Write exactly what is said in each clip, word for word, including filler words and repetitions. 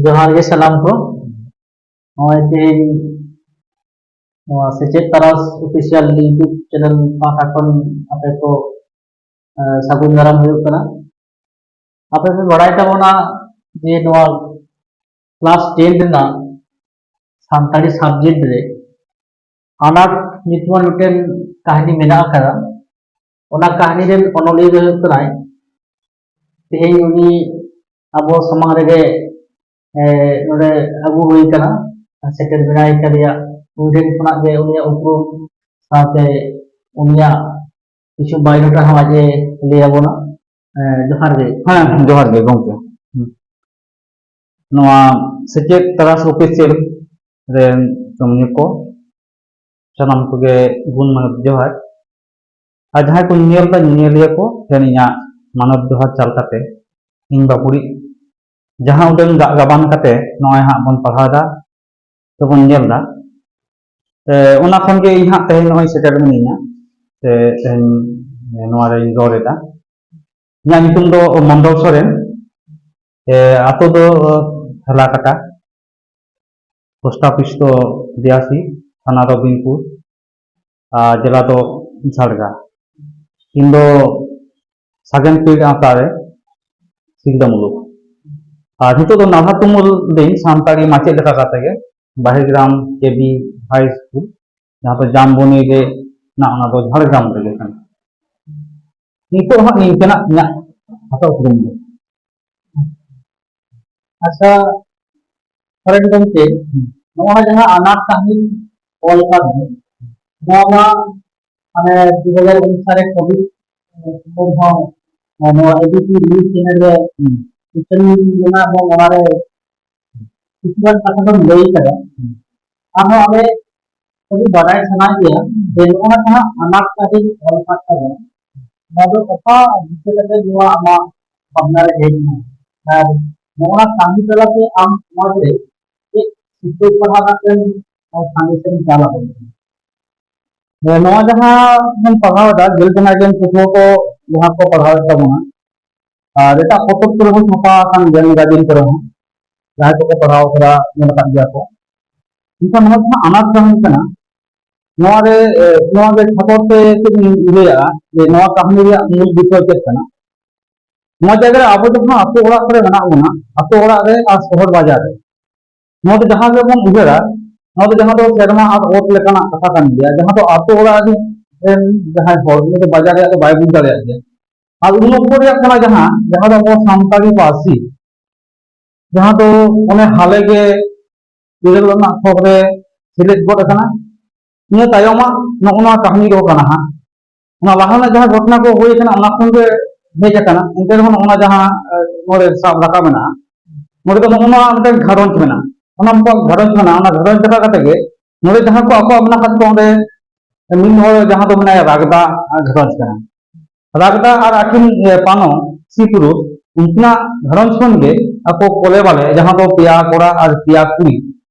ᱡᱚᱦᱟᱨ ᱜᱮ ᱥᱟᱱᱟᱢ ᱠᱚ᱾ ᱱᱚᱜᱼᱚᱭ ᱛᱮᱦᱮᱧ ᱱᱚᱣᱟ ᱥᱮᱪᱮᱫ ᱛᱟᱨᱟᱥ ᱚᱯᱷᱤᱥᱤᱭᱟᱞ YouTube ᱪᱮᱱᱮᱞ ᱯᱟᱦᱴᱟ ᱠᱷᱚᱱ ᱟᱯᱮ ᱠᱚ, ᱮ, ᱥᱟᱹᱜᱩᱱ ᱫᱟᱨᱟᱢ ᱦᱩᱭᱩᱜ ᱠᱟᱱᱟ᱾ ᱟᱯᱮ ᱯᱮ ᱵᱟᱲᱟᱭ ᱛᱟᱵᱚᱱᱟ ᱡᱮ ᱱᱚᱣᱟ ᱠᱞᱟᱥ ᱴᱮᱱ ᱨᱮᱱᱟᱜ ᱥᱟᱱᱛᱟᱲᱤ ᱥᱟᱵᱡᱮᱠᱴ ᱨᱮ ᱟᱱᱟᱴ ᱧᱩᱛᱩᱢᱟᱱ ᱢᱤᱫᱴᱮᱱ ᱠᱟᱹᱦᱱᱤ ᱢᱮᱱᱟᱜ ᱟᱠᱟᱫᱟ᱾ ᱚᱱᱟ ᱠᱟᱹᱦᱱᱤ ᱨᱮᱱ ᱚᱱᱚᱞᱤᱭᱟᱹ ᱫᱚ ᱦᱩᱭᱩᱜ ᱠᱟᱱᱟᱭ, ᱛᱮᱦᱮᱧ ᱩᱱᱤ ᱟᱵᱚ ᱥᱟᱢᱟᱝ ᱨᱮᱜᱮ, ᱮ, ᱱᱚᱰᱮ ᱟᱹᱜᱩ ᱦᱩᱭ ᱟᱠᱟᱱᱟ, ᱥᱮᱴᱮᱨ ᱢᱮᱱᱟᱭ ᱠᱟᱫᱮᱭᱟ᱾ ᱩᱱ ᱴᱷᱮᱱ ᱠᱷᱚᱱᱟᱜ ᱜᱮ ᱩᱱᱤᱭᱟᱜ ᱩᱯᱨᱩᱢ ᱥᱟᱶᱛᱮ ᱩᱱᱤᱭᱟᱜ ᱠᱤᱪᱷᱩ biodata ᱦᱚᱸ ᱟᱡ ᱮ ᱞᱟᱹᱭ ᱟᱵᱚᱱᱟ᱾ ᱮ, ᱡᱚᱦᱟᱨ ᱜᱮ᱾ ᱦᱮᱸ, ᱡᱚᱦᱟᱨ ᱜᱮ ᱜᱚᱢᱠᱮ᱾ ᱦᱩᱸ᱾ ᱱᱚᱣᱟ ᱥᱮᱪᱮᱫ ᱛᱟᱨᱟᱥ ᱚᱯᱷᱤᱥᱤᱭᱟᱞ ᱨᱮᱱ ᱠᱟᱹᱢᱤᱭᱟᱹ ᱠᱚ, ᱥᱟᱱᱟᱢ ᱠᱚᱜᱮ ᱜᱩᱱ ᱢᱟᱱᱚᱛ ᱡᱚᱦᱟᱨ᱾ ᱟᱨ ᱡᱟᱦᱟᱸᱭ ᱠᱚ ᱧᱮᱞ ᱮᱫᱟ, ᱧᱮᱧᱮᱞᱤᱭᱟᱹ ᱠᱚ ᱴᱷᱮᱱ ᱤᱧᱟᱹᱜ ᱢᱟᱱᱚᱛ ᱡᱚᱦᱟᱨ ᱪᱟᱞ ᱠᱟᱛᱮ, ᱤᱧ ᱵᱟᱹᱵᱩᱲᱤᱡ ᱡᱟᱦᱟᱸ ᱩᱰᱟᱹᱝ ᱫᱟᱜ ᱜᱟᱵᱟᱱ ᱠᱟᱛᱮ ᱱᱚᱜᱼᱚᱭ ᱦᱟᱸᱜ ᱵᱚᱱ ᱯᱟᱲᱦᱟᱣ ᱮᱫᱟ ᱥᱮᱵᱚᱱ ᱧᱮᱞ ᱮᱫᱟ, ᱮ, ᱚᱱᱟ ᱠᱷᱚᱱ ᱜᱮ ᱤᱧ ᱦᱟᱸᱜ ᱛᱮᱦᱮᱧ ᱱᱚᱜᱼᱚᱭ ᱥᱮᱴᱮᱨ ᱢᱤᱱᱟᱹᱧᱟ, ᱥᱮ ᱛᱮᱦᱮᱧ ᱱᱚᱣᱟ ᱨᱮᱧ ᱨᱚᱲ ᱮᱫᱟ᱾ ᱤᱧᱟᱹᱜ ᱧᱩᱛᱩᱢ ᱫᱚ ᱢᱚᱱᱰᱚᱞ ᱥᱚᱨᱮᱱ᱾ ᱮ, ᱟᱛᱳ ᱫᱚ ᱦᱮᱞᱟᱠᱟᱴᱟ, ᱯᱳᱥᱴ ᱚᱯᱷᱤᱥ ᱫᱚ ᱵᱤᱭᱟᱥᱤ, ᱛᱷᱟᱱᱟ ᱫᱚ ᱵᱤᱱᱯᱩᱨ, ᱟᱨ ᱡᱮᱞᱟ ᱫᱚ ᱡᱷᱟᱲᱜᱨᱟᱢ᱾ ᱤᱧ ᱫᱚ ᱥᱟᱜᱮᱱ ᱯᱤᱲ ᱟᱶᱛᱟ ᱨᱮ ᱥᱤᱞᱫᱟᱹ ᱢᱩᱞᱩᱠ᱾ ᱟᱨ ᱱᱤᱛᱚᱜ ᱫᱚ ᱱᱟᱞᱦᱟ ᱛᱩᱢᱟᱹᱞ ᱫᱟᱹᱧ ᱥᱟᱱᱛᱟᱲᱤ ᱢᱟᱪᱮᱫ ᱞᱮᱠᱟ ᱠᱟᱛᱮ ᱜᱮ ᱵᱟᱦᱤᱨᱜᱨᱟᱢ ᱠᱮ ᱵᱤ ᱦᱟᱭ ᱥᱠᱩᱞ, ᱡᱟᱦᱟᱸ ᱫᱚ ᱡᱟᱢᱵᱚᱱᱤ ᱨᱮ ᱢᱮᱱᱟᱜᱼᱟ, ᱚᱱᱟ ᱫᱚ ᱡᱷᱟᱲᱜᱨᱟᱢ ᱨᱮᱜᱮ ᱠᱟᱱᱟ᱾ ᱱᱤᱛᱚᱜ ᱦᱟᱸᱜ ᱱᱤᱝᱠᱟᱹᱱᱟᱜ ᱤᱧᱟᱹᱜ ᱠᱷᱟᱴᱚ ᱩᱯᱨᱩᱢ ᱫᱚ᱾ ᱟᱪᱪᱷᱟ, ᱥᱚᱨᱮᱱ ᱜᱚᱢᱠᱮ, ᱱᱚᱣᱟ ᱡᱟᱦᱟᱸ ᱟᱱᱟᱴ ᱠᱟᱹᱦᱱᱤ ᱚᱞ ᱠᱟᱫ ᱫᱚ, ᱱᱚᱣᱟ ᱢᱟ ᱢᱟᱱᱮ ᱫᱩ ᱦᱟᱡᱟᱨ ᱩᱱᱤᱥ ᱥᱟᱞ ᱨᱮ ᱠᱳᱵᱷᱤᱰ ᱥᱚᱢᱚᱭ ᱦᱚᱸ ᱱᱚᱣᱟ A B P news channel ᱨᱮ ᱦᱩᱸ᱾ ᱩᱪᱷᱟᱹᱱ ᱞᱮᱱᱟ ᱮᱵᱚᱝ ᱚᱱᱟᱨᱮ ᱠᱤᱪᱷᱩᱜᱟᱱ ᱠᱟᱛᱷᱟ ᱫᱚᱢ ᱞᱟᱹᱭ ᱠᱟᱫᱟ᱾ ᱦᱩᱸ᱾ ᱟᱨᱦᱚᱸ ᱟᱞᱮ ᱠᱟᱹᱴᱤᱡ ᱵᱟᱰᱟᱭ ᱥᱟᱱᱟᱭᱮᱫ ᱞᱮᱭᱟ ᱡᱮ ᱱᱚᱜᱼᱚ ᱱᱟ ᱡᱟᱦᱟᱸ ᱟᱱᱟᱴ ᱠᱟᱹᱦᱱᱤ ᱚᱞ ᱠᱟᱫ ᱛᱟᱵᱚᱱᱟ, ᱱᱚᱣᱟ ᱫᱚ ᱚᱠᱟ ᱫᱤᱥᱟᱹ ᱠᱟᱛᱮ ᱱᱚᱣᱟ ᱟᱢᱟᱜ ᱵᱷᱟᱵᱽᱱᱟ ᱨᱮ ᱦᱮᱡ ᱮᱱᱟ? ᱟᱨ ᱱᱚᱣᱟ ᱠᱟᱹᱢᱤ ᱛᱟᱞᱟᱛᱮ ᱟᱢ ᱥᱚᱢᱟᱡᱽ ᱨᱮ ᱪᱮᱫ ᱥᱤᱠᱷᱟᱹᱣ ᱯᱟᱲᱦᱟᱣ ᱠᱟᱛᱮ ᱥᱟᱸᱫᱮᱥ ᱮᱢ ᱪᱟᱞ ᱟᱵᱚᱱ ᱠᱟᱱᱟ? ᱦᱮᱸ, ᱱᱚᱣᱟ ᱡᱟᱦᱟᱸ ᱵᱚᱱ ᱯᱟᱲᱦᱟᱣ ᱮᱫᱟ, ᱜᱮᱞ ᱜᱮᱞ ᱯᱟᱹᱴᱷᱩᱣᱟᱹ ᱠᱚ ᱡᱟᱦᱟᱸ ᱠᱚ ᱯᱟᱲᱦᱟᱣᱮᱫ ᱛᱟᱵᱚᱱᱟ, ᱟᱨ ᱮᱴᱟᱜ ᱯᱚᱛᱚᱵ ᱠᱚᱨᱮ ᱦᱚᱸ ᱪᱷᱟᱯᱟ ᱟᱠᱟᱱ ᱜᱮᱭᱟ, ᱢᱮᱜᱟᱡᱤᱱ ᱠᱚᱨᱮ ᱦᱚᱸ᱾ ᱡᱟᱦᱟᱸᱭ ᱠᱚᱠᱚ ᱯᱟᱲᱦᱟᱣ ᱠᱟᱫᱟ, ᱧᱮᱞ ᱟᱠᱟᱫ ᱜᱮᱭᱟ ᱠᱚ᱾ ᱢᱮᱱᱠᱷᱟᱱ ᱱᱚᱣᱟ ᱡᱟᱦᱟᱸ ᱟᱱᱟᱴ ᱠᱟᱹᱦᱱᱤ ᱠᱟᱱᱟ, ᱱᱚᱣᱟ ᱨᱮ, ᱮ, ᱱᱚᱣᱟ ᱜᱮ ᱠᱷᱟᱴᱚ ᱛᱮ ᱪᱮᱫ ᱤᱧ ᱞᱟᱹᱭᱟ ᱡᱮ ᱱᱚᱣᱟ ᱠᱟᱹᱦᱱᱤ ᱨᱮᱭᱟᱜ ᱢᱩᱞ ᱵᱤᱥᱚᱭ ᱪᱮᱫ ᱠᱟᱱᱟ? ᱱᱚᱣᱟ ᱡᱟᱭᱜᱟ ᱨᱮ ᱟᱵᱚ ᱡᱟᱦᱟᱸ ᱟᱛᱳ ᱚᱲᱟᱜ ᱠᱚᱨᱮ ᱢᱮᱱᱟᱜ ᱵᱚᱱᱟ, ᱟᱛᱳ ᱚᱲᱟᱜ ᱨᱮ ᱟᱨ ᱥᱚᱦᱚᱨ ᱵᱟᱡᱟᱨ ᱨᱮ, ᱱᱚᱣᱟ ᱫᱚ ᱡᱟᱦᱟᱸ ᱜᱮᱵᱚᱱ ᱩᱭᱦᱟᱹᱨᱟ, ᱱᱚᱣᱟ ᱫᱚ ᱡᱟᱦᱟᱸ ᱫᱚ ᱥᱮᱨᱢᱟ ᱟᱨ ᱚᱛ ᱞᱮᱠᱟᱱᱟᱜ ᱠᱟᱛᱷᱟ ᱠᱟᱱ ᱜᱮᱭᱟ, ᱡᱟᱦᱟᱸ ᱫᱚ ᱟᱛᱳ ᱚᱲᱟᱜ ᱨᱮᱱ ᱡᱟᱦᱟᱸᱭ ᱦᱚᱲ, ᱩᱱᱤ ᱫᱚ ᱵᱟᱡᱟᱨ ᱨᱮᱭᱟᱜ ᱫᱚ ᱵᱟᱭ ᱵᱩᱡᱽ ᱫᱟᱲᱮᱭᱟᱜ ᱜᱮᱭᱟ᱾ ᱟᱨ ᱩᱱ ᱚᱠᱛᱚ ᱨᱮᱭᱟᱜ ᱠᱟᱱᱟ ᱡᱟᱦᱟᱸ, ᱡᱟᱦᱟᱸ ᱫᱚ ᱟᱵᱚ ᱥᱟᱱᱛᱟᱲᱤ ᱯᱟᱹᱨᱥᱤ, ᱡᱟᱦᱟᱸ ᱫᱚ ᱚᱱᱮ ᱦᱟᱞᱮ ᱜᱮ ᱤᱨᱟᱹᱞ ᱟᱱᱟᱜ ᱛᱷᱚᱠ ᱨᱮ ᱥᱮᱞᱮᱫ ᱜᱚᱫ ᱟᱠᱟᱱᱟ᱾ ᱤᱱᱟᱹ ᱛᱟᱭᱚᱢᱟᱜ ᱱᱚᱜᱼᱚ ᱱᱚᱣᱟ ᱠᱟᱹᱦᱱᱤ ᱫᱚ ᱠᱟᱱᱟ ᱦᱟᱸᱜ᱾ ᱚᱱᱟ ᱞᱟᱦᱟ ᱨᱮᱱᱟᱜ ᱡᱟᱦᱟᱸ ᱜᱷᱚᱴᱚᱱᱟ ᱠᱚ ᱦᱩᱭ ᱟᱠᱟᱱᱟ, ᱚᱱᱟ ᱠᱷᱚᱱ ᱜᱮ ᱦᱮᱡ ᱟᱠᱟᱱᱟ᱾ ᱮᱱᱛᱮ ᱨᱮᱦᱚᱸ ᱱᱚᱜᱼᱚ ᱱᱚᱣᱟ ᱡᱟᱦᱟᱸ, ᱮ, ᱱᱚᱰᱮ ᱥᱟᱵ ᱨᱟᱠᱟᱵ ᱢᱮᱱᱟᱜᱼᱟ, ᱱᱚᱰᱮ ᱫᱚ ᱱᱚᱜᱼᱚ ᱱᱚᱣᱟ ᱢᱤᱫᱴᱟᱝ ᱜᱷᱟᱨᱚᱸᱡᱽ ᱢᱮᱱᱟᱜᱼᱟ᱾ ᱚᱱᱟ ᱢᱤᱫᱴᱟᱝ ᱜᱷᱟᱨᱚᱸᱡᱽ ᱢᱮᱱᱟᱜᱼᱟ, ᱚᱱᱟ ᱜᱷᱟᱨᱚᱸᱡᱽ ᱞᱮᱠᱟ ᱠᱟᱛᱮ ᱜᱮ ᱱᱚᱰᱮ ᱡᱟᱦᱟᱸ ᱠᱚ ᱟᱠᱚᱣᱟᱜ ᱢᱮᱱᱟᱜ ᱟᱠᱟᱫ ᱠᱚᱣᱟ, ᱚᱸᱰᱮ ᱢᱤᱫ ᱦᱚᱲ ᱡᱟᱦᱟᱸ ᱫᱚ ᱢᱮᱱᱟᱭᱟ ᱨᱟᱜᱽᱫᱟ ᱜᱷᱟᱨᱚᱸᱡᱽ ᱠᱟᱱᱟ᱾ ᱨᱟᱜᱽᱫᱟ ᱟᱨ ᱟᱹᱠᱤᱱ, ᱮ, ᱯᱟᱱᱚ ᱥᱤ ᱯᱩᱨᱩᱥ, ᱩᱱᱠᱤᱱᱟᱜ ᱜᱷᱟᱨᱚᱸᱡᱽ ᱠᱷᱚᱱ ᱜᱮ ᱟᱠᱚ ᱠᱚᱞᱮ ᱵᱟᱞᱮ, ᱡᱟᱦᱟᱸ ᱫᱚ ᱯᱮᱭᱟ ᱠᱚᱲᱟ ᱟᱨ ᱯᱮᱭᱟ ᱠᱩᱲᱤ,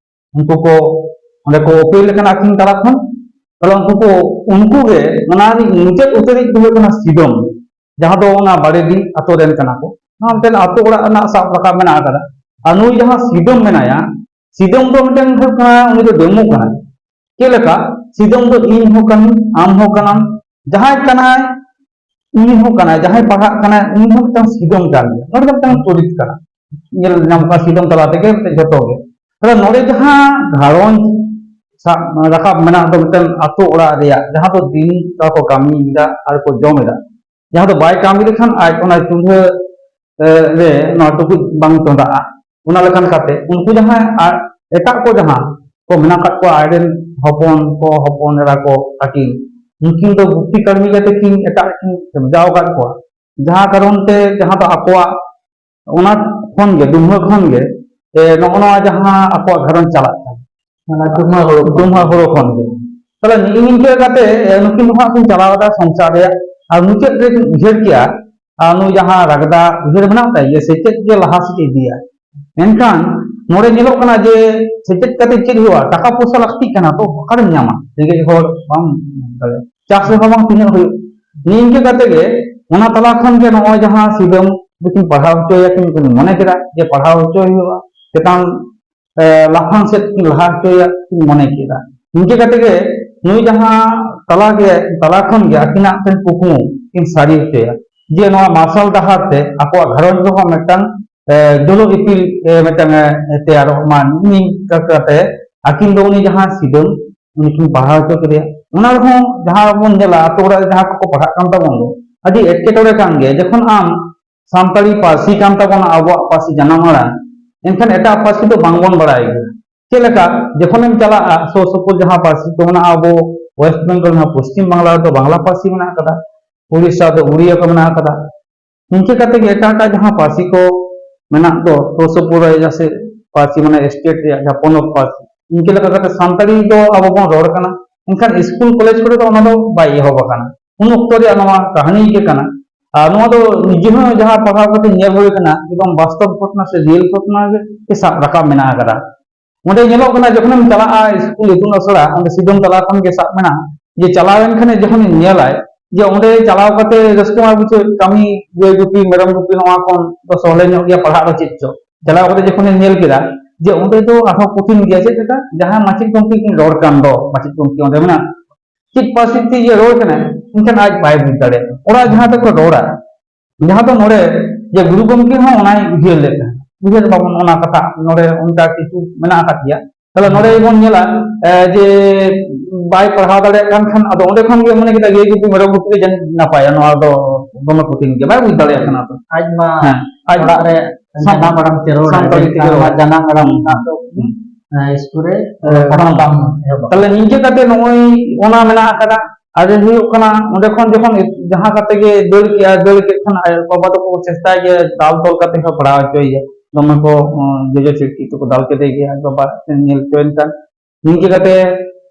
ᱩᱱᱠᱩ ᱠᱚ ᱚᱸᱰᱮ ᱠᱚ ᱩᱯᱮᱞ ᱞᱮᱠᱷᱟᱱ ᱟᱹᱠᱤᱱ ᱛᱟᱞᱟ ᱠᱷᱚᱱ, ᱛᱟᱦᱞᱮ ᱩᱱᱠᱩ ᱠᱚ, ᱩᱱᱠᱩ ᱜᱮ ᱚᱱᱟ ᱨᱤᱱᱤᱡ ᱢᱩᱪᱟᱹᱫ ᱩᱛᱟᱹᱨᱤᱡ ᱫᱚ ᱦᱩᱭᱩᱜ ᱠᱟᱱᱟ ᱥᱤᱫᱚᱢ, ᱡᱟᱦᱟᱸ ᱫᱚ ᱚᱱᱟ ᱵᱟᱲᱮᱰᱤ ᱟᱛᱳ ᱨᱮᱱ ᱠᱟᱱᱟ ᱠᱚ᱾ ᱱᱚᱣᱟ ᱢᱤᱫᱴᱮᱱ ᱟᱛᱳ ᱚᱲᱟᱜ ᱨᱮᱱᱟᱜ ᱥᱟᱵ ᱨᱟᱠᱟᱵ ᱢᱮᱱᱟᱜ ᱟᱠᱟᱫᱟ᱾ ᱟᱨ ᱱᱩᱭ ᱡᱟᱦᱟᱸ ᱥᱤᱫᱚᱢ ᱢᱮᱱᱟᱭᱟ, ᱥᱤᱫᱚᱢ ᱫᱚ ᱢᱤᱫᱴᱮᱱ ᱦᱩᱭᱩᱜ ᱠᱟᱱᱟ, ᱩᱱᱤ ᱫᱚ ᱰᱟᱹᱢᱩ ᱠᱟᱱᱟᱭ᱾ ᱪᱮᱫ ᱞᱮᱠᱟ? ᱥᱤᱫᱚᱢ ᱫᱚ ᱤᱧ ᱦᱚᱸ ᱠᱟᱹᱱᱟᱹᱧ, ᱟᱢ ᱦᱚᱸ ᱠᱟᱱᱟᱢ, ᱡᱟᱦᱟᱸᱭ ᱠᱟᱱᱟᱭ ᱩᱱᱤ ᱦᱚᱸ ᱠᱟᱱᱟᱭ, ᱡᱟᱦᱟᱸᱭ ᱯᱟᱲᱦᱟᱜ ᱠᱟᱱᱟᱭ ᱩᱱᱤ ᱦᱚᱸ ᱢᱤᱫᱴᱟᱝ ᱥᱤᱫᱚᱢ ᱠᱟᱱ ᱜᱮᱭᱟ᱾ ᱱᱚᱰᱮ ᱫᱚ ᱢᱤᱫᱴᱟᱝ ᱪᱚᱨᱤᱛ ᱠᱟᱱᱟ, ᱧᱮᱞ ᱧᱟᱢᱚᱜ ᱠᱟᱱᱟ ᱥᱤᱫᱚᱢ ᱛᱟᱞᱟ ᱛᱮᱜᱮ ᱢᱤᱫᱴᱮᱱ ᱡᱷᱚᱛᱚ ᱜᱮ᱾ ᱛᱟᱦᱞᱮ ᱱᱚᱰᱮ ᱡᱟᱦᱟᱸ ᱜᱷᱟᱨᱚᱸᱡᱽ ᱥᱟᱵ ᱨᱟᱠᱟᱵ ᱢᱮᱱᱟᱜ ᱫᱚ, ᱢᱤᱫᱴᱟᱝ ᱟᱛᱳ ᱚᱲᱟᱜ ᱨᱮᱭᱟᱜ, ᱡᱟᱦᱟᱸ ᱫᱚ ᱫᱤᱱ ᱠᱚ ᱠᱟᱹᱢᱤᱭᱮᱫᱟ ᱟᱨ ᱠᱚ ᱡᱚᱢ ᱮᱫᱟ, ᱡᱟᱦᱟᱸ ᱫᱚ ᱵᱟᱭ ᱠᱟᱹᱢᱤ ᱞᱮᱠᱷᱟᱱ ᱟᱡ ᱚᱱᱟ ᱪᱩᱞᱦᱟᱹ, ᱮ, ᱨᱮ ᱱᱚᱣᱟ ᱴᱩᱠᱩᱡ ᱵᱟᱝ ᱪᱚᱸᱫᱟᱜᱼᱟ᱾ ᱚᱱᱟ ᱞᱮᱠᱟᱱ ᱠᱟᱛᱮ ᱩᱱᱠᱩ ᱡᱟᱦᱟᱸᱭ ᱟᱨ ᱮᱴᱟᱜ ᱠᱚ ᱡᱟᱦᱟᱸ ᱠᱚ ᱢᱮᱱᱟᱜ ᱟᱠᱟᱫ ᱠᱚᱣᱟ, ᱟᱡᱨᱮᱱ ᱦᱚᱯᱚᱱ ᱠᱚ, ᱦᱚᱯᱚᱱ ᱮᱨᱟ ᱠᱚ ᱟᱹᱠᱤᱱ, ᱩᱱᱠᱤᱱ ᱫᱚ ᱜᱩᱛᱤ ᱠᱟᱹᱲᱢᱤ ᱠᱟᱛᱮ ᱠᱤᱱ ᱮᱴᱟᱜ ᱨᱮᱠᱤᱱ ᱥᱤᱨᱡᱟᱣ ᱟᱠᱟᱫ ᱠᱚᱣᱟ, ᱡᱟᱦᱟᱸ ᱠᱟᱨᱚᱱ ᱛᱮ ᱡᱟᱦᱟᱸ ᱫᱚ ᱟᱠᱚᱣᱟᱜ ᱚᱱᱟ ᱠᱷᱚᱱ ᱜᱮ, ᱫᱩᱢᱦᱟᱹ ᱠᱷᱚᱱ ᱜᱮ, ᱮ, ᱱᱚᱜᱼᱚ ᱱᱚᱣᱟ ᱡᱟᱦᱟᱸ ᱟᱠᱚᱣᱟᱜ ᱜᱷᱟᱨᱚᱸᱡᱽ ᱪᱟᱞᱟᱜ ᱠᱟᱱᱟ, ᱚᱱᱟ ᱫᱩᱢᱦᱟᱹ ᱦᱩᱲᱩ ᱠᱷᱚᱱ᱾ ᱫᱩᱢᱦᱟᱹ ᱦᱩᱲᱩ ᱠᱷᱚᱱ ᱜᱮ᱾ ᱛᱟᱦᱞᱮ ᱱᱤᱭᱟᱹ ᱱᱤᱝᱠᱟᱹ ᱠᱟᱛᱮ, ᱮ, ᱱᱩᱠᱤᱱ ᱫᱚ ᱦᱟᱸᱜ ᱠᱤᱱ ᱪᱟᱞᱟᱣ ᱮᱫᱟ ᱥᱚᱝᱥᱟᱨ ᱨᱮᱭᱟᱜ᱾ ᱟᱨ ᱢᱩᱪᱟᱹᱫ ᱨᱮ ᱠᱤᱱ ᱩᱭᱦᱟᱹᱨ ᱠᱮᱜᱼᱟ, ᱟᱨ ᱱᱩᱭ ᱡᱟᱦᱟᱸ ᱨᱟᱜᱽᱫᱟ ᱩᱭᱦᱟᱹᱨ ᱢᱮᱱᱟᱜ ᱛᱟᱭ ᱡᱮ ᱥᱮᱪᱮᱫ ᱜᱮ ᱞᱟᱦᱟ ᱥᱮᱫ ᱤᱫᱤᱭᱟ᱾ ᱢᱮᱱᱠᱷᱟᱱ ᱱᱚᱰᱮ ᱧᱮᱞᱚᱜ ᱠᱟᱱᱟ ᱡᱮ ᱥᱮᱪᱮᱫ ᱠᱟᱛᱮ ᱪᱮᱫ ᱦᱩᱭᱩᱜᱼᱟ? ᱴᱟᱠᱟ ᱯᱚᱭᱥᱟ ᱞᱟᱹᱠᱛᱤᱜ ᱠᱟᱱᱟ, ᱛᱚ ᱚᱠᱟᱨᱮᱢ ᱧᱟᱢᱟ? ᱨᱮᱸᱜᱮᱡ ᱦᱚᱲ ᱵᱟᱢ ᱧᱟᱢ ᱫᱟᱲᱮᱭᱟᱜᱼᱟ, ᱪᱟᱥ ᱨᱮᱦᱚᱸ ᱵᱟᱝ ᱛᱤᱱᱟᱹᱜ ᱦᱩᱭᱩᱜ᱾ ᱱᱤᱭᱟᱹ ᱤᱱᱠᱟᱹ ᱠᱟᱛᱮ ᱜᱮ ᱚᱱᱟ ᱛᱟᱞᱟ ᱠᱷᱚᱱ ᱜᱮ ᱱᱚᱜᱼᱚᱭ ᱡᱟᱦᱟᱸ ᱥᱤᱫᱟᱹᱢ ᱫᱚᱠᱤᱱ ᱯᱟᱲᱦᱟᱣ ᱦᱚᱪᱚᱭᱟ ᱠᱤᱱ, ᱠᱤᱱ ᱢᱚᱱᱮ ᱠᱮᱫᱟ ᱡᱮ ᱯᱟᱲᱦᱟᱣ ᱦᱚᱪᱚᱭ ᱦᱩᱭᱩᱜᱼᱟ᱾ ᱪᱮᱛᱟᱱ ᱞᱟᱯᱷᱟᱝ ᱥᱮᱫ ᱠᱤᱱ ᱞᱟᱦᱟ ᱦᱚᱪᱚᱭᱟ ᱠᱤᱱ ᱢᱚᱱᱮ ᱠᱮᱫᱟ᱾ ᱱᱤᱝᱠᱟᱹ ᱠᱟᱛᱮ ᱜᱮ ᱱᱩᱭ ᱡᱟᱦᱟᱸ ᱛᱟᱞᱟ ᱜᱮ, ᱛᱟᱞᱟ ᱠᱷᱚᱱ ᱜᱮ ᱟᱹᱠᱤᱱᱟᱜ ᱢᱤᱫᱴᱮᱱ ᱠᱩᱠᱢᱩ ᱠᱤᱱ ᱥᱟᱹᱨᱤ ᱦᱚᱪᱚᱭᱟ, ᱡᱮ ᱱᱚᱣᱟ ᱢᱟᱨᱥᱟᱞ ᱰᱟᱦᱟᱨ ᱛᱮ ᱟᱠᱚᱣᱟᱜ ᱜᱷᱟᱨᱚᱸᱡᱽ ᱨᱮᱦᱚᱸ ᱢᱤᱫᱴᱟᱝ ᱡᱚᱞᱚ ᱤᱯᱤᱞ ᱢᱤᱫᱴᱟᱝ ᱮ ᱛᱮᱭᱟᱨᱚᱜ ᱢᱟ᱾ ᱱᱤᱝᱠᱟᱹ ᱠᱟᱛᱮ ᱟᱹᱠᱤᱱ ᱫᱚ ᱩᱱᱤ ᱡᱟᱦᱟᱸ ᱥᱤᱫᱟᱹᱢ ᱩᱱᱤ ᱠᱤᱱ ᱯᱟᱲᱦᱟᱣ ᱦᱚᱪᱚ ᱠᱮᱫᱮᱭᱟ᱾ ᱚᱱᱟ ᱨᱮᱦᱚᱸ ᱡᱟᱦᱟᱸ ᱵᱚᱱ ᱧᱮᱞᱟ, ᱟᱛᱳ ᱚᱲᱟᱜ ᱨᱮ ᱡᱟᱦᱟᱸ ᱠᱚᱠᱚ ᱯᱟᱲᱦᱟᱜ ᱠᱟᱱ ᱛᱟᱵᱚᱱ ᱫᱚ, ᱟᱹᱰᱤ ᱮᱴᱠᱮᱴᱚᱬᱮ ᱠᱟᱱ ᱜᱮᱭᱟ᱾ ᱡᱚᱠᱷᱚᱱ ᱟᱢ ᱥᱟᱱᱛᱟᱲᱤ ᱯᱟᱹᱨᱥᱤ ᱠᱟᱱ ᱛᱟᱵᱚᱱᱟ, ᱟᱵᱚᱣᱟᱜ ᱯᱟᱹᱨᱥᱤ ᱡᱟᱱᱟᱢ ᱟᱲᱟᱝ, ᱮᱱᱠᱷᱟᱱ ᱮᱴᱟᱜ ᱯᱟᱹᱨᱥᱤ ᱫᱚ ᱵᱟᱝᱵᱚᱱ ᱵᱟᱲᱟᱭ ᱜᱮᱭᱟ᱾ ᱪᱮᱫ ᱞᱮᱠᱟ, ᱡᱚᱠᱷᱚᱱᱮᱢ ᱪᱟᱞᱟᱜᱼᱟ ᱥᱩᱨ ᱥᱩᱯᱩᱨ ᱡᱟᱦᱟᱸ ᱯᱟᱹᱨᱥᱤ ᱠᱚ ᱢᱮᱱᱟᱜᱼᱟ, ᱟᱵᱚ ᱳᱭᱮᱥᱴ ᱵᱮᱝᱜᱚᱞ ᱨᱮᱦᱚᱸ, ᱯᱚᱥᱪᱤᱢ ᱵᱟᱝᱞᱟ ᱨᱮᱫᱚ ᱵᱟᱝᱞᱟ ᱯᱟᱹᱨᱥᱤ ᱢᱮᱱᱟᱜ ᱟᱠᱟᱫᱟ, ᱩᱲᱤᱥᱥᱟ ᱫᱚ ᱩᱲᱤᱭᱟ ᱠᱚ ᱢᱮᱱᱟᱜ ᱟᱠᱟᱫᱟ᱾ ᱤᱱᱠᱟᱹ ᱠᱟᱛᱮ ᱜᱮ ᱮᱴᱟᱜ ᱮᱴᱟᱜ ᱡᱟᱦᱟᱸ ᱯᱟᱹᱨᱥᱤ ᱠᱚ ᱢᱮᱱᱟᱜ ᱫᱚ ᱥᱩᱨ ᱥᱩᱯᱩᱨ ᱨᱮ, ᱡᱟᱦᱟᱸ ᱥᱮ ᱯᱟᱹᱨᱥᱤ ᱢᱟᱱᱮ ᱥᱴᱮᱴ ᱨᱮᱭᱟᱜ ᱡᱟᱦᱟᱸ ᱯᱚᱱᱚᱛ ᱯᱟᱹᱨᱥᱤ, ᱤᱱᱠᱟᱹ ᱞᱮᱠᱟ ᱠᱟᱛᱮ ᱥᱟᱱᱛᱟᱲᱤ ᱫᱚ ᱟᱵᱚ ᱵᱚᱱ ᱨᱚᱲ ᱠᱟᱱᱟ, ᱮᱱᱠᱷᱟᱱ ᱥᱠᱩᱞ ᱠᱚᱞᱮᱡᱽ ᱠᱚᱨᱮ ᱫᱚ ᱚᱱᱟ ᱫᱚ ᱵᱟᱭ ᱮᱦᱚᱵ ᱟᱠᱟᱱᱟ᱾ ᱩᱱ ᱚᱠᱛᱚ ᱨᱮᱭᱟᱜ ᱱᱚᱣᱟ ᱠᱟᱹᱦᱱᱤ ᱜᱮ ᱠᱟᱱᱟ᱾ ᱟᱨ ᱱᱚᱣᱟ ᱫᱚ ᱱᱤᱡᱮ ᱦᱚᱸ ᱡᱟᱦᱟᱸ ᱯᱟᱲᱦᱟᱣ ᱠᱟᱛᱮ ᱧᱮᱞ ᱦᱩᱭ ᱟᱠᱟᱱᱟ, ᱮᱵᱚᱝ ᱵᱟᱥᱛᱚᱵ ᱜᱷᱚᱴᱚᱱᱟ ᱥᱮ ᱨᱤᱭᱮᱞ ᱜᱷᱚᱴᱚᱱᱟ ᱜᱮ ᱥᱟᱵ ᱨᱟᱠᱟᱵ ᱢᱮᱱᱟᱜ ᱟᱠᱟᱫᱟ᱾ ᱚᱸᱰᱮ ᱧᱮᱞᱚᱜ ᱠᱟᱱᱟ, ᱡᱚᱠᱷᱚᱱᱮᱢ ᱪᱟᱞᱟᱜᱼᱟ ᱥᱠᱩᱞ ᱤᱛᱩᱱ ᱟᱥᱲᱟ, ᱚᱸᱰᱮ ᱥᱤᱫᱟᱹᱢ ᱛᱟᱞᱟ ᱠᱷᱚᱱ ᱜᱮ ᱥᱟᱵ ᱢᱮᱱᱟᱜᱼᱟ, ᱡᱮ ᱪᱟᱞᱟᱣᱮᱱ ᱠᱷᱟᱱᱮ ᱡᱚᱠᱷᱚᱱᱮ ᱧᱮᱞᱟᱭ, ᱡᱮ ᱚᱸᱰᱮ ᱪᱟᱞᱟᱣ ᱠᱟᱛᱮ ᱨᱟᱹᱥᱠᱟᱹ ᱢᱟ ᱵᱩᱡᱷᱟᱹᱣ, ᱠᱟᱹᱢᱤ ᱜᱟᱹᱭ ᱜᱩᱯᱤ ᱢᱮᱨᱚᱢ ᱜᱩᱯᱤ ᱱᱚᱣᱟ ᱠᱷᱚᱱ ᱫᱚ ᱥᱚᱦᱞᱮ ᱧᱚᱜ ᱜᱮᱭᱟ, ᱯᱟᱲᱦᱟᱜ ᱫᱚ ᱪᱮᱫ ᱪᱚ᱾ ᱪᱟᱞᱟᱣ ᱠᱟᱛᱮ ᱡᱚᱠᱷᱚᱱᱮ ᱧᱮᱞ ᱠᱮᱫᱟ ᱡᱮ ᱚᱸᱰᱮ ᱫᱚ ᱟᱨᱦᱚᱸ ᱠᱚᱴᱷᱤᱱ ᱜᱮᱭᱟ, ᱪᱮᱫ ᱞᱮᱠᱟ ᱡᱟᱦᱟᱸ ᱢᱟᱪᱮᱫ ᱜᱚᱢᱠᱮ ᱠᱤᱱ ᱨᱚᱲ ᱠᱟᱱ ᱫᱚ, ᱢᱟᱪᱮᱫ ᱜᱚᱢᱠᱮ ᱚᱸᱰᱮ ᱢᱮᱱᱟᱜ, ᱪᱮᱫ ᱯᱟᱹᱨᱥᱤ ᱛᱮ ᱤᱭᱟᱹ ᱨᱚᱲ ᱠᱟᱱᱟᱭ, ᱮᱱᱠᱷᱟᱱ ᱟᱡ ᱵᱟᱭ ᱵᱩᱡᱽ ᱫᱟᱲᱮᱭᱟᱜᱼᱟ ᱚᱲᱟᱜ ᱡᱟᱦᱟᱸ ᱛᱮᱠᱚ ᱨᱚᱲᱟ᱾ ᱡᱟᱦᱟᱸ ᱫᱚ ᱱᱚᱰᱮ ᱡᱮ ᱜᱩᱨᱩ ᱜᱚᱢᱠᱮ ᱦᱚᱸ ᱚᱱᱟᱭ ᱩᱭᱦᱟᱹᱨ ᱞᱮᱫ ᱛᱟᱦᱮᱸᱫ, ᱩᱭᱦᱟᱹᱨ ᱵᱟᱵᱚᱱ ᱚᱱᱟ ᱠᱟᱛᱷᱟ ᱱᱚᱰᱮ ᱚᱱᱠᱟ ᱠᱤᱪᱷᱩ ᱢᱮᱱᱟᱜ ᱟᱠᱟᱫ ᱜᱮᱭᱟ᱾ ᱛᱟᱦᱞᱮ ᱱᱚᱰᱮ ᱵᱚᱱ ᱧᱮᱞᱟ, ᱮ, ᱡᱮ ᱵᱟᱭ ᱯᱟᱲᱦᱟᱣ ᱫᱟᱲᱮᱭᱟᱜ ᱠᱟᱱ ᱠᱷᱟᱱ ᱟᱫᱚ ᱚᱸᱰᱮ ᱠᱷᱚᱱ ᱜᱮ ᱢᱚᱱᱮ ᱠᱮᱫᱟ ᱜᱟᱹᱭ ᱜᱩᱯᱤ ᱢᱮᱨᱚᱢ ᱜᱩᱯᱤ ᱜᱮ ᱡᱟᱹᱱᱤᱡ ᱱᱟᱯᱟᱭᱟ, ᱱᱚᱣᱟ ᱫᱚ ᱫᱚᱢᱮ ᱠᱚᱴᱷᱤᱱ ᱜᱮ, ᱵᱟᱭ ᱵᱩᱡᱽ ᱫᱟᱲᱮᱭᱟᱜ ᱠᱟᱱᱟ ᱛᱚ᱾ ᱟᱡ ᱢᱟ ᱦᱮᱸ, ᱟᱡ ᱚᱲᱟᱜ ᱨᱮ ᱥᱟᱱ-, ᱡᱟᱱᱟᱢ ᱟᱲᱟᱝ ᱛᱮ ᱨᱚᱲ ᱥᱟᱱᱛᱟᱲᱤ ᱛᱮᱜᱮ ᱨᱚᱲ᱾ ᱡᱟᱱᱟᱢ ᱟᱲᱟᱝ ᱦᱩᱸ᱾ ᱨᱮᱱᱟᱜ ᱫᱚ, ᱦᱩᱸ᱾ ᱮ, ᱥᱠᱩᱞ ᱨᱮ ᱮ, ᱯᱟᱲᱦᱟᱣ ᱵᱟᱝ᱾ ᱵᱟᱝ ᱮᱦᱚᱵ ᱟᱠᱟᱱᱟ᱾ ᱛᱟᱦᱞᱮ ᱱᱤᱝᱠᱟᱹ ᱠᱟᱛᱮ ᱱᱚᱜᱼᱚᱭ ᱚᱱᱟ ᱢᱮᱱᱟᱜ ᱟᱠᱟᱫᱟ᱾ ᱟᱨ ᱦᱩᱭᱩᱜ ᱠᱟᱱᱟ, ᱚᱸᱰᱮ ᱠᱷᱚᱱ ᱡᱚᱠᱷᱚᱱ ᱡᱟᱦᱟᱸ ᱠᱟᱛᱮ ᱜᱮ ᱫᱟᱹᱲ ᱠᱮᱜᱼᱟ, ᱫᱟᱹᱲ ᱠᱮᱫ ᱠᱷᱟᱱ ᱟᱡ ᱵᱟᱵᱟ ᱫᱚᱠᱚ ᱪᱮᱥᱴᱟᱭ ᱜᱮᱭᱟ, ᱫᱟᱞ ᱛᱚᱞ ᱠᱟᱛᱮ ᱦᱚᱸ ᱯᱟᱲᱦᱟᱣ ᱦᱚᱪᱚᱭᱮᱭᱟ᱾ ᱫᱚᱢᱮ ᱠᱚ, ᱩᱸ, ᱡᱚᱡᱚ ᱪᱤᱨᱠᱤ ᱛᱮᱠᱚ ᱫᱟᱞ ᱠᱮᱫᱮ ᱜᱮᱭᱟ, ᱟᱡ ᱵᱟᱵᱟ ᱧᱮᱞ ᱦᱚᱪᱚᱭᱮᱱ ᱠᱷᱟᱱ᱾ ᱱᱤᱝᱠᱟᱹ ᱠᱟᱛᱮ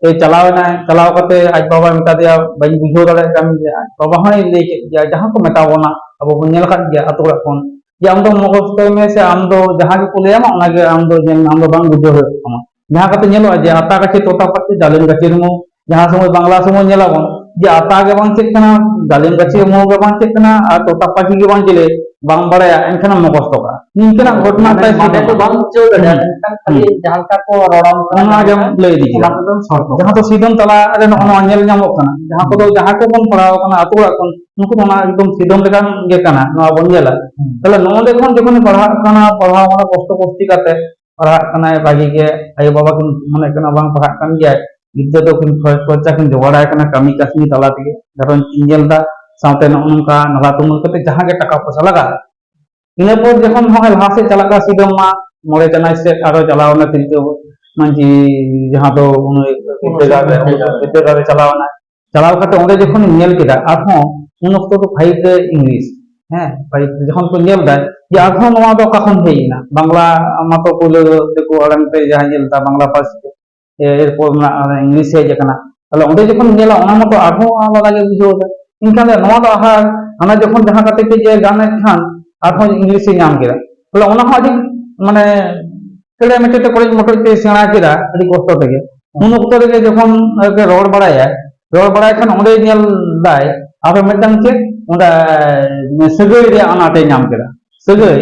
ᱮ ᱪᱟᱞᱟᱣ ᱮᱱᱟᱭ, ᱪᱟᱞᱟᱣ ᱠᱟᱛᱮ ᱟᱡ ᱵᱟᱵᱟᱭ ᱢᱮᱛᱟ ᱫᱮᱭᱟ, "ᱵᱟᱹᱧ ᱵᱩᱡᱷᱟᱹᱣ ᱫᱟᱲᱮᱭᱟᱜ ᱠᱟᱱ ᱜᱮᱭᱟ᱾" ᱟᱡ ᱵᱟᱵᱟ ᱦᱚᱸᱭ ᱞᱟᱹᱭ ᱠᱮᱫ ᱜᱮᱭᱟ, ᱡᱟᱦᱟᱸ ᱠᱚ ᱢᱮᱛᱟ ᱵᱚᱱᱟ, ᱟᱵᱚ ᱵᱚᱱ ᱧᱮᱞ ᱟᱠᱟᱫ ᱜᱮᱭᱟ ᱟᱛᱳ ᱚᱲᱟᱜ ᱠᱷᱚᱱ, ᱡᱮ ᱟᱢ ᱫᱚ ᱢᱚᱠᱚᱥᱛᱚᱭ ᱢᱮ ᱥᱮ ᱟᱢ ᱫᱚ ᱡᱟᱦᱟᱸ ᱜᱮᱠᱚ ᱞᱟᱹᱭᱟᱢᱟ ᱚᱱᱟᱜᱮ ᱟᱢ ᱫᱚ ᱧᱮᱞ ᱢᱮ, ᱟᱢ ᱫᱚ ᱵᱟᱝ ᱵᱩᱡᱷᱟᱹᱣ ᱦᱩᱭᱩᱜ ᱛᱟᱢᱟ᱾ ᱡᱟᱦᱟᱸ ᱠᱟᱛᱮ ᱧᱮᱞᱚᱜᱼᱟ ᱡᱮ ᱟᱛᱟ ᱠᱟᱪᱷᱮ ᱛᱚᱛᱟ ᱯᱟᱪᱷᱮ ᱡᱟᱞᱮᱢ ᱜᱟᱪᱷᱮ ᱨᱩᱢᱩ, ᱡᱟᱦᱟᱸ ᱥᱚᱢᱚᱭ ᱵᱟᱝᱞᱟ ᱥᱚᱢᱚᱭ ᱧᱮᱞᱟᱵᱚᱱ, ᱡᱮ ᱟᱛᱟ ᱜᱮ ᱵᱟᱝ ᱪᱮᱫ ᱠᱟᱱᱟ, ᱰᱟᱹᱞᱤᱢ ᱜᱟᱹᱪᱷᱤ ᱩᱢᱩᱞ ᱜᱮ ᱵᱟᱝ ᱪᱮᱫ ᱠᱟᱱᱟ, ᱟᱨ ᱛᱚᱛᱟ ᱯᱟᱹᱠᱷᱤ ᱜᱮ ᱵᱟᱝ ᱪᱮᱞᱮ, ᱵᱟᱝ ᱵᱟᱲᱟᱭᱟ, ᱮᱱᱠᱷᱟᱱ ᱮᱢ ᱢᱩᱠᱷᱚᱥᱛᱚ ᱠᱟᱜᱼᱟ᱾ ᱱᱤᱝᱠᱟᱹᱱᱟᱜ ᱜᱷᱚᱴᱚᱱᱟ ᱢᱟᱱᱮ ᱛᱟᱭ ᱢᱟᱱᱮ ᱥᱤᱨᱡᱚᱱ ᱫᱚ ᱮᱱᱟ᱾ ᱵᱟᱝ ᱵᱩᱡᱷᱟᱹᱣ ᱫᱟᱲᱮᱭᱟᱜᱼᱟ, ᱦᱩᱸ᱾ ᱢᱮᱱᱠᱷᱟᱱ ᱠᱷᱟᱹᱞᱤ ᱦᱩᱸ᱾ ᱡᱟᱦᱟᱸ ᱞᱮᱠᱟ ᱠᱚ ᱨᱚᱲᱟᱢ ᱠᱟᱱᱟ, ᱚᱱᱟ ᱡᱟᱦᱟᱸ ᱜᱮᱢ ᱞᱮᱠᱟ, ᱞᱟᱹᱭ ᱤᱫᱤ ᱠᱮᱫᱟ᱾ ᱚᱱᱟ ᱠᱚᱫᱚᱢ ᱥᱚᱨᱛᱚ ᱡᱟᱦᱟᱸ ᱫᱚ ᱥᱤᱫᱚᱢ ᱛᱟᱞᱟ ᱨᱮ ᱱᱚᱜᱼᱚ ᱱᱚᱣᱟ ᱧᱮᱞ ᱧᱟᱢᱚᱜ ᱠᱟᱱᱟ, ᱡᱟᱦᱟᱸ ᱠᱚᱫᱚ ᱦᱩᱸ᱾ ᱡᱟᱦᱟᱸᱭ ᱠᱚᱵᱚᱱ ᱯᱟᱲᱦᱟᱣ ᱟᱠᱟᱱᱟ ᱟᱹᱛᱩ ᱚᱲᱟᱜ ᱠᱷᱚᱱ, ᱱᱩᱠᱩ ᱫᱚ ᱚᱱᱟ ᱮᱠᱫᱚᱢ ᱥᱤᱫᱚᱢ ᱞᱮᱠᱟᱱ ᱜᱮ ᱠᱟᱱᱟ, ᱱᱚᱣᱟ ᱵᱚᱱ ᱧᱮᱞᱟ᱾ ᱦᱩᱸ᱾ ᱛᱟᱦᱞᱮ ᱱᱚᱰᱮ ᱠᱷᱚᱱ ᱡᱚᱠᱷᱚᱱᱮ ᱯᱟᱲᱦᱟᱜ ᱠᱟᱱᱟ, ᱯᱟᱲᱦᱟᱣ ᱢᱟᱱᱮ ᱠᱚᱥᱴᱚ ᱠᱚᱥᱴᱤ ᱠᱟᱛᱮ ᱯᱟᱲᱦᱟᱜ ᱠᱟᱱᱟᱭ, ᱵᱷᱟᱜᱤ ᱜᱮ ᱟᱭᱳ ᱵᱟᱵᱟ ᱠᱤᱱ ᱢᱚᱱᱮ ᱠᱟᱱᱟ ᱵᱟᱝ ᱯᱟᱲᱦᱟᱜ ᱠᱟᱱ ᱜᱮᱭᱟᱭ, ᱜᱤᱫᱽᱨᱟᱹ ᱫᱚ ᱠᱤᱱ ᱠᱷᱚᱨᱚᱪ ᱠᱷᱚᱨᱪᱟ ᱠᱤᱱ ᱡᱚᱜᱟᱲᱟᱭ ᱠᱟᱱᱟ, ᱠᱟᱹᱢᱤ ᱠᱟᱹᱥᱱᱤ ᱛᱟᱞᱟ ᱛᱮᱜᱮ ᱜᱷᱟᱨᱚᱸᱡᱽ ᱠᱤᱱ ᱧᱮᱞ ᱮᱫᱟ, ᱥᱟᱶᱛᱮ ᱱᱚᱜᱼᱚ ᱱᱚᱝᱠᱟ ᱱᱟᱞᱦᱟ ᱛᱩᱢᱟᱹᱞ ᱠᱟᱛᱮ ᱡᱟᱦᱟᱸ ᱜᱮ ᱴᱟᱠᱟ ᱯᱚᱭᱥᱟ ᱞᱟᱜᱟᱜᱼᱟ᱾ ᱤᱱᱟᱹ ᱯᱚᱨ ᱡᱚᱠᱷᱚᱱ ᱱᱚᱜᱼᱚᱭ ᱞᱟᱦᱟ ᱥᱮᱫ ᱪᱟᱞᱟᱜ ᱠᱟᱱᱟ, ᱥᱤᱫᱚᱢ ᱢᱟ ᱢᱚᱬᱮ ᱪᱟᱱᱟᱪ ᱥᱮᱫ ᱟᱨᱚ ᱪᱟᱞᱟᱣ ᱮᱱᱟ, ᱛᱤᱞᱠᱟᱹ ᱢᱟᱹᱡᱷᱤ ᱡᱟᱦᱟᱸ ᱫᱚ ᱩᱱᱤ ᱵᱤᱫᱽᱫᱟᱹᱜᱟᱲ ᱨᱮ, ᱵᱤᱫᱽᱫᱟᱹᱜᱟᱲ ᱨᱮ ᱪᱟᱞᱟᱣ ᱮᱱᱟ᱾ ᱪᱟᱞᱟᱣ ᱠᱟᱛᱮ ᱚᱸᱰᱮ ᱡᱚᱠᱷᱚᱱ ᱧᱮᱞ ᱠᱮᱫᱟ, ᱟᱨᱦᱚᱸ ᱩᱱ ᱚᱠᱛᱚ ᱫᱚ ᱯᱷᱟᱭᱤᱵ ᱨᱮ ᱤᱝᱞᱤᱥ, ᱦᱮᱸ, ᱯᱷᱟᱭᱤᱵ ᱨᱮ ᱡᱚᱠᱷᱚᱱ ᱠᱚ ᱧᱮᱞ ᱫᱟ ᱡᱮ ᱟᱨᱦᱚᱸ ᱱᱚᱣᱟ ᱫᱚ ᱚᱠᱟ ᱠᱷᱚᱱ ᱦᱮᱡ ᱮᱱᱟ, ᱵᱟᱝᱞᱟ ᱢᱟᱛᱚ ᱯᱳᱭᱞᱳ ᱫᱤᱠᱩ ᱟᱲᱟᱝ ᱛᱮ ᱡᱟᱦᱟᱸ ᱧᱮᱞ ᱫᱟ, ᱵᱟᱝᱞᱟ ᱯᱟᱹᱨᱥᱤ ᱛᱮ, ᱮ, ᱮᱨᱯᱚᱨ ᱢᱮᱱᱟᱜᱼᱟ, ᱤᱝᱞᱤᱥ ᱦᱮᱡ ᱟᱠᱟᱱᱟ᱾ ᱛᱟᱦᱞᱮ ᱚᱸᱰᱮ ᱡᱚᱠᱷᱚᱱ ᱧᱮᱞᱟ, ᱚᱱᱟ ᱢᱟᱛᱚ ᱟᱨᱦᱚᱸ ᱟᱞᱟᱫᱟ ᱜᱮ ᱵᱩᱡᱷᱟᱹᱣ ᱮᱫᱟ᱾ ᱮᱱᱠᱷᱟᱱ ᱫᱚ ᱱᱚᱣᱟ ᱫᱚ ᱟᱦᱟ-, ᱦᱟᱱᱟ ᱡᱚᱠᱷᱚᱱ ᱡᱟᱦᱟᱸ ᱠᱟᱛᱮ ᱠᱟᱹᱡ ᱮ ᱜᱟᱱᱮᱫ ᱠᱷᱟᱱ, ᱟᱨᱦᱚᱸ ᱤᱝᱞᱤᱥ ᱮ ᱧᱟᱢ ᱠᱮᱫᱟ᱾ ᱛᱟᱦᱞᱮ ᱚᱱᱟ ᱦᱚᱸ ᱟᱹᱰᱤ, ᱢᱟᱱᱮ, ᱠᱮᱲᱮ ᱢᱮᱴᱮ ᱛᱮ ᱠᱚᱲᱮᱡ ᱢᱚᱴᱚᱡ ᱛᱮ ᱥᱮᱬᱟ ᱠᱮᱫᱟ ᱟᱹᱰᱤ ᱠᱚᱥᱴᱚ ᱛᱮᱜᱮ᱾ ᱩᱱ ᱚᱠᱛᱚ ᱨᱮᱜᱮ ᱡᱚᱠᱷᱚᱱ ᱟᱡ ᱮ ᱨᱚᱲ ᱵᱟᱲᱟᱭᱟ, ᱨᱚᱲ ᱵᱟᱲᱟᱭ ᱠᱷᱟᱱ ᱚᱸᱰᱮ ᱧᱮᱞ ᱫᱟᱭ ᱟᱨᱦᱚᱸ ᱢᱤᱫᱴᱟᱝ ᱪᱮᱫ, ᱚᱸᱰᱮ ᱥᱟᱹᱜᱟᱹᱭ ᱨᱮᱭᱟᱜ ᱟᱱᱟᱴ ᱮ ᱧᱟᱢ ᱠᱮᱫᱟ᱾ ᱥᱟᱹᱜᱟᱹᱭ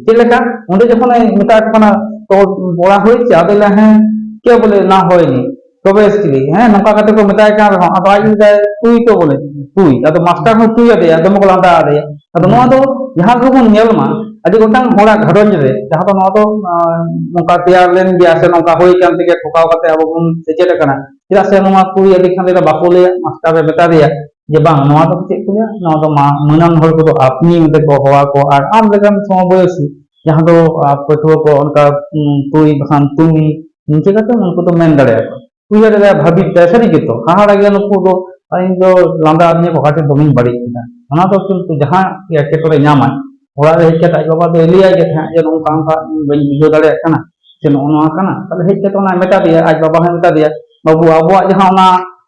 ᱪᱮᱫ ᱞᱮᱠᱟ? ᱚᱸᱰᱮ ᱡᱚᱠᱷᱚᱱᱮ ᱢᱮᱛᱟᱭ ᱠᱟᱱᱟ, "ᱛᱚ ᱵᱚᱲᱟ ᱦᱩᱭ ᱪᱮ?" ᱟᱫᱚᱭ ᱞᱟᱹᱭᱟ, "ᱦᱮᱸ, ᱠᱮ ᱵᱚᱞᱮ ᱱᱟ ᱦᱚᱭᱱᱤ, ᱛᱚᱵᱮ ᱪᱤᱞᱤ?" ᱦᱮᱸ, ᱱᱚᱝᱠᱟ ᱠᱟᱛᱮ ᱠᱚ ᱢᱮᱛᱟᱭ ᱠᱟᱱ ᱨᱮᱦᱚᱸ, ᱟᱫᱚ ᱟᱡ ᱞᱟᱹᱭᱫᱟᱭ, "ᱛᱩᱭ ᱛᱚ ᱵᱚᱞᱮ, ᱛᱩᱭ᱾" ᱟᱫᱚ ᱢᱟᱥᱴᱟᱨ ᱦᱚᱸ ᱛᱩᱭ ᱟᱫᱮᱭᱟ, ᱫᱚᱢᱮ ᱠᱚ ᱞᱟᱸᱫᱟ ᱟᱫᱮᱭᱟ᱾ ᱟᱫᱚ ᱱᱚᱣᱟ ᱫᱚ ᱡᱟᱦᱟᱸ ᱜᱮᱵᱚᱱ ᱧᱮᱞ ᱢᱟ, ᱟᱹᱰᱤ ᱜᱚᱴᱟᱝ ᱦᱚᱲᱟᱜ ᱜᱷᱟᱨᱚᱸᱡᱽ ᱨᱮ ᱡᱟᱦᱟᱸ ᱫᱚ ᱱᱚᱣᱟ ᱫᱚ, ᱟᱸ, ᱱᱚᱝᱠᱟ ᱛᱮᱭᱟᱨ ᱞᱮᱱ ᱜᱮᱭᱟ ᱥᱮ ᱱᱚᱝᱠᱟ ᱦᱩᱭ ᱠᱟᱱ ᱛᱮᱜᱮ ᱴᱷᱚᱠᱟᱣ ᱠᱟᱛᱮ ᱟᱵᱚ ᱵᱚᱱ ᱥᱮᱪᱮᱫ ᱟᱠᱟᱱᱟ᱾ ᱪᱮᱫᱟᱜ ᱥᱮ ᱱᱚᱣᱟ ᱛᱩᱭ ᱟᱹᱰᱤ ᱠᱷᱟᱱ ᱫᱚ ᱵᱟᱠᱚ ᱞᱟᱹᱭᱟ, ᱢᱟᱥᱴᱟᱨ ᱮ ᱢᱮᱛᱟ ᱫᱮᱭᱟ ᱡᱮ, "ᱵᱟᱝ, ᱱᱚᱣᱟ ᱫᱚ ᱪᱮᱫ ᱠᱚ ᱞᱟᱹᱭᱟ, ᱱᱚᱣᱟ ᱫᱚ ᱢᱟ-, ᱢᱟᱹᱱᱟᱱ ᱦᱚᱲ ᱠᱚᱫᱚ ᱟᱯᱱᱤ ᱢᱮᱱᱛᱮ ᱠᱚ ᱦᱚᱦᱚ ᱟᱠᱚᱣᱟ, ᱟᱨ ᱟᱢ ᱞᱮᱠᱟᱱ ᱥᱚᱢᱚᱵᱚᱭᱚᱥᱤ ᱡᱟᱦᱟᱸ ᱫᱚ, ᱟᱨ ᱯᱟᱹᱴᱷᱩᱣᱟᱹ ᱠᱚ ᱚᱱᱠᱟ, ᱩᱸ, ᱛᱩᱭ ᱵᱟᱠᱷᱟᱱ ᱛᱩᱢᱤ, ᱱᱤᱝᱠᱟᱹ ᱠᱟᱛᱮ ᱩᱱᱠᱩ ᱫᱚ ᱢᱮᱱ ᱫᱟᱲᱮᱭᱟᱜᱼᱟ ᱠᱚ᱾ ᱩᱭᱦᱟᱹᱨ ᱮᱫᱟᱭ, ᱵᱷᱟᱹᱵᱤᱛ ᱫᱟᱭ, ᱥᱟᱹᱨᱤ ᱜᱮᱛᱚ, ᱦᱟᱦᱟᱲᱟ ᱜᱮᱭᱟ ᱱᱩᱠᱩ ᱫᱚ, ᱟᱨ ᱤᱧ ᱫᱚ ᱞᱟᱸᱫᱟ ᱟᱹᱫᱤᱧᱟ ᱠᱚ, ᱚᱠᱟ ᱴᱷᱮᱱ ᱫᱚᱢᱮᱧ ᱵᱟᱹᱲᱤᱡ ᱠᱮᱫᱟ᱾ ᱚᱱᱟ ᱫᱚ ᱠᱤᱱᱛᱩ ᱡᱟᱦᱟᱸ ᱮᱴᱠᱮᱴᱚᱬᱮ ᱧᱟᱢᱟᱭ, ᱚᱲᱟᱜ ᱨᱮ ᱦᱮᱡ ᱠᱟᱛᱮ ᱟᱡ ᱵᱟᱵᱟ ᱫᱚᱭ ᱞᱟᱹᱭᱟᱭ ᱜᱮ ᱛᱟᱦᱮᱸᱫ ᱡᱮ, "ᱱᱚᱝᱠᱟ ᱚᱱᱠᱟ ᱤᱧ ᱵᱟᱹᱧ ᱵᱩᱡᱷᱟᱹᱣ ᱫᱟᱲᱮᱭᱟᱜ ᱠᱟᱱᱟ, ᱥᱮ ᱱᱚᱜᱼᱚ ᱱᱚᱣᱟ ᱠᱟᱱᱟ᱾" ᱛᱟᱦᱞᱮ ᱦᱮᱡ ᱠᱟᱛᱮ ᱚᱱᱟᱭ ᱢᱮᱛᱟ ᱫᱮᱭᱟ, ᱟᱡ ᱵᱟᱵᱟ ᱦᱚᱸᱭ ᱢᱮᱛᱟ ᱫᱮᱭᱟ, "ᱵᱟᱹᱵᱩ, ᱟᱵᱚᱣᱟᱜ ᱡᱟᱦᱟᱸ ᱚᱱᱟ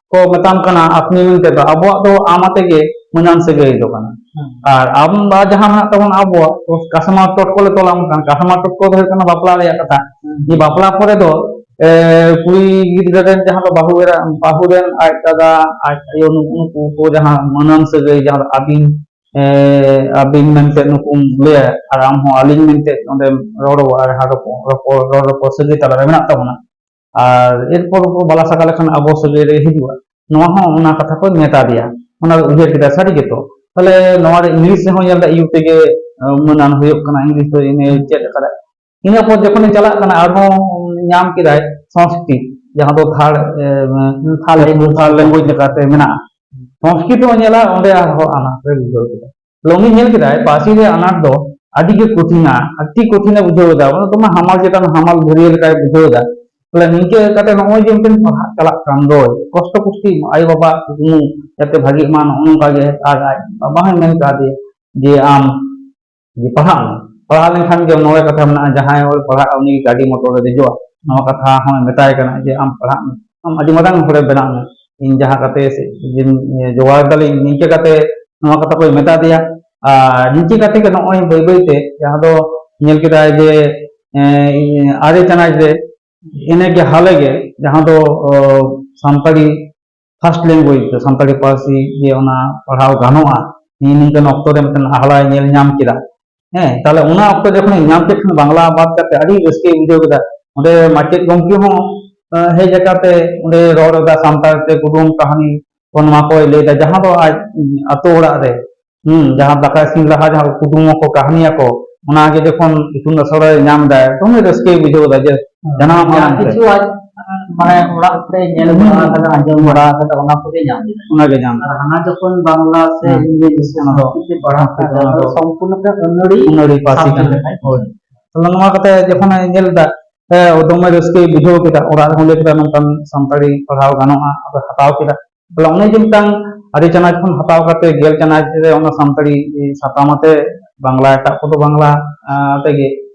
ᱠᱚ ᱢᱮᱛᱟᱢ ᱠᱟᱱᱟ ᱟᱯᱱᱤ ᱢᱮᱱᱛᱮ ᱫᱚ, ᱟᱵᱚᱣᱟᱜ ᱫᱚ ᱟᱢ ᱟᱛᱮ ᱜᱮ ᱢᱟᱹᱱᱟᱱ ᱥᱟᱹᱜᱟᱹᱭ ᱫᱚ ᱠᱟᱱᱟ᱾ ᱦᱩᱸ᱾ ᱟᱨ ᱟᱢ ᱵᱟ ᱡᱟᱦᱟᱸ ᱢᱮᱱᱟᱜ ᱛᱟᱵᱚᱱ ᱟᱵᱚᱣᱟᱜ, ᱠᱟᱥᱢᱟᱨ ᱴᱚᱴᱠᱚ ᱞᱮ ᱛᱚᱞᱟᱢ ᱠᱟᱱ, ᱠᱟᱥᱢᱟᱨ ᱴᱚᱴᱠᱚ ᱫᱚ ᱦᱩᱭᱩᱜ ᱠᱟᱱᱟ ᱵᱟᱯᱞᱟ ᱨᱮᱭᱟᱜ ᱠᱟᱛᱷᱟ᱾ ᱦᱩᱸ᱾ ᱡᱮ ᱵᱟᱯᱞᱟ ᱯᱚᱨᱮ ᱫᱚ ᱮ, ᱠᱩᱲᱤ ᱜᱤᱫᱽᱨᱟᱹ ᱨᱮᱱ ᱡᱟᱦᱟᱸ ᱫᱚ ᱵᱟᱹᱦᱩ ᱮᱨᱟ, ᱵᱟᱹᱦᱩ ᱨᱮᱱ ᱟᱡ ᱫᱟᱫᱟ, ᱟᱡ ᱟᱭᱳ, ᱱᱩᱠᱩ, ᱱᱩᱠᱩ ᱠᱚ ᱡᱟᱦᱟᱸ ᱢᱟᱹᱱᱟᱱ ᱥᱟᱹᱜᱟᱹᱭ, ᱡᱟᱦᱟᱸ ᱫᱚ ᱟᱹᱵᱤᱱ, ᱮ, ᱟᱹᱵᱤᱱ ᱢᱮᱱᱛᱮ ᱱᱩᱠᱩᱢ ᱞᱟᱹᱭᱟ, ᱟᱨ ᱟᱢ ᱦᱚᱸ ᱟᱹᱞᱤᱧ ᱢᱮᱱᱛᱮ ᱚᱸᱰᱮᱢ ᱨᱚᱲᱚᱜᱼᱟ, ᱡᱟᱦᱟᱸ ᱨᱚᱯᱚᱲ, ᱨᱚᱯᱚᱲ, ᱨᱚᱲ ᱨᱚᱯᱚᱲ ᱥᱟᱹᱜᱟᱹᱭ ᱛᱟᱞᱟᱨᱮ ᱢᱮᱱᱟᱜ ᱛᱟᱵᱚᱱᱟ᱾ ᱟᱨ ᱮᱨᱯᱚᱨ ᱠᱚ ᱵᱟᱞᱟ ᱥᱟᱠᱟ ᱞᱮᱠᱷᱟᱱ ᱟᱵᱚ ᱥᱟᱹᱜᱟᱹᱭ ᱨᱮ ᱦᱤᱡᱩᱜᱼᱟ᱾ ᱱᱚᱣᱟ ᱦᱚᱸ ᱚᱱᱟ ᱠᱟᱛᱷᱟ ᱠᱚ ᱢᱮᱛᱟ ᱫᱮᱭᱟ, ᱚᱱᱟ ᱩᱭᱦᱟᱹᱨ ᱠᱮᱫᱟ, ᱥᱟᱹᱨᱤ ᱜᱮᱛᱚ᱾ ᱛᱟᱦᱞᱮ ᱱᱚᱣᱟ ᱨᱮ ᱤᱝᱞᱤᱥ ᱨᱮᱦᱚᱸ ᱧᱮᱞ ᱫᱟ, ᱤᱭᱩ ᱛᱮᱜᱮ, ᱟᱸ, ᱢᱟᱹᱱᱟᱱ ᱦᱩᱭᱩᱜ ᱠᱟᱱᱟ, ᱤᱝᱞᱤᱥ ᱫᱚ ᱤᱱᱟᱹ ᱪᱮᱫ ᱟᱠᱟᱫᱟ᱾ ᱤᱱᱟᱹ ᱯᱚᱨ ᱡᱚᱠᱷᱚᱱᱮ ᱪᱟᱞᱟᱜ ᱠᱟᱱᱟ, ᱟᱨᱦᱚᱸ ᱧᱟᱢ ᱠᱮᱫᱟᱭ ᱥᱚᱝᱥᱠᱨᱤᱛ, ᱡᱟᱦᱟᱸ ᱫᱚ ᱛᱷᱟᱨᱰ, ᱮ, ᱛᱷᱟᱨᱰ ᱞᱮᱝᱜᱩᱭᱮᱡᱽ ᱞᱮᱠᱟᱛᱮ ᱢᱮᱱᱟᱜᱼᱟ᱾ ᱥᱚᱝᱥᱠᱨᱤᱛ ᱦᱚᱸ ᱧᱮᱞᱟ, ᱚᱸᱰᱮ ᱟᱨᱦᱚᱸ ᱟᱱᱟᱴ ᱨᱮ ᱵᱩᱡᱷᱟᱹᱣ ᱠᱮᱫᱟ᱾ ᱛᱟᱦᱞᱮ ᱩᱱᱤ ᱧᱮᱞ ᱠᱮᱫᱟᱭ, ᱯᱟᱹᱨᱥᱤ ᱨᱮᱭᱟᱜ ᱟᱱᱟᱴ ᱫᱚ ᱟᱹᱰᱤ ᱜᱮ ᱠᱚᱴᱷᱤᱱᱟ, ᱟᱹᱰᱤ ᱠᱚᱴᱷᱤᱱᱮ ᱵᱩᱡᱷᱟᱹᱣ ᱮᱫᱟ᱾ ᱚᱱᱟ ᱫᱚ ᱢᱟ ᱦᱟᱢᱟᱞ ᱪᱮᱛᱟᱱ ᱦᱟᱢᱟᱞ ᱵᱷᱟᱹᱨᱭᱟᱹ ᱞᱮᱠᱟᱭ ᱵᱩᱡᱷᱟᱹᱣ ᱮᱫᱟ᱾ ᱛᱟᱦᱞᱮ ᱱᱤᱝᱠᱟᱹ ᱠᱟᱛᱮ ᱱᱚᱜᱼᱚᱭ ᱡᱮ ᱢᱤᱫᱴᱮᱱ ᱯᱟᱲᱦᱟᱜ ᱪᱟᱞᱟᱜ ᱠᱟᱱ ᱫᱚ, ᱠᱚᱥᱴᱚ ᱠᱩᱥᱴᱤ ᱟᱭᱳ ᱵᱟᱵᱟ ᱠᱩᱠᱢᱩ ᱡᱟᱛᱮ ᱵᱷᱟᱜᱤᱜ ᱢᱟ, ᱱᱚᱜᱼᱚ ᱱᱚᱝᱠᱟ ᱜᱮ᱾ ᱟᱨ ᱟᱡ ᱵᱟᱵᱟ ᱦᱚᱸᱭ ᱢᱮᱱ ᱠᱟᱣᱫᱮᱭᱟ ᱡᱮ ᱟᱢ ᱡᱮ ᱯᱟᱲᱦᱟᱜ ᱢᱮ, ᱯᱟᱲᱦᱟᱣ ᱞᱮᱱᱠᱷᱟᱱ ᱜᱮ ᱱᱚᱰᱮ ᱠᱟᱛᱷᱟ ᱢᱮᱱᱟᱜᱼᱟ, ᱡᱟᱦᱟᱸᱭ ᱦᱚᱲ ᱯᱟᱲᱦᱟᱜᱼᱟ ᱩᱱᱤ ᱜᱟᱹᱰᱤ ᱢᱚᱴᱚᱨ ᱨᱮ ᱫᱮᱡᱚᱜᱼᱟ, ᱱᱚᱣᱟ ᱠᱟᱛᱷᱟ ᱦᱚᱸᱭ ᱢᱮᱛᱟᱭ ᱠᱟᱱᱟ ᱡᱮ ᱟᱢ ᱯᱟᱲᱦᱟᱜ ᱢᱮ, ᱟᱢ ᱟᱹᱰᱤ ᱢᱟᱨᱟᱝ ᱦᱚᱲᱮ ᱵᱮᱱᱟᱜ ᱢᱮ, ᱤᱧ ᱡᱟᱦᱟᱸ ᱠᱟᱛᱮ ᱥᱮ ᱤᱧ ᱡᱚᱜᱟᱲ ᱫᱟᱞᱤᱧ, ᱱᱤᱝᱠᱟᱹ ᱠᱟᱛᱮ ᱱᱚᱣᱟ ᱠᱟᱛᱷᱟ ᱠᱚᱭ ᱢᱮᱛᱟ ᱫᱮᱭᱟ᱾ ᱟᱨ ᱱᱤᱝᱠᱟᱹ ᱠᱟᱛᱮ ᱜᱮ ᱱᱚᱜᱼᱚᱭ ᱵᱟᱹᱭ ᱵᱟᱹᱭ ᱛᱮ ᱡᱟᱦᱟᱸ ᱫᱚ ᱧᱮᱞ ᱠᱮᱫᱟᱭ ᱡᱮ, ᱮᱸ, ᱟᱨᱮ ᱪᱟᱱᱟᱪ ᱨᱮ ᱮᱱᱮ ᱜᱮ ᱦᱟᱞᱮ ᱜᱮ ᱡᱟᱦᱟᱸ ᱫᱚ, ᱚ, ᱥᱟᱱᱛᱟᱲᱤ ᱯᱷᱟᱥᱴ ᱞᱮᱝᱜᱩᱭᱮᱡᱽ ᱫᱚ ᱥᱟᱱᱛᱟᱲᱤ ᱯᱟᱹᱨᱥᱤ ᱡᱮ ᱚᱱᱟ ᱯᱟᱲᱦᱟᱣ ᱜᱟᱱᱚᱜᱼᱟ, ᱱᱤᱭᱟᱹ ᱱᱤᱝᱠᱟᱹᱱ ᱚᱠᱛᱚ ᱨᱮ ᱢᱤᱫᱴᱮᱱ ᱟᱦᱞᱟᱭ ᱧᱮᱞ ᱧᱟᱢ ᱠᱮᱫᱟ᱾ ᱦᱮᱸ, ᱛᱟᱦᱞᱮ ᱚᱱᱟ ᱚᱠᱛᱚ ᱡᱚᱠᱷᱚᱱᱮ ᱧᱟᱢ ᱠᱮᱫ ᱠᱷᱟᱱ ᱵᱟᱝᱞᱟ ᱵᱟᱫ ᱠᱟᱛᱮ ᱟᱹᱰᱤ ᱨᱟᱹᱥᱠᱟᱹᱭ ᱵᱩᱡᱷᱟᱹᱣ ᱠᱮᱫᱟ᱾ ᱚᱸᱰᱮ ᱢᱟᱪᱮᱫ ᱜᱚᱢᱠᱮ ᱦᱚᱸ, ᱮ, ᱦᱮᱡ ᱟᱠᱟᱛᱮ ᱚᱸᱰᱮ ᱨᱚᱲ ᱮᱫᱟ ᱥᱟᱱᱛᱟᱲ ᱛᱮ, ᱠᱩᱫᱩᱢ ᱠᱟᱹᱦᱱᱤ ᱠᱚ ᱱᱚᱣᱟ ᱠᱚᱭ ᱞᱟᱹᱭ ᱮᱫᱟ, ᱡᱟᱦᱟᱸ ᱫᱚ ᱟᱡ ᱟᱛᱳ ᱚᱲᱟᱜ ᱨᱮ, ᱦᱩᱸ, ᱡᱟᱦᱟᱸ ᱫᱟᱠᱟ ᱤᱥᱤᱱ ᱞᱟᱦᱟ ᱡᱟᱦᱟᱸ ᱠᱩᱫᱩᱢ ᱟᱠᱚ, ᱠᱟᱹᱦᱱᱤ ᱟᱠᱚ, ᱚᱱᱟ ᱜᱮ ᱡᱚᱠᱷᱚᱱ ᱤᱛᱩᱱ ᱟᱥᱲᱟ ᱨᱮ ᱧᱟᱢ ᱮᱫᱟᱭ, ᱫᱚᱢᱮ ᱨᱟᱹᱥᱠᱟᱹᱭ ᱵᱩᱡᱷᱟᱹᱣ ᱮᱫᱟ ᱡᱮ ᱡᱟᱱᱟᱢ ᱡᱟᱦᱟᱸ ᱟᱲᱟᱝ ᱛᱮ᱾ ᱠᱤᱪᱷᱩ ᱟᱡ, ᱢᱟᱱᱮ, ᱚᱲᱟᱜ ᱠᱚᱨᱮ ᱧᱮᱞ ᱵᱟᱲᱟ ᱟᱠᱟᱫᱟ, ᱟᱸᱡᱚᱢ ᱵᱟᱲᱟ ᱟᱠᱟᱫᱟ, ᱚᱱᱟ ᱠᱚᱜᱮ ᱧᱟᱢ ᱮᱫᱟ᱾ ᱚᱱᱟ ᱜᱮ ᱧᱟᱢ ᱮᱫᱟ᱾ ᱟᱨ ᱦᱟᱱᱟ ᱡᱚᱠᱷᱚᱱ ᱵᱟᱝᱞᱟ ᱥᱮ ᱦᱮᱸ᱾ ᱤᱝᱨᱮᱡᱤ ᱥᱮ ᱚᱱᱟ ᱫᱚ ᱥᱚᱝᱥᱠᱨᱤᱛ ᱛᱮ ᱯᱟᱲᱦᱟᱜ ᱠᱟᱱ ᱛᱟᱦᱮᱸᱫ, ᱚᱱᱟ ᱫᱚ ᱥᱚᱢᱯᱩᱨᱱᱚ ᱛᱮ ᱟᱹᱱᱟᱹᱲᱤ ᱟᱹᱱᱟᱹᱲᱤ ᱯᱟᱹᱨᱥᱤ ᱥᱟᱵᱡᱮᱠᱴ ᱠᱟᱱᱟ᱾ ᱞᱮᱠᱟᱭ ᱦᱳᱭ᱾ ᱛᱟᱦᱞᱮ ᱱᱚᱣᱟ ᱠᱟᱛᱷᱟ ᱡᱚᱠᱷᱚᱱᱮ ᱧᱮᱞ ᱮᱫᱟ, ᱦᱮᱸ, ᱫᱚᱢᱮ ᱨᱟᱹᱥᱠᱟᱹᱭ ᱵᱩᱡᱷᱟᱹᱣ ᱠᱮᱫᱟ᱾ ᱚᱲᱟᱜ ᱨᱮᱦᱚᱸ ᱞᱟᱹᱭ ᱠᱮᱫᱟ, ᱱᱚᱝᱠᱟᱱ ᱥᱟᱱᱛᱟᱲᱤ ᱯᱟᱲᱦᱟᱣ ᱜᱟᱱᱚᱜᱼᱟ, ᱟᱫᱚ ᱦᱟᱛᱟᱣ ᱠᱮᱫᱟ᱾ ᱛᱟᱦᱞᱮ ᱚᱱᱮ ᱡᱮ ᱢᱤᱫᱴᱟᱝ ᱟᱨᱮ ᱪᱟᱱᱟᱪ ᱠᱷᱚᱱ ᱦᱟᱛᱟᱣ ᱠᱟᱛᱮ ᱜᱮᱞ ᱪᱟᱱᱟᱪ ᱨᱮ ᱚᱱᱟ ᱥᱟᱱᱛᱟᱲᱤ ᱥᱟᱛᱟᱢ ᱟᱛᱮ ᱵᱟᱝᱞᱟ, ᱮᱴᱟᱜ ᱠᱚᱫᱚ ᱵᱟᱝᱞᱟ, ᱟᱸ, ᱟᱛᱮ ᱜᱮ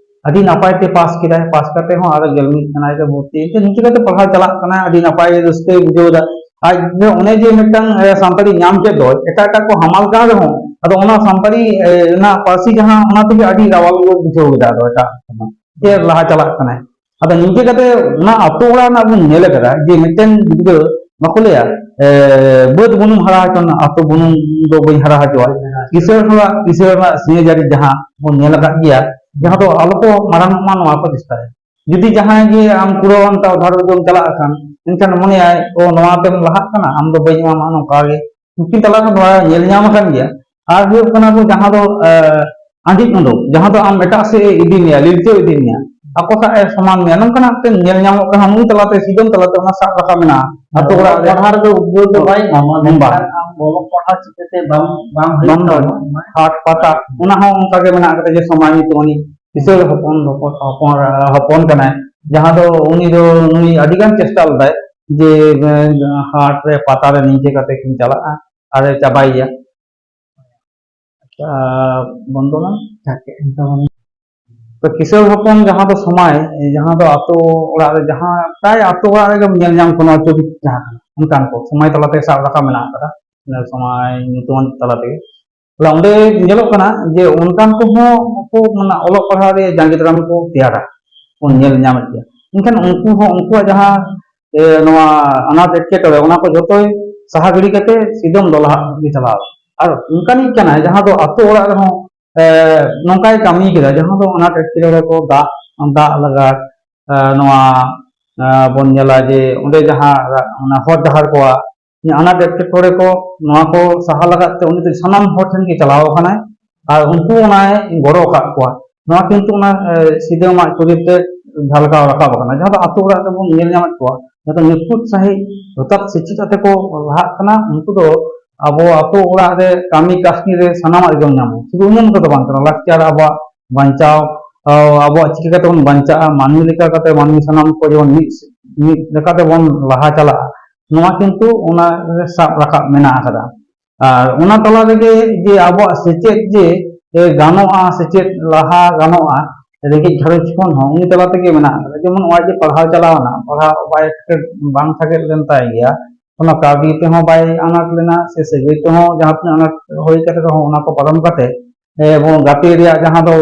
ᱟᱹᱰᱤ ᱱᱟᱯᱟᱭ ᱛᱮ ᱯᱟᱥ ᱠᱮᱫᱟᱭ᱾ ᱯᱟᱥ ᱠᱟᱛᱮ ᱦᱚᱸ ᱟᱨᱚ ᱜᱮᱞ ᱢᱤᱫ ᱪᱟᱱᱟᱪ ᱨᱮ ᱵᱷᱚᱨᱛᱤ ᱮᱱᱛᱮ ᱱᱤᱝᱠᱟᱹ ᱠᱟᱛᱮ ᱯᱟᱲᱦᱟᱣ ᱪᱟᱞᱟᱜ ᱠᱟᱱᱟ, ᱟᱹᱰᱤ ᱱᱟᱯᱟᱭ ᱨᱟᱹᱥᱠᱟᱹᱭ ᱵᱩᱡᱷᱟᱹᱣ ᱮᱫᱟ᱾ ᱟᱡ ᱫᱚ ᱚᱱᱮ ᱡᱮ ᱢᱤᱫᱴᱟᱝ, ᱮ, ᱥᱟᱱᱛᱟᱲᱤ ᱧᱟᱢ ᱠᱮᱫ ᱫᱚ, ᱮᱴᱟᱜ ᱮᱴᱟᱜ ᱠᱚ ᱦᱟᱢᱟᱞ ᱠᱟᱱ ᱨᱮᱦᱚᱸ, ᱟᱫᱚ ᱚᱱᱟ ᱥᱟᱱᱛᱟᱲᱤ, ᱮ, ᱨᱮᱱᱟᱜ ᱯᱟᱹᱨᱥᱤ ᱡᱟᱦᱟᱸ, ᱚᱱᱟ ᱛᱮᱜᱮ ᱟᱹᱰᱤ ᱨᱟᱣᱟᱞ ᱜᱮ ᱵᱩᱡᱷᱟᱹᱣ ᱮᱫᱟ᱾ ᱟᱫᱚ ᱮᱴᱟᱜ ᱠᱚᱫᱚ ᱪᱮᱫ ᱞᱟᱦᱟ ᱪᱟᱞᱟᱜ ᱠᱟᱱᱟᱭ᱾ ᱟᱫᱚ ᱱᱤᱝᱠᱟᱹ ᱠᱟᱛᱮ ᱚᱱᱟ ᱟᱛᱳ ᱚᱲᱟᱜ ᱨᱮᱱᱟᱜ ᱵᱚᱱ ᱧᱮᱞ ᱟᱠᱟᱫᱟ ᱡᱮ ᱢᱤᱫᱴᱮᱱ ᱜᱤᱫᱽᱨᱟᱹ, ᱵᱟᱠᱚ ᱞᱟᱹᱭᱟ, ᱮ, ᱵᱟᱹᱫᱽ ᱵᱩᱱᱩᱢ ᱦᱟᱨᱟ ᱦᱚᱪᱚ ᱨᱮᱱᱟᱜ ᱟᱛᱳ ᱵᱩᱱᱩᱢ ᱫᱚ ᱵᱟᱹᱧ ᱦᱟᱨᱟ ᱦᱚᱪᱚᱣᱟᱭ᱾ ᱠᱤᱥᱟᱹᱬ ᱦᱚᱲᱟᱜ ᱠᱤᱥᱟᱹᱬ ᱨᱮᱱᱟᱜ ᱥᱤᱧ ᱡᱟᱹᱲᱤ ᱡᱟᱦᱟᱸ ᱵᱚᱱ ᱧᱮᱞ ᱟᱠᱟᱫ ᱜᱮᱭᱟ, ᱡᱟᱦᱟᱸ ᱫᱚ ᱟᱞᱚ ᱠᱚ ᱢᱟᱨᱟᱝ ᱚᱜ ᱢᱟ, ᱱᱚᱣᱟ ᱠᱚ ᱪᱮᱥᱴᱟᱭᱟ᱾ ᱡᱩᱫᱤ ᱡᱟᱦᱟᱸᱭ ᱜᱮ ᱟᱢ ᱠᱩᱲᱟᱹᱣ ᱟᱱᱛᱮ ᱚᱫᱷᱟ ᱨᱳᱰ ᱮᱢ ᱪᱟᱞᱟᱜ ᱠᱷᱟᱱ, ᱮᱱᱠᱷᱟᱱ ᱢᱚᱱᱮᱭᱟᱭ, "ᱚ, ᱱᱚᱣᱟ ᱛᱮᱢ ᱞᱟᱦᱟᱜ ᱠᱟᱱᱟ, ᱟᱢ ᱫᱚ ᱵᱟᱹᱧ ᱮᱢᱟᱢᱟ", ᱱᱚᱝᱠᱟ ᱜᱮ᱾ ᱩᱱᱠᱤᱱ ᱛᱟᱞᱟ ᱨᱮ ᱱᱚᱣᱟ ᱧᱮᱞ ᱧᱟᱢ ᱟᱠᱟᱱ ᱜᱮᱭᱟ᱾ ᱟᱨ ᱦᱩᱭᱩᱜ ᱠᱟᱱᱟ ᱠᱚ ᱡᱟᱦᱟᱸ ᱫᱚ, ᱮ, ᱟᱸᱡᱮᱫ ᱩᱰᱩᱠ, ᱡᱟᱦᱟᱸ ᱫᱚ ᱟᱢ ᱮᱴᱟᱜ ᱥᱮᱫ ᱮ ᱤᱫᱤ ᱢᱮᱭᱟ, ᱞᱤᱞᱪᱟᱹ ᱤᱫᱤ ᱢᱮᱭᱟ, ᱟᱠᱚ ᱥᱟᱶ ᱮ ᱥᱚᱢᱟᱱ ᱢᱮᱭᱟ, ᱱᱚᱝᱠᱟᱱᱟᱜ ᱢᱤᱫᱴᱮᱱ ᱧᱮᱞ ᱧᱟᱢᱚᱜ ᱠᱟᱱᱟ᱾ ᱱᱩᱭ ᱛᱟᱞᱟᱛᱮ, ᱥᱤᱫᱚᱢ ᱛᱟᱞᱟᱛᱮ ᱚᱱᱟ ᱥᱟᱵ ᱨᱟᱠᱟᱵ ᱢᱮᱱᱟᱜᱼᱟ᱾ ᱟᱛᱳ ᱚᱲᱟᱜ ᱨᱮ ᱯᱟᱲᱦᱟᱣ ᱨᱮᱫᱚ ᱩᱫᱽᱜᱟᱹᱣ ᱫᱚ ᱵᱟᱭ ᱧᱟᱢᱟ, ᱵᱟᱝ᱾ ᱢᱮᱱᱠᱷᱟᱱ ᱟᱢ ᱚᱞᱚᱜ ᱯᱟᱲᱦᱟᱣ ᱪᱤᱠᱟᱹᱛᱮ ᱵᱟᱢ, ᱵᱟᱝ ᱦᱩᱭᱩᱜ ᱵᱟᱝ ᱛᱟᱢᱟ? ᱦᱟᱴ ᱯᱟᱛᱟ, ᱚᱱᱟ ᱦᱚᱸ ᱚᱱᱠᱟ ᱜᱮ ᱢᱮᱱᱟᱜ ᱟᱠᱟᱫᱟ ᱡᱮ ᱥᱚᱢᱟᱡᱽ ᱱᱤᱛᱚᱜ ᱩᱱᱤ ᱠᱤᱥᱟᱹᱬ ᱦᱚᱯᱚᱱ, ᱦᱚᱯᱚᱱ, ᱦᱚᱯᱚᱱ, ᱦᱚᱯᱚᱱ ᱠᱟᱱᱟᱭ, ᱡᱟᱦᱟᱸ ᱫᱚ ᱩᱱᱤ ᱫᱚ, ᱱᱩᱭ ᱟᱹᱰᱤ ᱜᱟᱱ ᱪᱮᱥᱴᱟ ᱞᱮᱫᱟᱭ ᱡᱮ, ᱮ, ᱦᱟᱴ ᱨᱮ, ᱯᱟᱛᱟ ᱨᱮ ᱱᱤᱝᱠᱟᱹ ᱠᱟᱛᱮ ᱠᱤᱱ ᱪᱟᱞᱟᱜᱼᱟ ᱟᱨᱮ ᱪᱟᱵᱟᱭᱮᱭᱟ᱾ ᱟᱪᱪᱷᱟ, ᱵᱚᱱᱫᱚ ᱢᱟ᱾ ᱛᱚ, ᱠᱤᱥᱟᱹᱬ ᱦᱚᱯᱚᱱ ᱡᱟᱦᱟᱸ ᱫᱚ ᱥᱚᱢᱟᱭ, ᱡᱟᱦᱟᱸ ᱫᱚ ᱟᱛᱳ ᱚᱲᱟᱜ ᱨᱮ, ᱡᱟᱦᱟᱸ ᱯᱨᱟᱭ ᱟᱛᱳ ᱚᱲᱟᱜ ᱨᱮᱜᱮᱢ ᱧᱮᱞ ᱧᱟᱢ ᱠᱚᱣᱟ ᱱᱚᱣᱟ ᱪᱚᱨᱤᱛ ᱡᱟᱦᱟᱸ ᱠᱟᱱᱟ, ᱚᱱᱠᱟᱱ ᱠᱚ ᱥᱚᱢᱟᱭ ᱛᱟᱞᱟᱛᱮ ᱥᱟᱵ ᱨᱟᱠᱟᱵ ᱢᱮᱱᱟᱜ ᱟᱠᱟᱫᱟ, ᱥᱚᱢᱟᱭ ᱧᱩᱛᱩᱢᱟᱱ ᱛᱟᱞᱟ ᱛᱮᱜᱮ᱾ ᱛᱟᱦᱞᱮ ᱚᱸᱰᱮ ᱧᱮᱞᱚᱜ ᱠᱟᱱᱟ ᱡᱮ ᱚᱱᱠᱟᱱ ᱠᱚᱦᱚᱸ ᱠᱚ, ᱢᱟᱱᱮ, ᱚᱞᱚᱜ ᱯᱟᱲᱦᱟᱣ ᱨᱮ ᱡᱟᱸᱜᱮ ᱫᱟᱨᱟᱢ ᱠᱚ ᱛᱮᱭᱟᱨᱟ, ᱵᱚᱱ ᱧᱮᱞ ᱧᱟᱢᱮᱫ ᱜᱮᱭᱟ᱾ ᱢᱮᱱᱠᱷᱟᱱ ᱩᱱᱠᱩ ᱦᱚᱸ, ᱩᱱᱠᱩᱣᱟᱜ ᱡᱟᱦᱟᱸ, ᱮ, ᱱᱚᱣᱟ ᱟᱱᱟᱴ ᱮᱴᱠᱮᱴᱚᱬᱮ, ᱚᱱᱟ ᱠᱚ ᱡᱚᱛᱚᱭ ᱥᱟᱦᱟ ᱜᱤᱰᱤ ᱠᱟᱛᱮ ᱥᱤᱫᱚᱢ ᱫᱚᱞᱦᱟ ᱜᱮ ᱪᱟᱞᱟᱣ᱾ ᱟᱨ ᱚᱱᱠᱟᱱᱤᱡ ᱠᱟᱱᱟᱭ ᱡᱟᱦᱟᱸ ᱫᱚ ᱟᱛᱳ ᱚᱲᱟᱜ ᱨᱮᱦᱚᱸ, ᱮ, ᱱᱚᱝᱠᱟᱭ ᱠᱟᱹᱢᱤ ᱠᱮᱫᱟ, ᱡᱟᱦᱟᱸ ᱫᱚ ᱟᱱᱟᱴ ᱮᱴᱠᱮᱴᱚᱬᱮ ᱠᱚ, ᱫᱟᱜ, ᱫᱟᱜ ᱞᱟᱜᱟᱣ, ᱮ, ᱱᱚᱣᱟ, ᱮ, ᱵᱚᱱ ᱧᱮᱞᱟ ᱡᱮ ᱚᱸᱰᱮ ᱡᱟᱦᱟᱸ ᱚᱱᱟ ᱦᱚᱨ ᱰᱟᱦᱟᱨ ᱠᱚᱣᱟᱜ ᱟᱱᱟᱴ ᱮᱴᱠᱮᱴᱚᱬᱮ ᱠᱚ, ᱱᱚᱣᱟ ᱠᱚ ᱥᱟᱦᱟ ᱞᱟᱜᱟᱫ ᱛᱮ ᱩᱱᱤ ᱫᱚ ᱥᱟᱱᱟᱢ ᱦᱚᱲ ᱴᱷᱮᱱ ᱜᱮ ᱪᱟᱞᱟᱣ ᱟᱠᱟᱱᱟᱭ᱾ ᱟᱨ ᱩᱱᱠᱩ ᱚᱱᱟᱭ ᱜᱚᱲᱚ ᱟᱠᱟᱫ ᱠᱚᱣᱟ᱾ ᱱᱚᱣᱟ ᱠᱤᱱᱛᱩ ᱚᱱᱟ, ᱮ, ᱥᱤᱫᱟᱹᱢᱟᱜ ᱪᱚᱨᱤᱛ ᱨᱮ ᱡᱷᱟᱞᱠᱟᱣ ᱨᱟᱠᱟᱵ ᱟᱠᱟᱱᱟ, ᱡᱟᱦᱟᱸ ᱫᱚ ᱟᱛᱳ ᱚᱲᱟᱜ ᱨᱮᱵᱚᱱ ᱧᱮᱞ ᱧᱟᱢᱮᱫ ᱠᱚᱣᱟ, ᱡᱟᱦᱟᱸ ᱫᱚ ᱱᱤᱯᱷᱩᱴ ᱥᱟᱺᱦᱤᱡ ᱡᱚᱛᱷᱟᱛ ᱥᱮᱪᱮᱫ ᱠᱟᱛᱮ ᱠᱚ ᱞᱟᱦᱟᱜ ᱠᱟᱱᱟ᱾ ᱩᱱᱠᱩ ᱫᱚ ᱟᱵᱚ ᱟᱛᱳ ᱚᱲᱟᱜ ᱨᱮ ᱠᱟᱹᱢᱤ ᱠᱟᱹᱥᱱᱤ ᱨᱮ ᱥᱟᱱᱟᱢᱟᱜ ᱨᱮᱜᱮ ᱵᱚᱱ ᱧᱟᱢᱟ᱾ ᱥᱩᱫᱷᱩ ᱩᱱᱟᱹᱜ ᱢᱚᱛᱚ ᱫᱚ ᱵᱟᱝ ᱠᱟᱱᱟ, ᱞᱟᱠᱪᱟᱨ, ᱟᱵᱚᱣᱟᱜ ᱵᱟᱧᱪᱟᱣ, ᱟᱵᱚᱣᱟᱜ ᱪᱤᱠᱟᱹ ᱠᱟᱛᱮ ᱵᱚᱱ ᱵᱟᱧᱪᱟᱜᱼᱟ, ᱢᱟᱹᱱᱢᱤ ᱞᱮᱠᱟ ᱠᱟᱛᱮ ᱢᱟᱹᱱᱢᱤ ᱥᱟᱱᱟᱢ ᱠᱚ ᱡᱮᱢᱚᱱ ᱢᱤᱫ, ᱢᱤᱫ ᱞᱮᱠᱟᱛᱮ ᱵᱚᱱ ᱞᱟᱦᱟ ᱪᱟᱞᱟᱜᱼᱟ, ᱱᱚᱣᱟ ᱠᱤᱱᱛᱩ ᱚᱱᱟ ᱨᱮ ᱥᱟᱵ ᱨᱟᱠᱟᱵ ᱢᱮᱱᱟᱜ ᱟᱠᱟᱫᱟ᱾ ᱟᱨ ᱚᱱᱟ ᱛᱟᱞᱟ ᱨᱮᱜᱮ ᱡᱮ ᱟᱵᱚᱣᱟᱜ ᱥᱮᱪᱮᱫ ᱡᱮ, ᱮ, ᱜᱟᱱᱚᱜᱼᱟ, ᱥᱮᱪᱮᱫ ᱞᱟᱦᱟ ᱜᱟᱱᱚᱜᱼᱟ ᱨᱮᱸᱜᱮᱡ ᱜᱷᱟᱨᱚᱸᱡᱽ ᱠᱷᱚᱱ ᱦᱚᱸ, ᱩᱱᱤ ᱛᱟᱞᱟ ᱛᱮᱜᱮ ᱢᱮᱱᱟᱜ ᱟᱠᱟᱫᱟ᱾ ᱡᱮᱢᱚᱱ ᱱᱚᱜᱼᱚᱭ ᱡᱮ ᱯᱟᱲᱦᱟᱣ ᱪᱟᱞᱟᱣ ᱮᱱᱟ, ᱯᱟᱲᱦᱟᱣ ᱵᱟᱭ ᱥᱮᱴᱮᱨ, ᱵᱟᱝ ᱥᱟᱜᱮᱫ ᱞᱮᱱ ᱛᱟᱭ ᱜᱮᱭᱟ, ᱚᱱᱟ ᱠᱟᱹᱣᱰᱤ ᱛᱮᱦᱚᱸ ᱵᱟᱭ ᱟᱱᱟᱴ ᱞᱮᱱᱟ, ᱥᱮ ᱥᱟᱹᱜᱟᱹᱭ ᱛᱮᱦᱚᱸ ᱡᱟᱦᱟᱸ ᱛᱤᱱᱟᱹᱜ ᱟᱱᱟᱴ ᱦᱩᱭ ᱠᱟᱛᱮ ᱨᱮᱦᱚᱸ ᱚᱱᱟ ᱠᱚ ᱯᱟᱨᱚᱢ ᱠᱟᱛᱮ, ᱮ, ᱮᱵᱚᱝ ᱜᱟᱛᱮ ᱨᱮᱭᱟᱜ ᱡᱟᱦᱟᱸ ᱫᱚ,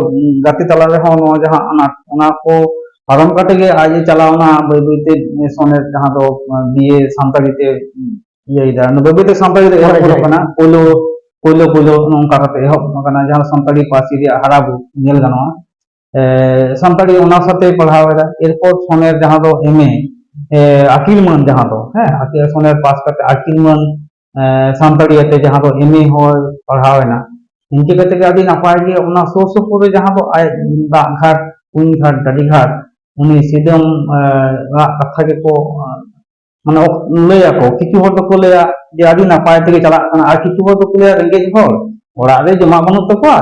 ᱜᱟᱛᱮ ᱛᱟᱞᱟ ᱨᱮᱦᱚᱸ ᱱᱚᱣᱟ ᱡᱟᱦᱟᱸ ᱟᱱᱟᱴ, ᱚᱱᱟ ᱠᱚ ᱯᱟᱨᱚᱢ ᱠᱟᱛᱮ ᱜᱮ ᱟᱡ ᱮ ᱪᱟᱞᱟᱣ ᱮᱱᱟ ᱵᱟᱹᱭ ᱵᱟᱹᱭ ᱛᱮ ᱥᱚᱱᱮᱨ, ᱡᱟᱦᱟᱸ ᱫᱚ ᱵᱤ ᱮ ᱥᱟᱱᱛᱟᱲᱤ ᱛᱮ ᱤᱭᱟᱹᱭᱮᱫᱟ, ᱵᱟᱹᱭ ᱵᱟᱹᱭ ᱛᱮ ᱥᱟᱱᱛᱟᱲᱤ ᱛᱮ ᱮᱦᱚᱵ ᱦᱳᱭ, ᱜᱚᱫᱚᱜ ᱦᱳᱭ᱾ ᱠᱟᱱᱟ᱾ ᱯᱳᱭᱞᱳ ᱯᱳᱭᱞᱳ ᱯᱳᱭᱞᱳ ᱱᱚᱝᱠᱟ ᱠᱟᱛᱮ ᱮᱦᱚᱵ ᱟᱠᱟᱱᱟ, ᱡᱟᱦᱟᱸ ᱥᱟᱱᱛᱟᱲᱤ ᱯᱟᱹᱨᱥᱤ ᱨᱮᱭᱟᱜ ᱦᱟᱨᱟ ᱵᱩᱨᱩ ᱧᱮᱞ ᱜᱟᱱᱚᱜᱼᱟ᱾ ᱮ, ᱥᱟᱱᱛᱟᱲᱤ ᱚᱱᱟᱨᱥ ᱟᱛᱮ ᱯᱟᱲᱦᱟᱣ ᱮᱫᱟ᱾ ᱮᱨᱯᱚᱨ ᱥᱚᱱᱮᱨ, ᱡᱟᱦᱟᱸ ᱫᱚ ᱮᱢ ᱮ, ᱮ, ᱟᱹᱠᱤᱞ ᱢᱟᱹᱱ, ᱡᱟᱦᱟᱸ ᱫᱚ, ᱦᱮᱸ, ᱟᱹᱠᱤᱞ ᱥᱚᱱᱮᱨ ᱯᱟᱥ ᱠᱟᱛᱮ ᱟᱹᱠᱤᱞ ᱢᱟᱹᱱ, ᱮ, ᱥᱟᱱᱛᱟᱲᱤ ᱟᱛᱮ, ᱡᱟᱦᱟᱸ ᱫᱚ ᱮᱢ ᱮ ᱦᱚᱸᱭ ᱯᱟᱲᱦᱟᱣ ᱮᱱᱟ᱾ ᱤᱱᱠᱟᱹ ᱠᱟᱛᱮ ᱜᱮ ᱟᱹᱰᱤ ᱱᱟᱯᱟᱭ ᱜᱮ ᱚᱱᱟ ᱥᱩᱨ ᱥᱩᱯᱩᱨ ᱨᱮ ᱡᱟᱦᱟᱸ ᱫᱚ ᱟᱡ ᱫᱟᱜ ᱜᱷᱟᱴ, ᱠᱩᱧ ᱜᱷᱟᱴ, ᱰᱟᱹᱰᱤ ᱜᱷᱟᱴ, ᱩᱱᱤ ᱥᱤᱫᱟᱹᱢ, ᱮ, ᱨᱟᱜ ᱠᱟᱛᱷᱟ ᱜᱮᱠᱚ, ᱮ, ᱢᱟᱱᱮ ᱚᱠ-, ᱞᱟᱹᱭᱟᱠᱚ, ᱠᱤᱪᱷᱩ ᱦᱚᱲ ᱫᱚᱠᱚ ᱞᱟᱹᱭᱟ ᱡᱮ ᱟᱹᱰᱤ ᱱᱟᱯᱟᱭ ᱛᱮᱜᱮ ᱪᱟᱞᱟᱜ ᱠᱟᱱᱟ, ᱟᱨ ᱠᱤᱪᱷᱩ ᱦᱚᱲ ᱫᱚᱠᱚ ᱞᱟᱹᱭᱟ ᱨᱮᱸᱜᱮᱡ ᱦᱚᱲ, ᱚᱲᱟᱜ ᱨᱮ ᱡᱚᱢᱟᱜ ᱵᱟᱹᱱᱩᱜ ᱛᱟᱠᱚᱣᱟ,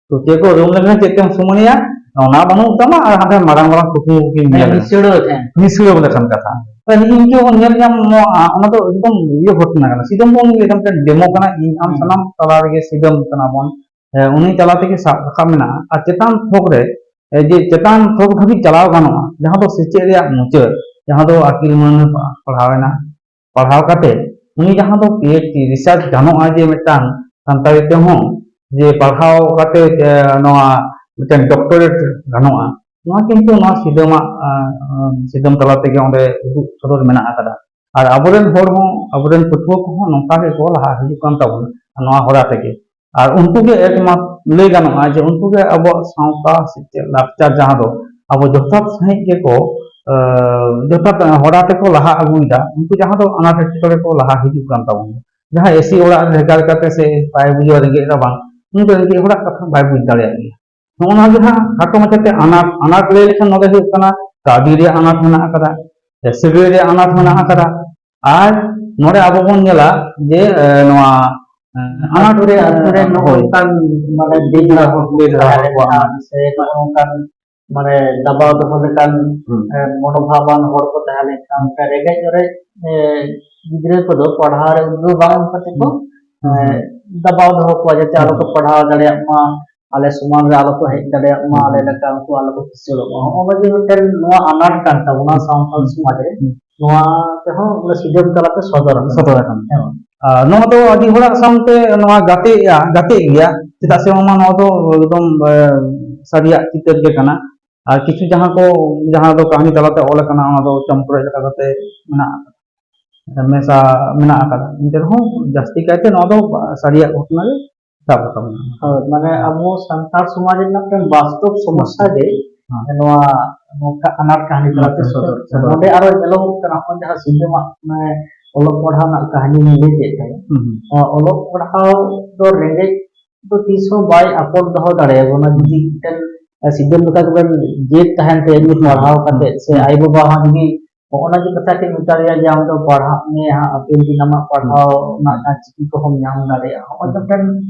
ᱪᱩᱴᱭᱟᱹ ᱠᱚ ᱨᱩᱢ ᱞᱮᱠᱷᱟᱱ ᱪᱮᱫ ᱛᱮᱢ ᱥᱩᱢᱟᱹᱱᱮᱭᱟ, ᱚᱱᱟ ᱵᱟᱹᱱᱩᱜ ᱛᱟᱢᱟ ᱟᱨ ᱦᱟᱸᱰᱮ ᱢᱟᱨᱟᱝ ᱢᱟᱨᱟᱝ ᱠᱩᱠᱢᱩ ᱠᱚᱠᱤᱱ ᱧᱮᱞ ᱢᱤᱥᱲᱟᱹᱣ ᱛᱟᱦᱮᱸᱱ᱾ ᱢᱤᱥᱲᱟᱹᱣ ᱞᱮᱠᱟᱱ ᱠᱟᱛᱷᱟ᱾ ᱛᱚ ᱱᱤᱭᱟᱹ ᱡᱮ ᱵᱚᱱ ᱧᱮᱞ ᱧᱟᱢ, ᱱᱚᱣᱟ, ᱚᱱᱟ ᱫᱚ ᱮᱠᱫᱚᱢ ᱤᱭᱟᱹ ᱜᱷᱚᱴᱚᱱᱟ ᱠᱟᱱᱟ᱾ ᱥᱤᱫᱟᱹᱢ ᱵᱚᱱ ᱞᱟᱹᱭ ᱮᱫᱟ ᱢᱤᱫᱴᱮᱱ ᱰᱮᱢᱳ ᱠᱟᱱᱟ, ᱤᱧ ᱟᱢ ᱦᱩᱸ᱾ ᱥᱟᱱᱟᱢ ᱛᱟᱞᱟ ᱨᱮᱜᱮ ᱥᱤᱫᱟᱹᱢ ᱠᱟᱱᱟ ᱵᱚᱱ᱾ ᱮ, ᱩᱱᱤ ᱛᱟᱞᱟ ᱛᱮᱜᱮ ᱥᱟᱵ ᱨᱟᱠᱟᱵ ᱢᱮᱱᱟᱜᱼᱟ᱾ ᱟᱨ ᱪᱮᱛᱟᱱ ᱛᱷᱚᱠ ᱨᱮ, ᱮ, ᱡᱮ ᱪᱮᱛᱟᱱ ᱛᱷᱚᱠ ᱫᱷᱟᱹᱵᱤᱡ ᱪᱟᱞᱟᱣ ᱜᱟᱱᱚᱜᱼᱟ, ᱡᱟᱦᱟᱸ ᱫᱚ ᱥᱮᱪᱮᱫ ᱨᱮᱭᱟᱜ ᱢᱩᱪᱟᱹᱫ, ᱡᱟᱦᱟᱸ ᱫᱚ ᱟᱹᱠᱤᱞ ᱢᱟᱹᱱ ᱯᱟᱲᱦᱟᱣ ᱮᱱᱟ, ᱯᱟᱲᱦᱟᱣ ᱠᱟᱛᱮ ᱩᱱᱤ ᱡᱟᱦᱟᱸ ᱫᱚ ᱯᱤ ᱮᱭᱤᱪ ᱰᱤ ᱨᱤᱥᱟᱨᱪ ᱜᱟᱱᱚᱜᱼᱟ, ᱡᱮ ᱢᱤᱫᱴᱟᱝ ᱥᱟᱱᱛᱟᱲᱤ ᱛᱮᱦᱚᱸ ᱡᱮ ᱯᱟᱲᱦᱟᱣ ᱠᱟᱛᱮ, ᱮ, ᱱᱚᱣᱟ ᱢᱤᱫᱴᱟᱝ ᱰᱚᱠᱴᱚᱨᱮᱴ ᱜᱟᱱᱚᱜᱼᱟ, ᱱᱚᱣᱟ ᱠᱤᱱᱛᱩ ᱱᱚᱣᱟ ᱥᱤᱫᱟᱹᱢᱟᱜ, ᱮ, ᱥᱤᱫᱟᱹᱢ ᱛᱟᱞᱟ ᱛᱮᱜᱮ ᱚᱸᱰᱮ ᱩᱫᱩᱜ ᱥᱚᱫᱚᱨ ᱢᱮᱱᱟᱜ ᱟᱠᱟᱫᱟ᱾ ᱟᱨ ᱟᱵᱚᱨᱮᱱ ᱦᱚᱲ ᱦᱚᱸ, ᱟᱵᱚᱨᱮᱱ ᱯᱟᱹᱴᱷᱩᱣᱟᱹ ᱠᱚᱦᱚᱸ ᱱᱚᱝᱠᱟ ᱜᱮᱠᱚ ᱞᱟᱦᱟ ᱦᱤᱡᱩᱜ ᱠᱟᱱ ᱛᱟᱵᱚᱱᱟ ᱱᱚᱣᱟ ᱦᱚᱨᱟ ᱛᱮᱜᱮ᱾ ᱟᱨ ᱩᱱᱠᱩ ᱜᱮ ᱮᱠᱢᱟᱛᱨᱚ ᱞᱟᱹᱭ ᱜᱟᱱᱚᱜᱼᱟ ᱡᱮ ᱩᱱᱠᱩ ᱜᱮ ᱟᱵᱚᱣᱟᱜ ᱥᱟᱶᱛᱟ ᱥᱮᱪᱮᱫ ᱞᱟᱠᱪᱟᱨ ᱡᱟᱦᱟᱸ ᱫᱚ ᱟᱵᱚ ᱡᱚᱛᱷᱟᱛ ᱥᱟᱺᱦᱤᱡ ᱜᱮᱠᱚ, ᱮ, ᱡᱚᱛᱷᱟᱛ ᱦᱚᱨᱟ ᱛᱮᱠᱚ ᱞᱟᱦᱟ ᱟᱹᱜᱩᱭᱮᱫᱟ, ᱩᱱᱠᱩ ᱡᱟᱦᱟᱸ ᱫᱚ ᱟᱱᱟᱴ ᱮᱴᱠᱮᱴᱚᱬᱮ ᱠᱚ ᱞᱟᱦᱟ ᱦᱤᱡᱩᱜ ᱠᱟᱱ ᱛᱟᱵᱚᱱᱟ᱾ ᱡᱟᱦᱟᱸᱭ ᱮᱥᱤ ᱚᱲᱟᱜ ᱨᱮ ᱵᱷᱮᱜᱟᱨ ᱠᱟᱛᱮ ᱥᱮ ᱵᱟᱭ ᱵᱩᱡᱷᱟᱹᱣᱟ ᱨᱮᱸᱜᱮᱡ ᱨᱟᱵᱟᱝ, ᱩᱱᱤ ᱫᱚ ᱨᱮᱸᱜᱮᱡ ᱦᱚᱲᱟᱜ ᱠᱟᱛᱷᱟ ᱵᱟᱭ ᱵᱩᱡᱽ ᱫᱟᱲᱮᱭᱟᱜ ᱜᱮᱭᱟ᱾ ᱱᱚᱜᱼᱚ ᱱᱚᱣᱟ ᱡᱟᱦᱟᱸ ᱠᱷᱟᱴᱚ ᱢᱟᱪᱷᱟᱛᱮ ᱟᱱᱟᱴ, ᱟᱱᱟᱴ ᱞᱟᱹᱭ ᱞᱮᱠᱷᱟᱱ ᱱᱚᱰᱮ ᱦᱩᱭᱩᱜ ᱠᱟᱱᱟ ᱠᱟᱹᱣᱰᱤ ᱨᱮᱭᱟᱜ ᱟᱱᱟᱴ ᱢᱮᱱᱟᱜ ᱟᱠᱟᱫᱟ, ᱥᱟᱹᱜᱟᱹᱭ ᱨᱮᱭᱟᱜ ᱟᱱᱟᱴ ᱢᱮᱱᱟᱜ ᱟᱠᱟᱫᱟ, ᱟᱨ ᱱᱚᱰᱮ ᱟᱵᱚ ᱵᱚᱱ ᱧᱮᱞᱟ ᱡᱮ, ᱮ, ᱱᱚᱣᱟ, ᱮ, ᱟᱱᱟᱴ ᱟᱛᱳ ᱨᱮ, ᱟᱛᱳ ᱨᱮ ᱱᱚᱜᱼᱚ ᱦᱳᱭ᱾ ᱱᱚᱝᱠᱟᱱ ᱢᱟᱱᱮ ᱵᱮᱡᱽ ᱨᱟᱦᱚ ᱵᱮᱡᱽ ᱨᱟᱦᱚ ᱛᱟᱦᱮᱸ ᱠᱚᱣᱟ᱾ ᱞᱮᱱᱠᱷᱟᱱ ᱥᱮ ᱱᱚᱜᱼᱚ ᱱᱚᱝᱠᱟᱱ ᱢᱟᱱᱮ ᱫᱟᱵᱟᱣ ᱫᱚᱦᱚ ᱞᱮᱠᱟᱱ, ᱦᱩᱸ᱾ ᱮ, ᱢᱚᱱᱳᱵᱷᱟᱵᱟᱱ ᱦᱚᱲ ᱠᱚ ᱛᱟᱦᱮᱸ ᱞᱮᱱᱠᱷᱟᱱ, ᱚᱱᱠᱟ ᱨᱮᱸᱜᱮᱡ ᱚᱨᱮᱡ, ᱮ, ᱜᱤᱫᱽᱨᱟᱹ ᱠᱚᱫᱚ ᱯᱟᱲᱦᱟᱣ ᱨᱮ ᱩᱫᱽᱜᱟᱹᱣ ᱵᱟᱝ ᱮᱢ ᱠᱟᱛᱮ ᱠᱚ, ᱦᱩᱸ᱾ ᱮ, ᱫᱟᱵᱟᱣ ᱫᱚᱦᱚ ᱠᱚᱣᱟ ᱡᱟᱛᱮ ᱟᱞᱚ ᱠᱚ ᱦᱩᱸ᱾ ᱯᱟᱲᱦᱟᱣ ᱫᱟᱲᱮᱭᱟᱜ ᱢᱟ, ᱟᱞᱮ ᱥᱚᱢᱟᱱ ᱨᱮ ᱟᱞᱚ ᱠᱚ ᱦᱮᱡ ᱫᱟᱲᱮᱭᱟᱜ ᱢᱟ, ᱦᱩᱸ᱾ ᱟᱞᱮ ᱞᱮᱠᱟ ᱩᱱᱠᱩ ᱟᱞᱚ ᱠᱚ ᱠᱤᱥᱟᱹᱲᱚᱜ ᱢᱟ᱾ ᱦᱚᱸᱜᱼᱚ ᱱᱚᱣᱟ ᱡᱮ ᱢᱤᱫᱴᱮᱱ ᱱᱚᱣᱟ ᱟᱱᱟᱴ ᱠᱟᱱ ᱛᱟᱵᱚᱱᱟ ᱦᱩᱸ᱾ ᱥᱟᱱᱛᱟᱲ ᱦᱩᱸ᱾ ᱥᱚᱢᱟᱡᱽ ᱨᱮ, ᱦᱩᱸ᱾ ᱱᱚᱣᱟ ᱛᱮᱦᱚᱸ ᱚᱱᱟ ᱥᱤᱫᱟᱹᱢ ᱛᱟᱞᱟᱛᱮ ᱥᱚᱫᱚᱨ ᱟᱠᱟᱱᱟ᱾ ᱥᱚᱫᱚᱨ ᱟᱠᱟᱱᱟ᱾ ᱦᱮᱸ᱾ ᱟᱨ ᱱᱚᱣᱟ ᱫᱚ ᱟᱹᱰᱤ ᱦᱚᱲᱟᱜ ᱥᱟᱶᱛᱮ ᱱᱚᱣᱟ ᱜᱟᱛᱮᱜᱼᱟ, ᱜᱟᱛᱮᱜ ᱜᱮᱭᱟ, ᱪᱮᱫᱟᱜ ᱥᱮ ᱚᱱᱟ, ᱱᱚᱣᱟ ᱫᱚ ᱮᱠᱫᱚᱢ, ᱮ, ᱥᱟᱹᱨᱤᱭᱟᱜ ᱪᱤᱛᱟᱹᱨ ᱜᱮ ᱠᱟᱱᱟ᱾ ᱟᱨ ᱠᱤᱪᱷᱩ ᱡᱟᱦᱟᱸ ᱠᱚ, ᱡᱟᱦᱟᱸ ᱫᱚ ᱠᱟᱹᱦᱱᱤ ᱛᱟᱞᱟᱛᱮ ᱚᱞ ᱟᱠᱟᱱᱟ, ᱚᱱᱟ ᱫᱚ ᱪᱚᱢᱠᱚᱲ ᱞᱮᱠᱟ ᱠᱟᱛᱮ ᱢᱮᱱᱟᱜ ᱟᱠᱟᱫᱟ, ᱢᱮᱥᱟ ᱢᱮᱱᱟᱜ ᱟᱠᱟᱫᱟ᱾ ᱮᱱᱛᱮ ᱨᱮᱦᱚᱸ ᱡᱟᱹᱥᱛᱤ ᱠᱟᱭᱛᱮ ᱱᱚᱣᱟ ᱫᱚ ᱥᱟᱹᱨᱤᱭᱟᱜ ᱜᱷᱚᱴᱚᱱᱟ ᱜᱮ ᱥᱟᱵ ᱨᱟᱠᱟᱵ ᱢᱮᱱᱟᱜᱼᱟ᱾ ᱦᱳᱭ, ᱢᱟᱱᱮ ᱟᱵᱚ ᱥᱟᱱᱛᱟᱲ ᱥᱚᱢᱟᱡᱽ ᱨᱮᱱᱟᱜ ᱢᱤᱫᱴᱮᱱ ᱵᱟᱥᱛᱚᱵ ᱥᱚᱢᱚᱥᱥᱟ ᱜᱮ ᱦᱮᱸ᱾ ᱱᱚᱣᱟ ᱱᱚᱝᱠᱟ ᱟᱱᱟᱴ ᱠᱟᱹᱦᱱᱤ ᱛᱟᱞᱟᱛᱮ ᱦᱮᱸ, ᱥᱚᱫᱚᱨ᱾ ᱥᱚᱫᱚᱨ᱾ ᱱᱚᱰᱮ ᱟᱨᱚ ᱧᱮᱞᱚᱜᱚᱜ ᱠᱟᱱᱟ, ᱱᱚᱜᱼᱚᱭ ᱡᱟᱦᱟᱸ ᱥᱤᱫᱷᱟᱹ ᱢᱟᱜ, ᱢᱟᱱᱮ ᱚᱞᱚᱜ ᱯᱟᱲᱦᱟᱣ ᱨᱮᱱᱟᱜ ᱠᱟᱹᱦᱱᱤ ᱞᱟᱹᱭ ᱠᱮᱫ ᱛᱟᱦᱮᱸᱫ, ᱦᱩᱸ, ᱦᱩᱸ᱾ ᱱᱚᱣᱟ ᱚᱞᱚᱜ ᱯᱟᱲᱦᱟᱣ ᱫᱚ ᱨᱮᱸᱜᱮᱡ ᱫᱚ ᱛᱤᱥ ᱦᱚᱸ ᱵᱟᱭ ᱟᱯᱚᱱ ᱫᱚᱦᱚ ᱫᱟᱲᱮᱭᱟᱵᱚᱱᱟ᱾ ᱡᱩᱫᱤ ᱢᱤᱫᱴᱮᱱ ᱥᱤᱫᱷᱟᱹ ᱞᱮᱠᱟ ᱜᱮᱵᱮᱱ ᱡᱮᱫ ᱛᱟᱦᱮᱱ ᱛᱮ, ᱩᱱᱤ ᱦᱩᱸ, ᱯᱟᱲᱦᱟᱣ ᱦᱩᱸ, ᱠᱟᱛᱮ ᱥᱮ ᱦᱩᱸ᱾ ᱟᱭᱳ ᱵᱟᱵᱟ ᱦᱚᱸ ᱡᱩᱫᱤ ᱦᱚᱸᱜᱼᱚ ᱱᱟ ᱡᱮ ᱠᱟᱛᱷᱟ ᱠᱤᱱ ᱢᱮᱛᱟ ᱫᱮᱭᱟ ᱡᱮ ᱟᱢ ᱫᱚ ᱯᱟᱲᱦᱟᱜ ᱢᱮ ᱦᱟᱸᱜ, ᱦᱟᱯᱮᱱ ᱫᱤᱱ ᱟᱢᱟᱜ ᱯᱟᱲᱦᱟᱣ ᱨᱮᱱᱟᱜ ᱡᱟᱦᱟᱸ ᱪᱤᱠᱤ ᱠᱚᱦᱚᱸᱢ ᱧᱟᱢ ᱫᱟᱲᱮᱭᱟᱜᱼᱟ, ᱦᱚᱸᱜᱼᱚᱭ ᱦᱩᱸ᱾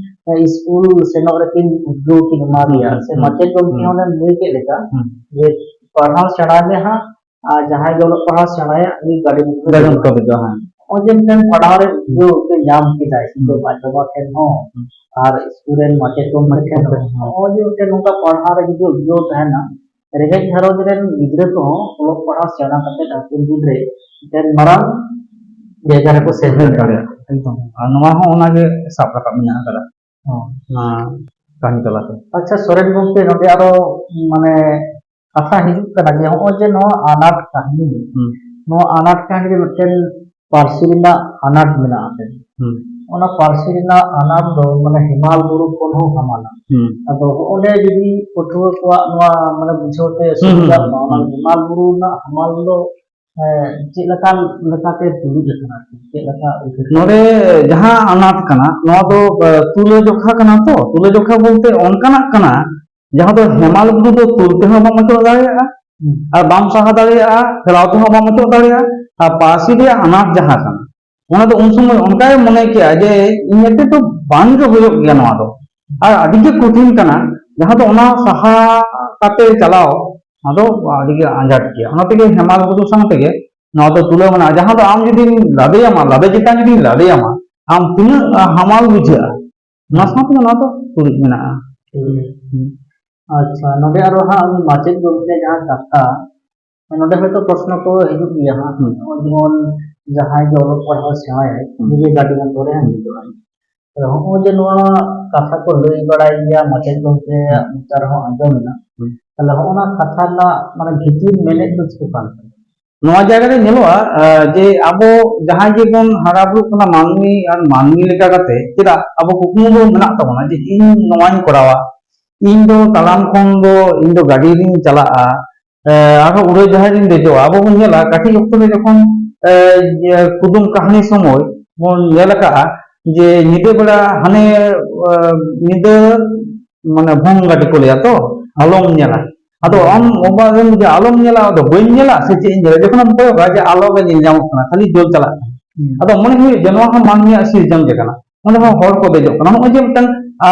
ᱢᱤᱫᱴᱮᱱ ᱥᱠᱩᱞ ᱥᱮᱱᱚᱜ ᱨᱮ ᱠᱤᱱ ᱩᱫᱽᱜᱟᱹᱣ ᱠᱤᱱ ᱮᱢᱟ ᱫᱮᱭᱟ, ᱦᱩᱸ, ᱥᱮ ᱦᱩᱸ, ᱢᱟᱪᱮᱫ ᱜᱚᱢᱠᱮ ᱦᱩᱸ᱾ ᱦᱚᱸ ᱚᱱᱮᱢ ᱞᱟᱹᱭ ᱠᱮᱫ ᱞᱮᱠᱟ ᱦᱩᱸ᱾ ᱡᱮ ᱯᱟᱲᱦᱟᱣ ᱥᱮᱬᱟᱭ ᱢᱮ ᱦᱟᱸᱜ, ᱟᱨ ᱡᱟᱦᱟᱸᱭ ᱜᱮ ᱚᱞᱚᱜ ᱯᱟᱲᱦᱟᱣ ᱥᱮᱬᱟᱭᱟ ᱩᱱᱤ ᱜᱟᱹᱰᱤ ᱢᱚᱴᱚᱨ ᱜᱟᱹᱰᱤ ᱢᱚᱴᱚᱨ ᱫᱮᱡᱚᱜᱼᱟ, ᱦᱮᱸ᱾ ᱱᱚᱜᱼᱚᱭ ᱡᱮ ᱢᱤᱫᱴᱮᱱ ᱯᱟᱲᱦᱟᱣ ᱨᱮ ᱩᱫᱽᱜᱟᱹᱣ ᱠᱚ ᱧᱟᱢ ᱠᱮᱫᱟ, ᱦᱩᱸ᱾ ᱱᱤᱛᱚᱜ ᱟᱡ ᱵᱟᱵᱟ ᱴᱷᱮᱱ ᱦᱚᱸ ᱦᱩᱸ᱾ ᱟᱨ ᱥᱠᱩᱞ ᱨᱮᱱ ᱢᱟᱪᱮᱫ ᱜᱚᱢᱠᱮ ᱴᱷᱮᱱ ᱦᱚᱸ᱾ ᱦᱩᱸ᱾ ᱱᱚᱜᱼᱚᱭ ᱡᱮ ᱢᱤᱫᱴᱮᱱ ᱱᱚᱝᱠᱟ ᱯᱟᱲᱦᱟᱣ ᱨᱮ ᱡᱩᱫᱤ ᱩᱫᱽᱜᱟᱹᱣ ᱛᱟᱦᱮᱱᱟ, ᱨᱮᱸᱜᱮᱡ ᱜᱷᱟᱨᱚᱸᱡᱽ ᱨᱮᱱ ᱜᱤᱫᱽᱨᱟᱹ ᱠᱚᱦᱚᱸ ᱚᱞᱚᱜ ᱯᱟᱲᱦᱟᱣ ᱥᱮᱬᱟ ᱠᱟᱛᱮ ᱦᱟᱯᱮᱱ ᱫᱤᱱ ᱨᱮ ᱢᱤᱫᱴᱮᱱ ᱢᱟᱨᱟᱝ ᱡᱟᱭᱜᱟ ᱨᱮᱠᱚ ᱥᱮᱴᱮᱨ ᱥᱮᱴᱮᱨ ᱫᱟᱲᱮᱭᱟᱜᱼᱟ᱾ ᱫᱟᱲᱮᱭᱟᱜᱼᱟ, ᱮᱠᱫᱚᱢ᱾ ᱟᱨ ᱱᱚᱣᱟ ᱦᱚᱸ ᱚᱱᱟᱜᱮ ᱥᱟᱵ ᱨᱟᱠᱟᱵ ᱢᱮᱱᱟᱜ ᱟᱠᱟᱫᱟ᱾ ᱦᱚᱸ᱾ ᱚᱱᱟ ᱠᱟᱹᱦᱱᱤ ᱛᱟᱞᱟᱛᱮ᱾ ᱟᱪᱪᱷᱟ ᱥᱚᱨᱮᱱ ᱜᱚᱢᱠᱮ, ᱱᱚᱰᱮ ᱟᱨᱚ ᱢᱟᱱᱮ ᱠᱟᱛᱷᱟ ᱦᱤᱡᱩᱜ ᱠᱟᱱᱟ ᱡᱮ ᱱᱚᱜᱼᱚᱭ ᱡᱮ ᱱᱚᱣᱟ ᱟᱱᱟᱴ ᱠᱟᱹᱦᱱᱤ, ᱦᱩᱸ᱾ ᱱᱚᱣᱟ ᱟᱱᱟᱴ ᱠᱟᱹᱦᱱᱤ ᱨᱮ ᱢᱤᱫᱴᱮᱱ ᱯᱟᱹᱨᱥᱤ ᱨᱮᱱᱟᱜ ᱟᱱᱟᱴ ᱢᱮᱱᱟᱜᱼᱟ᱾ ᱦᱩᱸ᱾ ᱚᱱᱟ ᱯᱟᱹᱨᱥᱤ ᱨᱮᱱᱟᱜ ᱟᱱᱟᱴ ᱫᱚ ᱢᱟᱱᱮ ᱦᱮᱢᱟᱞ ᱵᱩᱨᱩ ᱠᱷᱚᱱ ᱦᱚᱸ ᱦᱟᱢᱟᱞᱟ᱾ ᱦᱩᱸ᱾ ᱟᱫᱚ ᱦᱚᱸᱜᱼᱚᱸᱰᱮ ᱡᱩᱫᱤ ᱯᱟᱹᱴᱷᱩᱣᱟᱹ ᱠᱚᱣᱟᱜ ᱱᱚᱣᱟ ᱢᱟᱱᱮ ᱵᱩᱡᱷᱟᱹᱣ ᱛᱮ ᱦᱩᱸ, ᱦᱩᱸ, ᱥᱩᱵᱤᱫᱷᱟ ᱦᱩᱸ, ᱚᱱᱟ ᱦᱩᱸ᱾ ᱦᱮᱢᱟᱞ ᱵᱩᱨᱩ ᱨᱮᱱᱟᱜ ᱦᱟᱢᱟᱞ ᱫᱚ, ᱮ, ᱪᱮᱫ ᱞᱮᱠᱟ ᱞᱮᱠᱟᱛᱮ ᱛᱩᱞᱩᱡ ᱟᱠᱟᱱᱟ ᱟᱨᱠᱤ? ᱪᱮᱫ ᱞᱮᱠᱟ ᱩᱭᱦᱟᱹᱨ? ᱱᱚᱰᱮ ᱡᱟᱦᱟᱸ ᱟᱱᱟᱴ ᱠᱟᱱᱟ, ᱱᱚᱣᱟ ᱫᱚ, ᱮ, ᱛᱩᱞᱟᱹᱡᱚᱠᱷᱟ ᱠᱟᱱᱟ ᱛᱚ᱾ ᱛᱩᱞᱟᱹᱡᱚᱠᱷᱟ ᱵᱚᱞᱛᱮ ᱚᱱᱠᱟᱱᱟᱜ ᱠᱟᱱᱟ, ᱡᱟᱦᱟᱸ ᱫᱚ ᱦᱮᱢᱟᱞ ᱵᱩᱨᱩ ᱫᱚ ᱛᱩᱞ ᱛᱮᱦᱚᱸ ᱵᱟᱢ ᱚᱪᱚᱜ ᱫᱟᱲᱮᱭᱟᱜᱼᱟ, ᱦᱩᱸ᱾ ᱟᱨ ᱵᱟᱢ ᱥᱟᱦᱟ ᱫᱟᱲᱮᱭᱟᱜᱼᱟ, ᱴᱷᱮᱞᱟᱣ ᱛᱮᱦᱚᱸ ᱵᱟᱢ ᱚᱪᱚᱜ ᱫᱟᱲᱮᱭᱟᱜᱼᱟ, ᱟᱨ ᱯᱟᱹᱨᱥᱤ ᱨᱮᱭᱟᱜ ᱟᱱᱟᱴ ᱡᱟᱦᱟᱸ ᱠᱟᱱᱟ, ᱚᱱᱟ ᱫᱚ ᱩᱱ ᱥᱚᱢᱚᱭ ᱚᱱᱠᱟᱭ ᱢᱚᱱᱮ ᱠᱮᱜᱼᱟ ᱡᱮ ᱤᱧ ᱟᱛᱮ ᱫᱚ ᱵᱟᱝ ᱜᱮ ᱦᱩᱭᱩᱜ ᱜᱮᱭᱟ ᱱᱚᱣᱟ ᱫᱚ, ᱟᱨ ᱟᱹᱰᱤ ᱜᱮ ᱠᱚᱴᱷᱤᱱ ᱠᱟᱱᱟ, ᱡᱟᱦᱟᱸ ᱫᱚ ᱚᱱᱟ ᱥᱟᱦᱟ ᱠᱟᱛᱮ ᱪᱟᱞᱟᱣ, ᱚᱱᱟ ᱫᱚ ᱟᱹᱰᱤ ᱜᱮ ᱟᱸᱡᱷᱟᱴ ᱜᱮᱭᱟ᱾ ᱚᱱᱟ ᱛᱮᱜᱮ ᱦᱮᱢᱟᱞ ᱵᱩᱨᱩ ᱥᱟᱶ ᱛᱮᱜᱮ ᱱᱚᱣᱟ ᱫᱚ ᱛᱩᱞᱟᱹᱣ ᱢᱮᱱᱟᱜᱼᱟ, ᱡᱟᱦᱟᱸ ᱫᱚ ᱟᱢ ᱡᱩᱫᱤᱢ ᱞᱟᱫᱮᱭᱟᱢᱟ, ᱞᱟᱫᱮ ᱪᱮᱛᱟᱱ ᱡᱩᱫᱤᱢ ᱞᱟᱫᱮᱭᱟᱢᱟ, ᱟᱢ ᱛᱤᱱᱟᱹᱜ ᱦᱟᱢᱟᱞ ᱵᱩᱡᱷᱟᱹᱜᱼᱟ, ᱚᱱᱟ ᱦᱩᱸ᱾ ᱥᱟᱶᱛᱮ ᱱᱚᱣᱟ ᱫᱚ ᱛᱩᱞᱩᱡ ᱢᱮᱱᱟᱜᱼᱟ᱾ ᱦᱩᱸ᱾ ᱦᱩᱸ᱾ ᱟᱪᱪᱷᱟ, ᱱᱚᱰᱮ ᱟᱨᱚ ᱦᱟᱸᱜ ᱩᱱᱤ ᱢᱟᱪᱮᱫ ᱜᱚᱢᱠᱮ ᱡᱟᱦᱟᱸ ᱠᱟᱛᱷᱟ, ᱱᱚᱰᱮ ᱦᱚᱭᱛᱳ ᱯᱨᱚᱥᱱᱚ ᱠᱚ ᱦᱤᱡᱩᱜ ᱜᱮᱭᱟ ᱦᱟᱸᱜ᱾ ᱦᱩᱸ᱾ ᱱᱚᱜᱼᱚᱭ ᱡᱮᱢᱚᱱ ᱡᱟᱦᱟᱸᱭ ᱜᱮ ᱚᱞᱚᱜ ᱯᱟᱲᱦᱟᱣ ᱥᱮᱬᱟᱭᱟᱭ, ᱦᱩᱸ᱾ ᱩᱱᱤ ᱜᱮ ᱜᱟᱹᱰᱤ ᱢᱚᱴᱚᱨ ᱨᱮ ᱦᱩᱸ᱾ ᱦᱤᱡᱩᱜᱼᱟ᱾ ᱟᱫᱚ ᱦᱚᱸᱜᱼᱚᱭ ᱡᱮ ᱱᱚᱣᱟ ᱠᱟᱛᱷᱟ ᱠᱚ ᱞᱟᱹᱭ ᱵᱟᱲᱟᱭ ᱜᱮᱭᱟ, ᱢᱟᱪᱮᱫ ᱜᱚᱢᱠᱮᱭᱟᱜ ᱢᱚᱪᱟ ᱨᱮᱦᱚᱸ ᱟᱸᱡᱚᱢ ᱮᱱᱟ᱾ ᱦᱩᱸ᱾ ᱛᱟᱦᱞᱮ ᱦᱚᱸᱜᱼᱚ ᱱᱟ ᱠᱟᱛᱷᱟ ᱨᱮᱱᱟᱜ ᱢᱟᱱᱮ ᱵᱷᱤᱛᱤᱨ ᱢᱮᱱᱮᱫ ᱫᱚ ᱪᱮᱫ ᱠᱟᱱ ᱛᱟᱵᱚᱱᱟ? ᱱᱚᱣᱟ ᱡᱟᱭᱜᱟ ᱨᱮ ᱧᱮᱞᱚᱜᱼᱟ, ᱟᱸ, ᱡᱮ ᱟᱵᱚ ᱡᱟᱦᱟᱸᱭ ᱜᱮᱵᱚᱱ ᱦᱟᱨᱟ ᱵᱩᱨᱩᱜ ᱠᱟᱱᱟ ᱢᱟᱹᱱᱢᱤ, ᱟᱨ ᱢᱟᱹᱱᱢᱤ ᱞᱮᱠᱟ ᱠᱟᱛᱮ ᱪᱮᱫᱟᱜ ᱟᱵᱚ ᱠᱩᱠᱢᱩ ᱫᱚ ᱢᱮᱱᱟᱜ ᱛᱟᱵᱚᱱᱟ ᱡᱮ ᱤᱧ ᱱᱚᱣᱟᱧ ᱠᱚᱨᱟᱣᱟ, ᱤᱧ ᱫᱚ ᱛᱟᱲᱟᱢ ᱠᱷᱚᱱ ᱫᱚ ᱤᱧ ᱫᱚ ᱜᱟᱹᱰᱤ ᱨᱤᱧ ᱪᱟᱞᱟᱜᱼᱟ, ᱮ, ᱟᱨᱦᱚᱸ ᱩᱰᱟᱹᱡᱟᱦᱟᱡ ᱨᱤᱧ ᱫᱮᱡᱚᱜᱼᱟ᱾ ᱟᱵᱚ ᱵᱚᱱ ᱧᱮᱞᱟ ᱠᱟᱹᱴᱤᱡ ᱚᱠᱛᱚ ᱨᱮ ᱡᱚᱠᱷᱚᱱ, ᱮ, ᱤᱭᱟᱹ, ᱠᱩᱫᱩᱢ ᱠᱟᱹᱦᱱᱤ ᱥᱚᱢᱚᱭ ᱵᱚᱱ ᱧᱮᱞ ᱟᱠᱟᱫᱼᱟ ᱡᱮ ᱧᱤᱫᱟᱹ ᱵᱮᱲᱟ ᱦᱟᱱᱮ, ᱮ, ᱧᱤᱫᱟᱹ ᱢᱟᱱᱮ ᱵᱷᱚᱝ ᱜᱟᱹᱰᱤ ᱠᱚ ᱞᱟᱹᱭᱟ ᱛᱚ, ᱟᱞᱚᱢ ᱧᱮᱞᱟ᱾ ᱟᱫᱚ ᱟᱢ ᱚᱵᱟᱠ ᱮᱢ ᱵᱩᱡᱷᱟᱹᱣᱟ, ᱟᱞᱚᱢ ᱧᱮᱞᱟ, ᱟᱫᱚ ᱵᱟᱹᱧ ᱧᱮᱞᱟ ᱥᱮ ᱪᱮᱫ ᱤᱧ ᱧᱮᱞᱟ? ᱡᱚᱠᱷᱚᱱᱮᱢ ᱠᱚᱭᱚᱜᱟ ᱡᱮ ᱟᱞᱚ ᱜᱮ ᱧᱮᱞ ᱧᱟᱢᱚᱜ ᱠᱟᱱᱟ, ᱠᱷᱟᱹᱞᱤ ᱡᱳᱞ ᱪᱟᱞᱟᱜ ᱠᱟᱱᱟ᱾ ᱦᱩᱸ᱾ ᱟᱫᱚ ᱢᱚᱱᱮ ᱦᱩᱭᱩᱜ ᱡᱮ ᱱᱚᱣᱟ ᱦᱚᱸ ᱢᱟᱹᱱᱢᱤᱭᱟᱜ ᱥᱤᱨᱡᱚᱱ ᱜᱮ ᱠᱟᱱᱟ, ᱱᱚᱰᱮ ᱦᱚᱸ ᱦᱚᱲ ᱠᱚ ᱫᱮᱡᱚᱜ ᱠᱟᱱᱟ᱾ ᱱᱚᱜᱼᱚᱭ ᱡᱮ ᱢᱤᱫᱴᱟᱝ, ᱟ,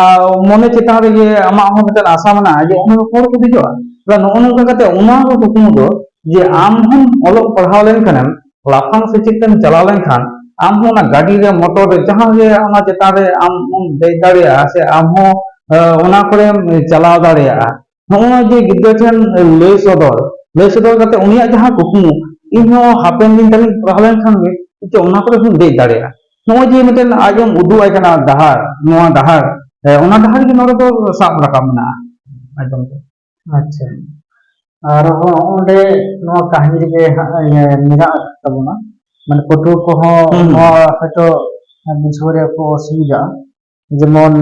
ᱢᱚᱱᱮ ᱪᱮᱛᱟᱱ ᱨᱮᱜᱮ ᱟᱢᱟᱜ ᱦᱚᱸ ᱢᱤᱫᱴᱟᱝ ᱟᱥᱟ ᱢᱮᱱᱟᱜᱼᱟ ᱡᱮ ᱚᱱᱟ ᱦᱚᱲ ᱠᱚ ᱫᱮᱡᱚᱜᱼᱟ᱾ ᱛᱟᱦᱞᱮ ᱱᱚᱜᱼᱚ ᱱᱚᱝᱠᱟ ᱠᱟᱛᱮ ᱚᱱᱟ ᱦᱚᱸ ᱠᱩᱠᱢᱩ ᱫᱚ ᱡᱮ ᱟᱢ ᱦᱚᱸ ᱚᱞᱚᱜ ᱯᱟᱲᱦᱟᱣ ᱞᱮᱱᱠᱷᱟᱱᱮᱢ ᱞᱟᱯᱷᱟᱝ ᱥᱮᱪᱮᱫ ᱛᱮᱢ ᱪᱟᱞᱟᱣ ᱞᱮᱱᱠᱷᱟᱱ ᱟᱢ ᱦᱚᱸ ᱚᱱᱟ ᱜᱟᱹᱰᱤ ᱨᱮ, ᱢᱚᱴᱚᱨ ᱨᱮ, ᱡᱟᱦᱟᱸ ᱜᱮ ᱚᱱᱟ ᱪᱮᱛᱟᱱ ᱨᱮ ᱟᱢ ᱦᱚᱸᱢ ᱫᱮᱡ ᱫᱟᱲᱮᱭᱟᱜᱼᱟ ᱥᱮ ᱟᱢ ᱦᱚᱸ, ᱮ, ᱚᱱᱟ ᱠᱚᱨᱮᱢ ᱪᱟᱞᱟᱣ ᱫᱟᱲᱮᱭᱟᱜᱼᱟ᱾ ᱱᱚᱜᱼᱚ ᱱᱚᱣᱟ ᱡᱮ ᱜᱤᱫᱽᱨᱟᱹ ᱴᱷᱮᱱ ᱞᱟᱹᱭ ᱥᱚᱫᱚᱨ, ᱞᱟᱹᱭ ᱥᱚᱫᱚᱨ ᱠᱟᱛᱮ ᱩᱱᱤᱭᱟᱜ ᱡᱟᱦᱟᱸ ᱠᱩᱠᱢᱩ, ᱤᱧ ᱦᱚᱸ ᱦᱟᱯᱮᱱ ᱫᱤᱱ ᱛᱟᱞᱤᱧ ᱯᱟᱲᱦᱟᱣ ᱞᱮᱱᱠᱷᱟᱱ ᱜᱮ ᱪᱮᱫ ᱚᱱᱟ ᱠᱚᱨᱮ ᱦᱚᱸᱧ ᱫᱮᱡ ᱫᱟᱲᱮᱭᱟᱜᱼᱟ᱾ ᱱᱚᱜᱼᱚᱭ ᱡᱮ ᱢᱤᱫᱴᱮᱱ ᱟᱡ ᱮᱢ ᱩᱫᱩᱜ ᱟᱭ ᱠᱟᱱᱟ ᱰᱟᱦᱟᱨ, ᱱᱚᱣᱟ ᱰᱟᱦᱟᱨ, ᱮ, ᱚᱱᱟ ᱰᱟᱦᱟᱨ ᱜᱮ ᱱᱚᱰᱮ ᱫᱚ ᱥᱟᱵ ᱨᱟᱠᱟᱵ ᱢᱮᱱᱟᱜᱼᱟ᱾ ᱮᱠᱫᱚᱢ ᱛᱮ᱾ ᱟᱪᱪᱷᱟ, ᱟᱨ ᱦᱚᱸ ᱚᱸᱰᱮ ᱱᱚᱣᱟ ᱠᱟᱹᱦᱱᱤ ᱨᱮᱜᱮ ᱦᱟᱸᱜ, ᱤᱭᱟᱹ, ᱢᱮᱱᱟᱜ ᱟᱠᱟᱫ ᱛᱟᱵᱚᱱᱟ, ᱢᱟᱱᱮ ᱯᱟᱹᱴᱷᱩᱣᱟᱹ ᱠᱚᱦᱚᱸ ᱦᱩᱸ, ᱦᱩᱸ᱾ ᱱᱚᱣᱟ ᱦᱚᱭᱛᱳ ᱵᱩᱡᱷᱟᱹᱣ ᱨᱮᱭᱟᱜ ᱠᱚ ᱚᱥᱩᱵᱤᱫᱷᱟᱜᱼᱟ᱾ ᱡᱮᱢᱚᱱ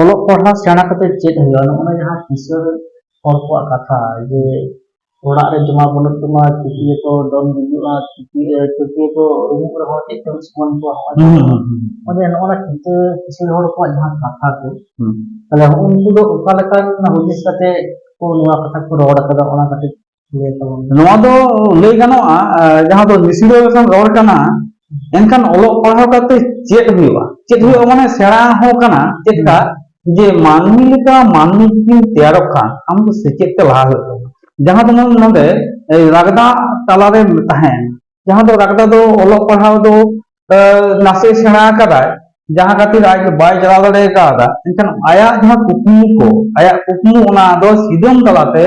ᱚᱞᱚᱜ ᱯᱟᱲᱦᱟᱣ ᱥᱮᱬᱟ ᱠᱟᱛᱮ ᱪᱮᱫ ᱦᱩᱭᱩᱜᱼᱟ, ᱱᱚᱜᱼᱚ ᱱᱟ ᱡᱟᱦᱟᱸ ᱠᱤᱥᱟᱹᱬ ᱦᱚᱲ ᱠᱚᱣᱟᱜ ᱠᱟᱛᱷᱟ ᱡᱮ ᱚᱲᱟᱜ ᱨᱮ ᱡᱚᱢᱟ ᱵᱟᱹᱱᱩᱜ ᱛᱟᱢᱟ, ᱪᱩᱴᱤᱭᱟᱹ ᱠᱚ ᱫᱚᱱ ᱜᱩᱡᱩᱜᱼᱟ, ᱪᱩᱴᱤᱭᱟᱹ, ᱪᱩᱴᱤᱭᱟᱹ ᱠᱚ ᱨᱩᱢᱩᱜ ᱨᱮᱦᱚᱸ ᱪᱮᱫ ᱛᱮᱢ ᱥᱩᱢᱟᱱ ᱠᱚᱣᱟ, ᱦᱚᱸᱜᱼᱚᱭ ᱦᱩᱸ, ᱡᱟᱦᱟᱸ ᱦᱩᱸ, ᱦᱩᱸ᱾ ᱚᱱᱮ ᱱᱚᱜᱼᱚ ᱱᱟ ᱠᱤᱥᱟᱹ-, ᱠᱤᱥᱟᱹᱬ ᱦᱚᱲ ᱠᱚᱣᱟᱜ ᱡᱟᱦᱟᱸ ᱠᱟᱛᱷᱟ ᱠᱚ, ᱦᱩᱸ᱾ ᱛᱟᱦᱞᱮ ᱩᱱᱠᱩ ᱫᱚ ᱚᱠᱟ ᱞᱮᱠᱟᱱ ᱦᱩᱫᱤᱥ ᱠᱟᱛᱮ ᱠᱚ ᱱᱚᱣᱟ ᱠᱟᱛᱷᱟ ᱠᱚ ᱨᱚᱲ ᱠᱟᱫᱟ, ᱚᱱᱟ ᱠᱟᱹᱴᱤᱡ ᱞᱟᱹᱭ ᱛᱟᱵᱚᱱ ᱢᱮ᱾ ᱱᱚᱣᱟ ᱫᱚ ᱞᱟᱹᱭ ᱜᱟᱱᱚᱜᱼᱟ, ᱟᱸ, ᱡᱟᱦᱟᱸ ᱫᱚ ᱱᱤᱥᱲᱟᱹ ᱞᱮᱠᱟᱱ ᱨᱚᱲ ᱠᱟᱱᱟ, ᱮᱱᱠᱷᱟᱱ ᱚᱞᱚᱜ ᱯᱟᱲᱦᱟᱣ ᱠᱟᱛᱮ ᱪᱮᱫ ᱦᱩᱭᱩᱜᱼᱟ? ᱪᱮᱫ ᱦᱩᱭᱩᱜᱼᱟ ᱢᱟᱱᱮ ᱥᱮᱬᱟ ᱦᱚᱸ ᱠᱟᱱᱟ, ᱪᱮᱫ ᱞᱮᱠᱟ? ᱦᱩᱸ᱾ ᱡᱮ ᱢᱟᱹᱱᱢᱤ ᱞᱮᱠᱟ ᱢᱟᱹᱱᱢᱤ ᱡᱩᱫᱤᱢ ᱛᱮᱭᱟᱨᱚᱜ ᱠᱷᱟᱱ ᱟᱢ ᱫᱚ ᱥᱮᱪᱮᱫ ᱛᱮ ᱞᱟᱦᱟ ᱦᱩᱭᱩᱜ ᱛᱟᱢᱟ᱾ ᱡᱟᱦᱟᱸ ᱫᱚ ᱱᱚᱜᱼᱚᱭ ᱱᱚᱰᱮ, ᱮ, ᱨᱟᱜᱽᱫᱟ ᱛᱟᱞᱟᱨᱮ ᱛᱟᱦᱮᱸᱭᱮᱱᱟ᱾ ᱡᱟᱦᱟᱸ ᱫᱚ ᱨᱟᱜᱽᱫᱟ ᱫᱚ ᱚᱞᱚᱜ ᱯᱟᱲᱦᱟᱣ ᱫᱚ, ᱮ, ᱱᱟᱥᱮ ᱥᱮᱬᱟ ᱟᱠᱟᱫᱟᱭ, ᱡᱟᱦᱟᱸ ᱠᱷᱟᱹᱛᱤᱨ ᱟᱡ ᱵᱟᱭ ᱪᱟᱞᱟᱣ ᱫᱟᱲᱮ ᱠᱟᱣᱫᱟ, ᱮᱱᱠᱷᱟᱱ ᱟᱭᱟᱜ ᱡᱟᱦᱟᱸ ᱠᱩᱠᱢᱩ ᱠᱚ, ᱟᱭᱟᱜ ᱠᱩᱠᱢᱩ ᱚᱱᱟ ᱫᱚ ᱥᱤᱫᱟᱹᱢ ᱛᱟᱞᱟᱛᱮ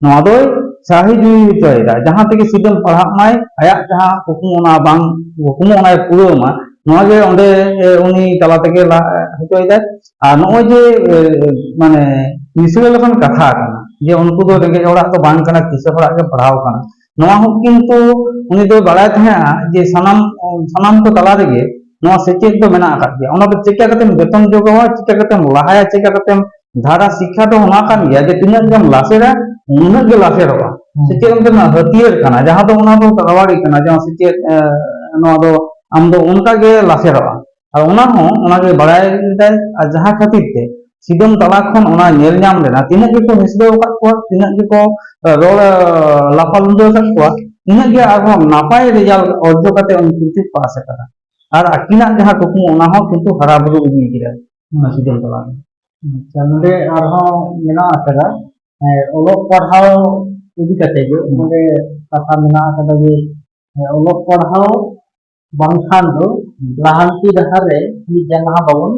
ᱱᱚᱣᱟ ᱫᱚᱭ ᱥᱟᱹᱦᱤ ᱡᱩᱦᱤ ᱦᱚᱪᱚᱭᱮᱫᱟ᱾ ᱡᱟᱦᱟᱸ ᱛᱮᱜᱮ ᱥᱤᱫᱟᱹᱢ ᱯᱟᱲᱦᱟᱜ ᱢᱟᱭ, ᱟᱭᱟᱜ ᱡᱟᱦᱟᱸ ᱠᱩᱠᱢᱩ ᱚᱱᱟ ᱵᱟᱝ, ᱠᱩᱠᱢᱩ ᱚᱱᱟᱭ ᱯᱩᱨᱟᱹᱣ ᱢᱟ, ᱱᱚᱣᱟ ᱜᱮ ᱚᱸᱰᱮ, ᱮ, ᱩᱱᱤ ᱛᱟᱞᱟ ᱛᱮᱜᱮ ᱞᱟ-, ᱦᱚᱪᱚᱭᱮᱫᱟᱭ᱾ ᱟᱨ ᱱᱚᱜᱼᱚᱭ ᱡᱮ, ᱮ, ᱢᱟᱱᱮ ᱱᱤᱥᱲᱟᱹ ᱞᱮᱠᱟᱱ ᱠᱟᱛᱷᱟ ᱠᱟᱱᱟ, ᱡᱮ ᱩᱱᱠᱩ ᱫᱚ ᱨᱮᱸᱜᱮᱡ ᱚᱲᱟᱜ ᱫᱚ ᱵᱟᱝ ᱠᱟᱱᱟ, ᱠᱤᱥᱟᱹᱬ ᱚᱲᱟᱜ ᱜᱮ ᱯᱟᱲᱦᱟᱣ ᱠᱟᱱᱟ᱾ ᱱᱚᱣᱟ ᱦᱚᱸ ᱠᱤᱱᱛᱩ ᱩᱱᱤ ᱫᱚ ᱵᱟᱲᱟᱭ ᱛᱟᱦᱮᱸᱜᱼᱟ ᱡᱮ ᱥᱟᱱᱟᱢ, ᱥᱟᱱᱟᱢ ᱠᱚ ᱛᱟᱞᱟ ᱨᱮᱜᱮ ᱱᱚᱣᱟ ᱥᱮᱪᱮᱫ ᱫᱚ ᱢᱮᱱᱟᱜ ᱟᱠᱟᱫ ᱜᱮᱭᱟ᱾ ᱚᱱᱟ ᱫᱚ ᱪᱤᱠᱟ ᱠᱟᱛᱮᱢ ᱵᱮᱛᱚᱱ ᱡᱚᱜᱟᱣᱟ, ᱪᱤᱠᱟ ᱠᱟᱛᱮᱢ ᱞᱟᱦᱟᱭᱟ, ᱪᱤᱠᱟ ᱠᱟᱛᱮᱢ ᱫᱷᱟᱨᱟ ᱥᱤᱠᱠᱷᱟ ᱫᱚ ᱚᱱᱟ ᱠᱟᱱ ᱜᱮᱭᱟ ᱡᱮ ᱛᱤᱱᱟᱹᱜ ᱜᱮᱢ ᱞᱟᱥᱮᱨᱟ, ᱩᱱᱟᱹᱜ ᱜᱮ ᱞᱟᱥᱮᱨᱚᱜᱼᱟ᱾ ᱦᱩᱸ᱾ ᱥᱮᱪᱮᱫ ᱚᱱᱛᱮᱱᱟᱜ ᱦᱟᱹᱛᱭᱟᱹᱨ ᱠᱟᱱᱟ, ᱡᱟᱦᱟᱸ ᱫᱚ ᱚᱱᱟ ᱫᱚ ᱨᱟᱣᱟᱲᱤ ᱠᱟᱱᱟ, ᱡᱟᱦᱟᱸ ᱥᱮᱪᱮᱫ, ᱮ, ᱱᱚᱣᱟ ᱫᱚ ᱟᱢ ᱫᱚ ᱚᱱᱠᱟ ᱜᱮ ᱞᱟᱥᱮᱨᱚᱜᱼᱟ᱾ ᱟᱨ ᱚᱱᱟ ᱦᱚᱸ ᱚᱱᱟ ᱜᱮ ᱵᱟᱲᱟᱭ ᱞᱮᱫᱟᱭ, ᱟᱨ ᱡᱟᱦᱟᱸ ᱠᱷᱟᱹᱛᱤᱨ ᱛᱮ ᱥᱤᱫᱚᱢ ᱛᱟᱞᱟ ᱠᱷᱚᱱ ᱚᱱᱟ ᱧᱮᱞ ᱧᱟᱢ ᱞᱮᱱᱟ, ᱛᱤᱱᱟᱹᱜ ᱜᱮᱠᱚ ᱦᱤᱥᱫᱟᱹᱣ ᱟᱠᱟᱫ ᱠᱚᱣᱟ, ᱛᱤᱱᱟᱹᱜ ᱜᱮᱠᱚ, ᱮ, ᱨᱚᱲ, ᱮ, ᱞᱟᱯᱟ ᱞᱩᱸᱰᱟᱹ ᱟᱠᱟᱫ ᱠᱚᱣᱟ, ᱤᱱᱟᱹᱜ ᱜᱮ ᱟᱨᱦᱚᱸ ᱱᱟᱯᱟᱭ ᱨᱮᱡᱟᱞᱴ ᱚᱨᱡᱚ ᱠᱟᱛᱮ ᱩᱱᱠᱤᱱ ᱠᱤᱱ ᱯᱟᱥ ᱟᱠᱟᱫᱟ᱾ ᱟᱨ ᱟᱹᱠᱤᱱᱟᱜ ᱡᱟᱦᱟᱸ ᱠᱩᱠᱢᱩ, ᱚᱱᱟ ᱦᱚᱸ ᱠᱤᱱᱛᱩ ᱦᱟᱨᱟ ᱵᱩᱨᱩ ᱤᱫᱤ ᱠᱮᱫᱟ ᱚᱱᱟ ᱥᱤᱫᱚᱢ ᱛᱟᱞᱟ ᱨᱮ᱾ ᱟᱪᱪᱷᱟ, ᱱᱚᱰᱮ ᱟᱨᱦᱚᱸ ᱢᱮᱱᱟᱜ ᱟᱠᱟᱫᱟ, ᱦᱮᱸ, ᱚᱞᱚᱜ ᱯᱟᱲᱦᱟᱣ ᱤᱫᱤ ᱠᱟᱛᱮ ᱜᱮ᱾ ᱦᱩᱸ᱾ ᱱᱚᱰᱮ ᱠᱟᱛᱷᱟ ᱢᱮᱱᱟᱜ ᱟᱠᱟᱫᱟ ᱡᱮ, ᱦᱮᱸ, ᱚᱞᱚᱜ ᱯᱟᱲᱦᱟᱣ ᱵᱟᱝᱠᱷᱟᱱ ᱫᱚ ᱦᱩᱸ᱾ ᱞᱟᱦᱟᱱᱛᱤ ᱰᱟᱦᱟᱨ ᱨᱮ ᱢᱤᱫ ᱡᱟᱸᱜᱟ ᱦᱚᱸ ᱵᱟᱵᱚᱱ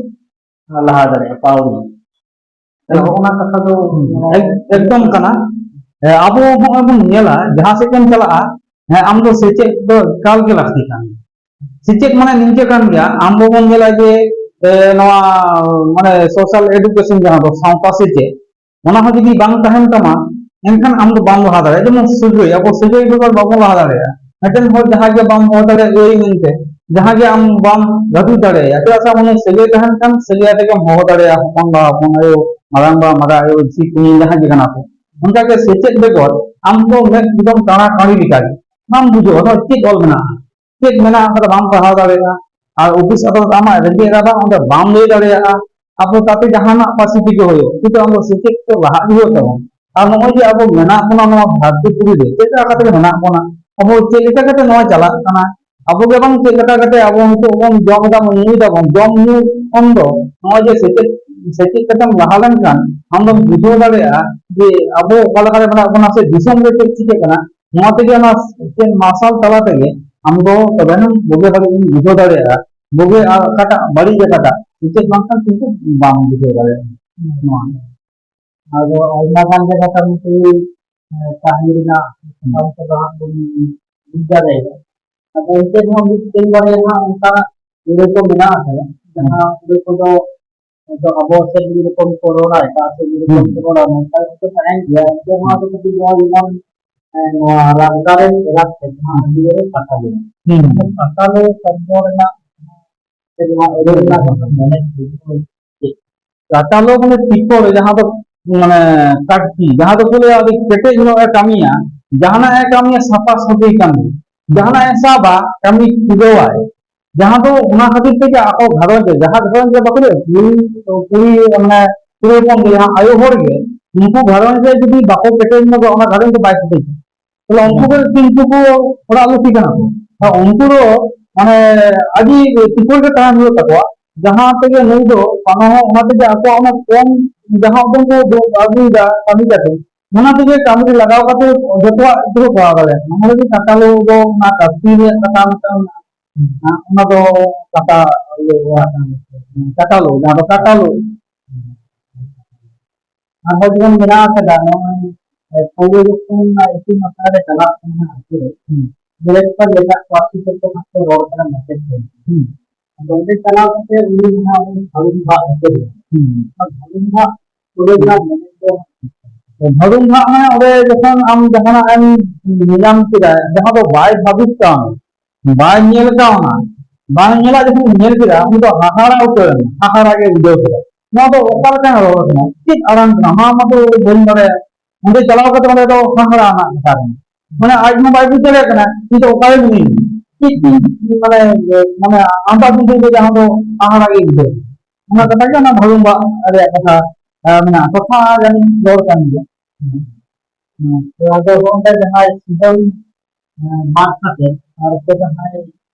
ᱞᱟᱦᱟ ᱫᱟᱲᱮᱭᱟᱜᱼᱟ, ᱯᱟᱹᱣᱲᱤ᱾ ᱛᱟᱦᱞᱮ ᱦᱩᱸ᱾ ᱦᱚᱸᱜᱼᱚ ᱱᱟ ᱠᱟᱛᱷᱟ ᱫᱚ ᱦᱩᱸ᱾ ᱮᱠ-, ᱮᱠᱫᱚᱢ ᱠᱟᱱᱟ᱾ ᱦᱮᱸ, ᱟᱵᱚ ᱦᱚᱸᱜᱼᱚᱭ ᱵᱚᱱ ᱧᱮᱞᱟ, ᱡᱟᱦᱟᱸ ᱥᱮᱫ ᱜᱮᱢ ᱪᱟᱞᱟᱜᱼᱟ, ᱦᱮᱸ, ᱟᱢ ᱫᱚ ᱥᱮᱪᱮᱫ ᱫᱚ ᱮᱠᱟᱞ ᱜᱮ ᱞᱟᱹᱠᱛᱤ ᱠᱟᱱ ᱜᱮᱭᱟ᱾ ᱥᱮᱪᱮᱫ ᱢᱟᱱᱮ ᱱᱤᱝᱠᱟᱹ ᱠᱟᱱ ᱜᱮᱭᱟ, ᱟᱢ ᱵᱟᱵᱚᱱ ᱧᱮᱞᱟ ᱡᱮ, ᱮ, ᱱᱚᱣᱟ ᱢᱟᱱᱮ social education ᱡᱟᱦᱟᱸ ᱫᱚ ᱥᱟᱶᱛᱟ ᱥᱮᱪᱮᱫ, ᱚᱱᱟ ᱦᱚᱸ ᱡᱩᱫᱤ ᱵᱟᱝ ᱛᱟᱦᱮᱱ ᱛᱟᱢᱟ, ᱮᱱᱠᱷᱟᱱ ᱟᱢ ᱫᱚ ᱵᱟᱢ ᱞᱟᱦᱟ ᱫᱟᱲᱮᱭᱟᱜᱼᱟ᱾ ᱡᱮᱢᱚᱱ ᱥᱟᱹᱜᱟᱹᱭ, ᱟᱵᱚ ᱥᱟᱹᱜᱟᱹᱭ ᱵᱮᱜᱚᱨ ᱵᱟᱵᱚᱱ ᱞᱟᱦᱟ ᱫᱟᱲᱮᱭᱟᱜᱼᱟ᱾ ᱢᱤᱫᱴᱮᱱ ᱦᱚᱲ ᱡᱟᱦᱟᱸ ᱜᱮ ᱵᱟᱢ ᱦᱚᱦᱚ ᱫᱟᱲᱮᱭᱟᱜᱼᱟ ᱜᱟᱹᱭ ᱢᱮᱱᱛᱮ, ᱡᱟᱦᱟᱸ ᱜᱮ ᱟᱢ ᱵᱟᱢ ᱜᱟᱹᱫᱩᱡ ᱫᱟᱲᱮᱭᱟᱭᱟ, ᱪᱮᱫᱟᱜ ᱥᱮ ᱟᱢ ᱩᱱᱤ ᱥᱟᱹᱜᱟᱹᱭ ᱛᱟᱦᱮᱱ ᱠᱷᱟᱱ ᱥᱟᱹᱜᱟᱹᱭ ᱟᱛᱮ ᱜᱮᱢ ᱦᱚᱦᱚ ᱫᱟᱲᱮᱭᱟᱜᱼᱟ, ᱦᱚᱯᱚᱱ ᱵᱟ, ᱦᱚᱯᱚᱱ ᱟᱭᱳ, ᱢᱟᱨᱟᱝ ᱵᱟ, ᱢᱟᱨᱟᱝ ᱟᱭᱳ, ᱡᱷᱤ, ᱠᱩᱧ, ᱡᱟᱦᱟᱸ ᱜᱮ ᱠᱟᱱᱟ ᱠᱚ᱾ ᱚᱱᱠᱟᱜᱮ ᱥᱮᱪᱮᱫ ᱵᱮᱜᱚᱨ ᱟᱢ ᱫᱚ ᱢᱮᱫ ᱮᱠᱫᱚᱢ ᱠᱟᱬᱟ ᱠᱟᱬᱤ ᱞᱮᱠᱟᱜᱮ, ᱵᱟᱢ ᱵᱩᱡᱷᱟᱹᱣᱟ ᱱᱚᱣᱟ ᱪᱮᱫ ᱚᱞ ᱢᱮᱱᱟᱜᱼᱟ, ᱪᱮᱫ ᱢᱮᱱᱟᱜ ᱟᱠᱟᱫᱟ, ᱵᱟᱢ ᱯᱟᱲᱦᱟᱣ ᱫᱟᱲᱮᱭᱟᱜᱼᱟ᱾ ᱟᱨ ᱚᱯᱷᱤᱥ ᱟᱫᱟᱞᱚᱛ ᱟᱢᱟᱜ ᱨᱮᱸᱜᱮᱡ ᱨᱟᱵᱟᱝ ᱚᱸᱰᱮ ᱵᱟᱢ ᱞᱟᱹᱭ ᱫᱟᱲᱮᱭᱟᱜᱼᱟ᱾ ᱟᱵᱚ ᱛᱟᱛᱮ ᱡᱟᱦᱟᱱᱟᱜ ᱯᱟᱹᱨᱥᱤ ᱛᱮᱜᱮ ᱦᱩᱭᱩᱜ, ᱠᱤᱱᱛᱩ ᱟᱵᱚ ᱥᱮᱪᱮᱫ ᱛᱮ ᱞᱟᱦᱟᱜ ᱜᱮ ᱦᱩᱭᱩᱜ ᱛᱟᱵᱚᱱᱟ᱾ ᱟᱨ ᱱᱚᱜᱼᱚᱭ ᱡᱮ ᱟᱵᱚ ᱢᱮᱱᱟᱜ ᱵᱚᱱᱟ ᱱᱚᱣᱟ ᱫᱷᱟᱹᱨᱛᱤ ᱯᱩᱨᱤ ᱨᱮ, ᱪᱮᱫ ᱞᱮᱠᱟ ᱠᱟᱛᱮ ᱢᱮᱱᱟᱜ ᱵᱚᱱᱟ, ᱟᱵᱚ ᱪᱮᱫ ᱞᱮᱠᱟ ᱠᱟᱛᱮ ᱱᱚᱣᱟ ᱪᱟᱞᱟᱜ ᱠᱟᱱᱟ, ᱟᱵᱚ ᱜᱮ ᱵᱟᱝ ᱪᱮᱫ ᱞᱮᱠᱟ ᱠᱟᱛᱮ ᱟᱵᱚ ᱱᱤᱛᱚᱜ ᱵᱚᱱ ᱡᱚᱢ ᱮᱫᱟ, ᱵᱚᱱ ᱧᱩᱭ ᱫᱟᱵᱚᱱ, ᱡᱚᱢ ᱧᱩ ᱠᱷᱚᱱ ᱫᱚ ᱱᱚᱜᱼᱚᱭ ᱡᱮ ᱥᱮᱪᱮᱫ, ᱥᱮᱪᱮᱫ ᱠᱟᱛᱮᱢ ᱞᱟᱦᱟ ᱞᱮᱱᱠᱷᱟᱱ ᱟᱢ ᱫᱚᱢ ᱵᱩᱡᱷᱟᱹᱣ ᱫᱟᱲᱮᱭᱟᱜᱼᱟ ᱡᱮ ᱟᱵᱚ ᱚᱠᱟ ᱞᱮᱠᱟ ᱨᱮ ᱢᱮᱱᱟᱜ ᱵᱚᱱᱟ ᱥᱮ ᱫᱤᱥᱚᱢ ᱨᱮ ᱪᱮᱫ ᱪᱤᱠᱟᱹᱜ ᱠᱟᱱᱟ᱾ ᱱᱚᱣᱟ ᱛᱮᱜᱮ ᱚᱱᱟ ᱥᱮᱪᱮᱫ ᱢᱟᱨᱥᱟᱞ ᱛᱟᱞᱟ ᱛᱮᱜᱮ ᱟᱢ ᱫᱚ ᱛᱚᱵᱮᱱᱟᱢ ᱵᱩᱜᱤ ᱵᱟᱹᱲᱤᱡ ᱮᱢ ᱵᱩᱡᱷᱟᱹᱣ ᱫᱟᱲᱮᱭᱟᱜᱼᱟ᱾ ᱵᱩᱜᱤ ᱟᱨ ᱚᱠᱟᱴᱟᱜ ᱵᱟᱹᱲᱤᱡ ᱟᱠᱟᱴᱟᱜ ᱥᱮᱪᱮᱫ ᱵᱟᱝᱠᱷᱟᱱ ᱠᱤᱱᱛᱩ ᱵᱟᱢ ᱵᱩᱡᱷᱟᱹᱣ ᱫᱟᱲᱮᱭᱟᱜᱼᱟ᱾ ᱱᱚᱣᱟ ᱟᱫᱚ ᱟᱭᱢᱟ ᱜᱟᱱ ᱜᱮ ᱢᱚᱴᱟᱢᱩᱴᱤ, ᱮ, ᱠᱟᱹᱦᱱᱤ ᱨᱮᱱᱟᱜ ᱥᱟᱛᱟᱢ ᱠᱚᱫᱚ ᱦᱟᱸᱜ ᱵᱚᱱ ᱵᱩᱡᱽ ᱫᱟᱲᱮᱭᱟᱜᱼᱟ᱾ ᱟᱫᱚ ᱮᱱᱛᱮ ᱨᱮᱦᱚᱸ ᱢᱤᱫᱴᱮᱱ ᱵᱟᱨᱭᱟ ᱦᱟᱸᱜ ᱚᱱᱠᱟᱱᱟᱜ ᱟᱹᱲᱟᱹ ᱠᱚ ᱢᱮᱱᱟᱜ ᱟᱠᱟᱫᱟ, ᱡᱟᱦᱟᱸ ᱟᱹᱲᱟᱹ ᱠᱚᱫᱚ ᱱᱤᱛᱚᱜ ᱟᱵᱚ ᱥᱮᱫ ᱢᱤᱫ ᱨᱚᱠᱚᱢ ᱠᱚ ᱨᱚᱲᱟ, ᱮᱴᱟᱜ ᱥᱮᱫ ᱢᱤᱫ ᱨᱚᱠᱚᱢ ᱦᱩᱸ᱾ ᱠᱚ ᱨᱚᱲᱟ, ᱱᱚᱝᱠᱟ ᱜᱮᱠᱚ ᱛᱟᱦᱮᱱ ᱜᱮᱭᱟ᱾ ᱮᱱᱛᱮ ᱱᱚᱣᱟ ᱫᱚ ᱠᱟᱹᱴᱤᱡ ᱱᱚᱣᱟ ᱡᱮᱢᱚᱱ, ᱮ, ᱱᱚᱣᱟ ᱨᱟᱡᱽᱜᱟᱲ ᱨᱮᱱ ᱮᱞᱟᱠᱟ ᱡᱟᱦᱟᱸ ᱦᱟᱺᱰᱤ ᱨᱮ ᱯᱟᱴᱟ ᱞᱮᱱᱟ᱾ ᱦᱩᱸ᱾ ᱯᱟᱴᱟ ᱞᱮ ᱥᱚᱵᱫᱚ ᱨᱮᱱᱟᱜ ᱥᱮ ᱱᱚᱣᱟ ᱟᱹᱲᱟᱹ ᱨᱮᱱᱟᱜ ᱢᱮᱱᱮᱫ ᱵᱩᱡᱷᱟᱹᱣ ᱪᱮᱫ? ᱯᱟᱴᱟ ᱞᱮ ᱢᱟᱱᱮ ᱛᱤᱠᱚᱲ, ᱡᱟᱦᱟᱸ ᱫᱚ ᱢᱟᱱᱮ ᱠᱟᱴᱠᱤ, ᱡᱟᱦᱟᱸ ᱫᱚᱠᱚ ᱞᱟᱹᱭᱟ ᱟᱹᱰᱤ ᱠᱮᱴᱮᱡ ᱧᱚᱜ ᱮ ᱠᱟᱹᱢᱤᱭᱟ, ᱡᱟᱦᱟᱱᱟᱜ ᱮ ᱠᱟᱹᱢᱤᱭᱟ ᱥᱟᱯᱷᱟ ᱥᱟᱹᱯᱷᱤ ᱠᱟᱹᱢᱤ, ᱡᱟᱦᱟᱱᱟᱜ ᱮ ᱥᱟᱵᱟ ᱠᱟᱹᱢᱤ ᱯᱩᱨᱟᱹᱣᱟᱭ᱾ ᱡᱟᱦᱟᱸ ᱫᱚ ᱚᱱᱟ ᱠᱷᱟᱹᱛᱤᱨ ᱛᱮᱜᱮ ᱟᱠᱚ ᱜᱷᱟᱨᱚᱸᱡᱽ ᱨᱮ, ᱡᱟᱦᱟᱸ ᱜᱷᱟᱨᱚᱸᱡᱽ ᱨᱮ ᱵᱟᱠᱚ ᱞᱟᱹᱭᱟ, ᱠᱩᱲᱤ, ᱠᱩᱲᱤ, ᱢᱟᱱᱮ, ᱠᱩᱲᱤ ᱦᱚᱯᱚᱱ ᱜᱮ, ᱡᱟᱦᱟᱸ ᱟᱭᱳ ᱦᱚᱲ ᱜᱮ, ᱩᱱᱠᱩ ᱜᱷᱟᱨᱚᱸᱡᱽ ᱨᱮ ᱡᱩᱫᱤ ᱵᱟᱠᱚ ᱠᱮᱴᱮᱡ ᱧᱚᱜᱟ, ᱚᱱᱟ ᱜᱷᱟᱨᱚᱸᱡᱽ ᱫᱚ ᱵᱟᱭ ᱠᱮᱴᱮᱡᱟ᱾ ᱛᱟᱦᱞᱮ ᱩᱱᱠᱩ ᱜᱮ ᱠᱤᱱᱛᱩ ᱠᱚ ᱚᱲᱟᱜ ᱞᱩᱴᱤ ᱠᱟᱱᱟ ᱠᱚ᱾ ᱟᱨ ᱩᱱᱠᱩ ᱫᱚ, ᱢᱟᱱᱮ, ᱟᱹᱰᱤ ᱛᱤᱠᱩᱲ ᱜᱮ ᱛᱟᱦᱮᱱ ᱦᱩᱭᱩᱜ ᱛᱟᱠᱚᱣᱟ, ᱡᱟᱦᱟᱸ ᱛᱮᱜᱮ ᱱᱩᱭ ᱫᱚ ᱯᱟᱱᱟ ᱦᱚᱸ ᱚᱱᱟ ᱛᱮᱜᱮ ᱟᱠᱚᱣᱟᱜ ᱚᱱᱟ ᱠᱚᱢ ᱡᱟᱦᱟᱸ ᱩᱰᱩᱝ ᱠᱚ ᱫᱚ ᱟᱹᱜᱩᱭᱮᱫᱟ ᱠᱟᱹᱢᱤ ᱠᱟᱛᱮ, ᱚᱱᱟ ᱛᱮᱜᱮ ᱠᱟᱹᱢᱤ ᱨᱮ ᱞᱟᱜᱟᱣ ᱠᱟᱛᱮ ᱡᱚᱛᱚᱣᱟᱜ ᱠᱚ ᱠᱚᱨᱟᱣ ᱫᱟᱲᱮᱭᱟᱜ ᱠᱟᱱᱟ᱾ ᱚᱱᱟ ᱞᱟᱹᱜᱤᱫ ᱠᱟᱴᱟᱞᱳ ᱫᱚ ᱚᱱᱟ ᱠᱟᱹᱥᱛᱤ ᱨᱮᱭᱟᱜ ᱠᱟᱛᱷᱟ ᱢᱤᱫᱴᱟᱝ ᱢᱮᱱᱟᱜᱼᱟ, ᱚᱱᱟ ᱫᱚ ᱠᱟᱴᱟ ᱤᱭᱟᱹ ᱚᱲᱟᱜ ᱠᱟᱱᱟ, ᱠᱟᱴᱟᱞᱳ, ᱡᱟᱦᱟᱸ ᱫᱚ ᱠᱟᱴᱟᱞᱳ᱾ ᱟᱨᱦᱚᱸ ᱡᱮᱢᱚᱱ ᱢᱮᱱᱟᱜ ᱟᱠᱟᱫᱟ, ᱱᱚᱜᱼᱚᱭ, ᱮ, ᱯᱳᱭᱞᱳ ᱡᱚᱠᱷᱚᱱ ᱚᱱᱟ ᱤᱛᱩᱱ ᱟᱥᱲᱟ ᱨᱮ ᱪᱟᱞᱟᱜ ᱠᱟᱱᱟ ᱟᱨᱠᱤ, ᱦᱩᱸ᱾ ᱰᱤᱨᱮᱠᱴᱚᱨ ᱮᱴᱟᱜ ᱯᱟᱹᱨᱥᱤ ᱛᱮᱠᱚ ᱦᱟᱸᱜ ᱠᱚ ᱨᱚᱲ ᱠᱟᱱᱟ ᱢᱟᱪᱮᱫ ᱠᱚ᱾ ᱦᱩᱸ᱾ ᱟᱫᱚ ᱚᱸᱰᱮ ᱪᱟᱞᱟᱣ ᱠᱟᱛᱮ ᱩᱱᱤ ᱡᱟᱦᱟᱸ ᱩᱱᱤ ᱵᱷᱟᱹᱲᱩᱢ ᱵᱷᱟᱜ ᱮ ᱦᱩᱸ᱾ ᱚᱱᱟ ᱵᱷᱟᱹᱲᱩᱢ ᱵᱷᱟᱜ ᱯᱩᱨᱟᱹ ᱨᱮᱱᱟᱜ ᱢᱮᱱᱮᱫ ᱫᱚ ᱵᱷᱟᱹᱲᱩᱢ ᱵᱷᱟᱜ ᱢᱟᱱᱮ ᱚᱸᱰᱮ ᱡᱚᱠᱷᱚᱱ ᱟᱢ ᱡᱟᱦᱟᱱᱟᱜ ᱮᱢ ᱧᱮᱞᱧᱟᱢ ᱠᱮᱫᱟ, ᱡᱟᱦᱟᱸ ᱫᱚ ᱵᱟᱭ ᱵᱷᱟᱵᱤᱛ ᱠᱟᱣᱱᱟ, ᱵᱟᱭ ᱧᱮᱞ ᱠᱟᱣᱱᱟ, ᱵᱟᱝ ᱧᱮᱞᱟᱜ ᱡᱚᱠᱷᱚᱱ ᱧᱮᱞ ᱠᱮᱫᱟ, ᱩᱱᱤ ᱫᱚ ᱦᱟᱦᱟᱲᱟ ᱩᱛᱟᱹᱨ ᱮᱱᱟ, ᱦᱟᱦᱟᱲᱟ ᱜᱮ ᱵᱩᱡᱷᱟᱹᱣ ᱠᱮᱫᱟ᱾ ᱱᱚᱣᱟ ᱫᱚ ᱚᱠᱟ ᱞᱮᱠᱟᱱ ᱨᱚᱲ ᱠᱟᱱᱟ? ᱪᱮᱫ ᱟᱲᱟᱝ ᱠᱟᱱᱟ? ᱱᱚᱣᱟ ᱢᱟᱛᱚ ᱵᱟᱹᱧ ᱵᱟᱲᱟᱭᱟ᱾ ᱚᱸᱰᱮ ᱪᱟᱞᱟᱣ ᱠᱟᱛᱮ ᱚᱸᱰᱮ ᱫᱚ ᱦᱟᱦᱟᱲᱟ ᱨᱮᱱᱟᱜ ᱠᱟᱛᱷᱟ ᱠᱟᱱᱟ᱾ ᱢᱟᱱᱮ ᱟᱡ ᱦᱚᱸ ᱵᱟᱭ ᱵᱩᱡᱽ ᱫᱟᱲᱮᱭᱟᱜ ᱠᱟᱱᱟ, ᱤᱧ ᱫᱚ ᱚᱠᱟᱨᱮ ᱢᱤᱱᱟᱹᱧᱟ, ᱪᱮᱫ ᱪᱚᱧ, ᱢᱟᱱᱮ, ᱢᱟᱱᱮ ᱟᱸᱫᱷᱟ ᱵᱩᱡᱷᱟᱹᱣ ᱫᱚ ᱡᱟᱦᱟᱸ ᱫᱚ ᱦᱟᱦᱟᱲᱟ ᱜᱮ ᱵᱩᱡᱷᱟᱹᱣ᱾ ᱚᱱᱟ ᱠᱟᱛᱷᱟ ᱜᱮ ᱚᱱᱟ ᱵᱷᱟᱹᱲᱩᱢᱵᱟᱜ ᱨᱮᱭᱟᱜ ᱠᱟᱛᱷᱟ, ᱟᱸ, ᱢᱮᱱᱟᱜᱼᱟ᱾ ᱛᱚᱠᱷᱚᱱ ᱡᱟᱹᱱᱤᱡ ᱨᱚᱲ ᱠᱟᱱ ᱜᱮᱭᱟ᱾ ᱦᱮᱸ, ᱛᱚ ᱟᱫᱚ ᱱᱚᱜᱼᱚᱭ ᱡᱟᱦᱟᱸᱭ ᱥᱤᱸᱜᱟᱹᱲ, ᱮᱸ, ᱢᱟᱜ ᱠᱟᱛᱮ ᱟᱨ ᱠᱚ ᱡᱟᱦᱟᱸᱭ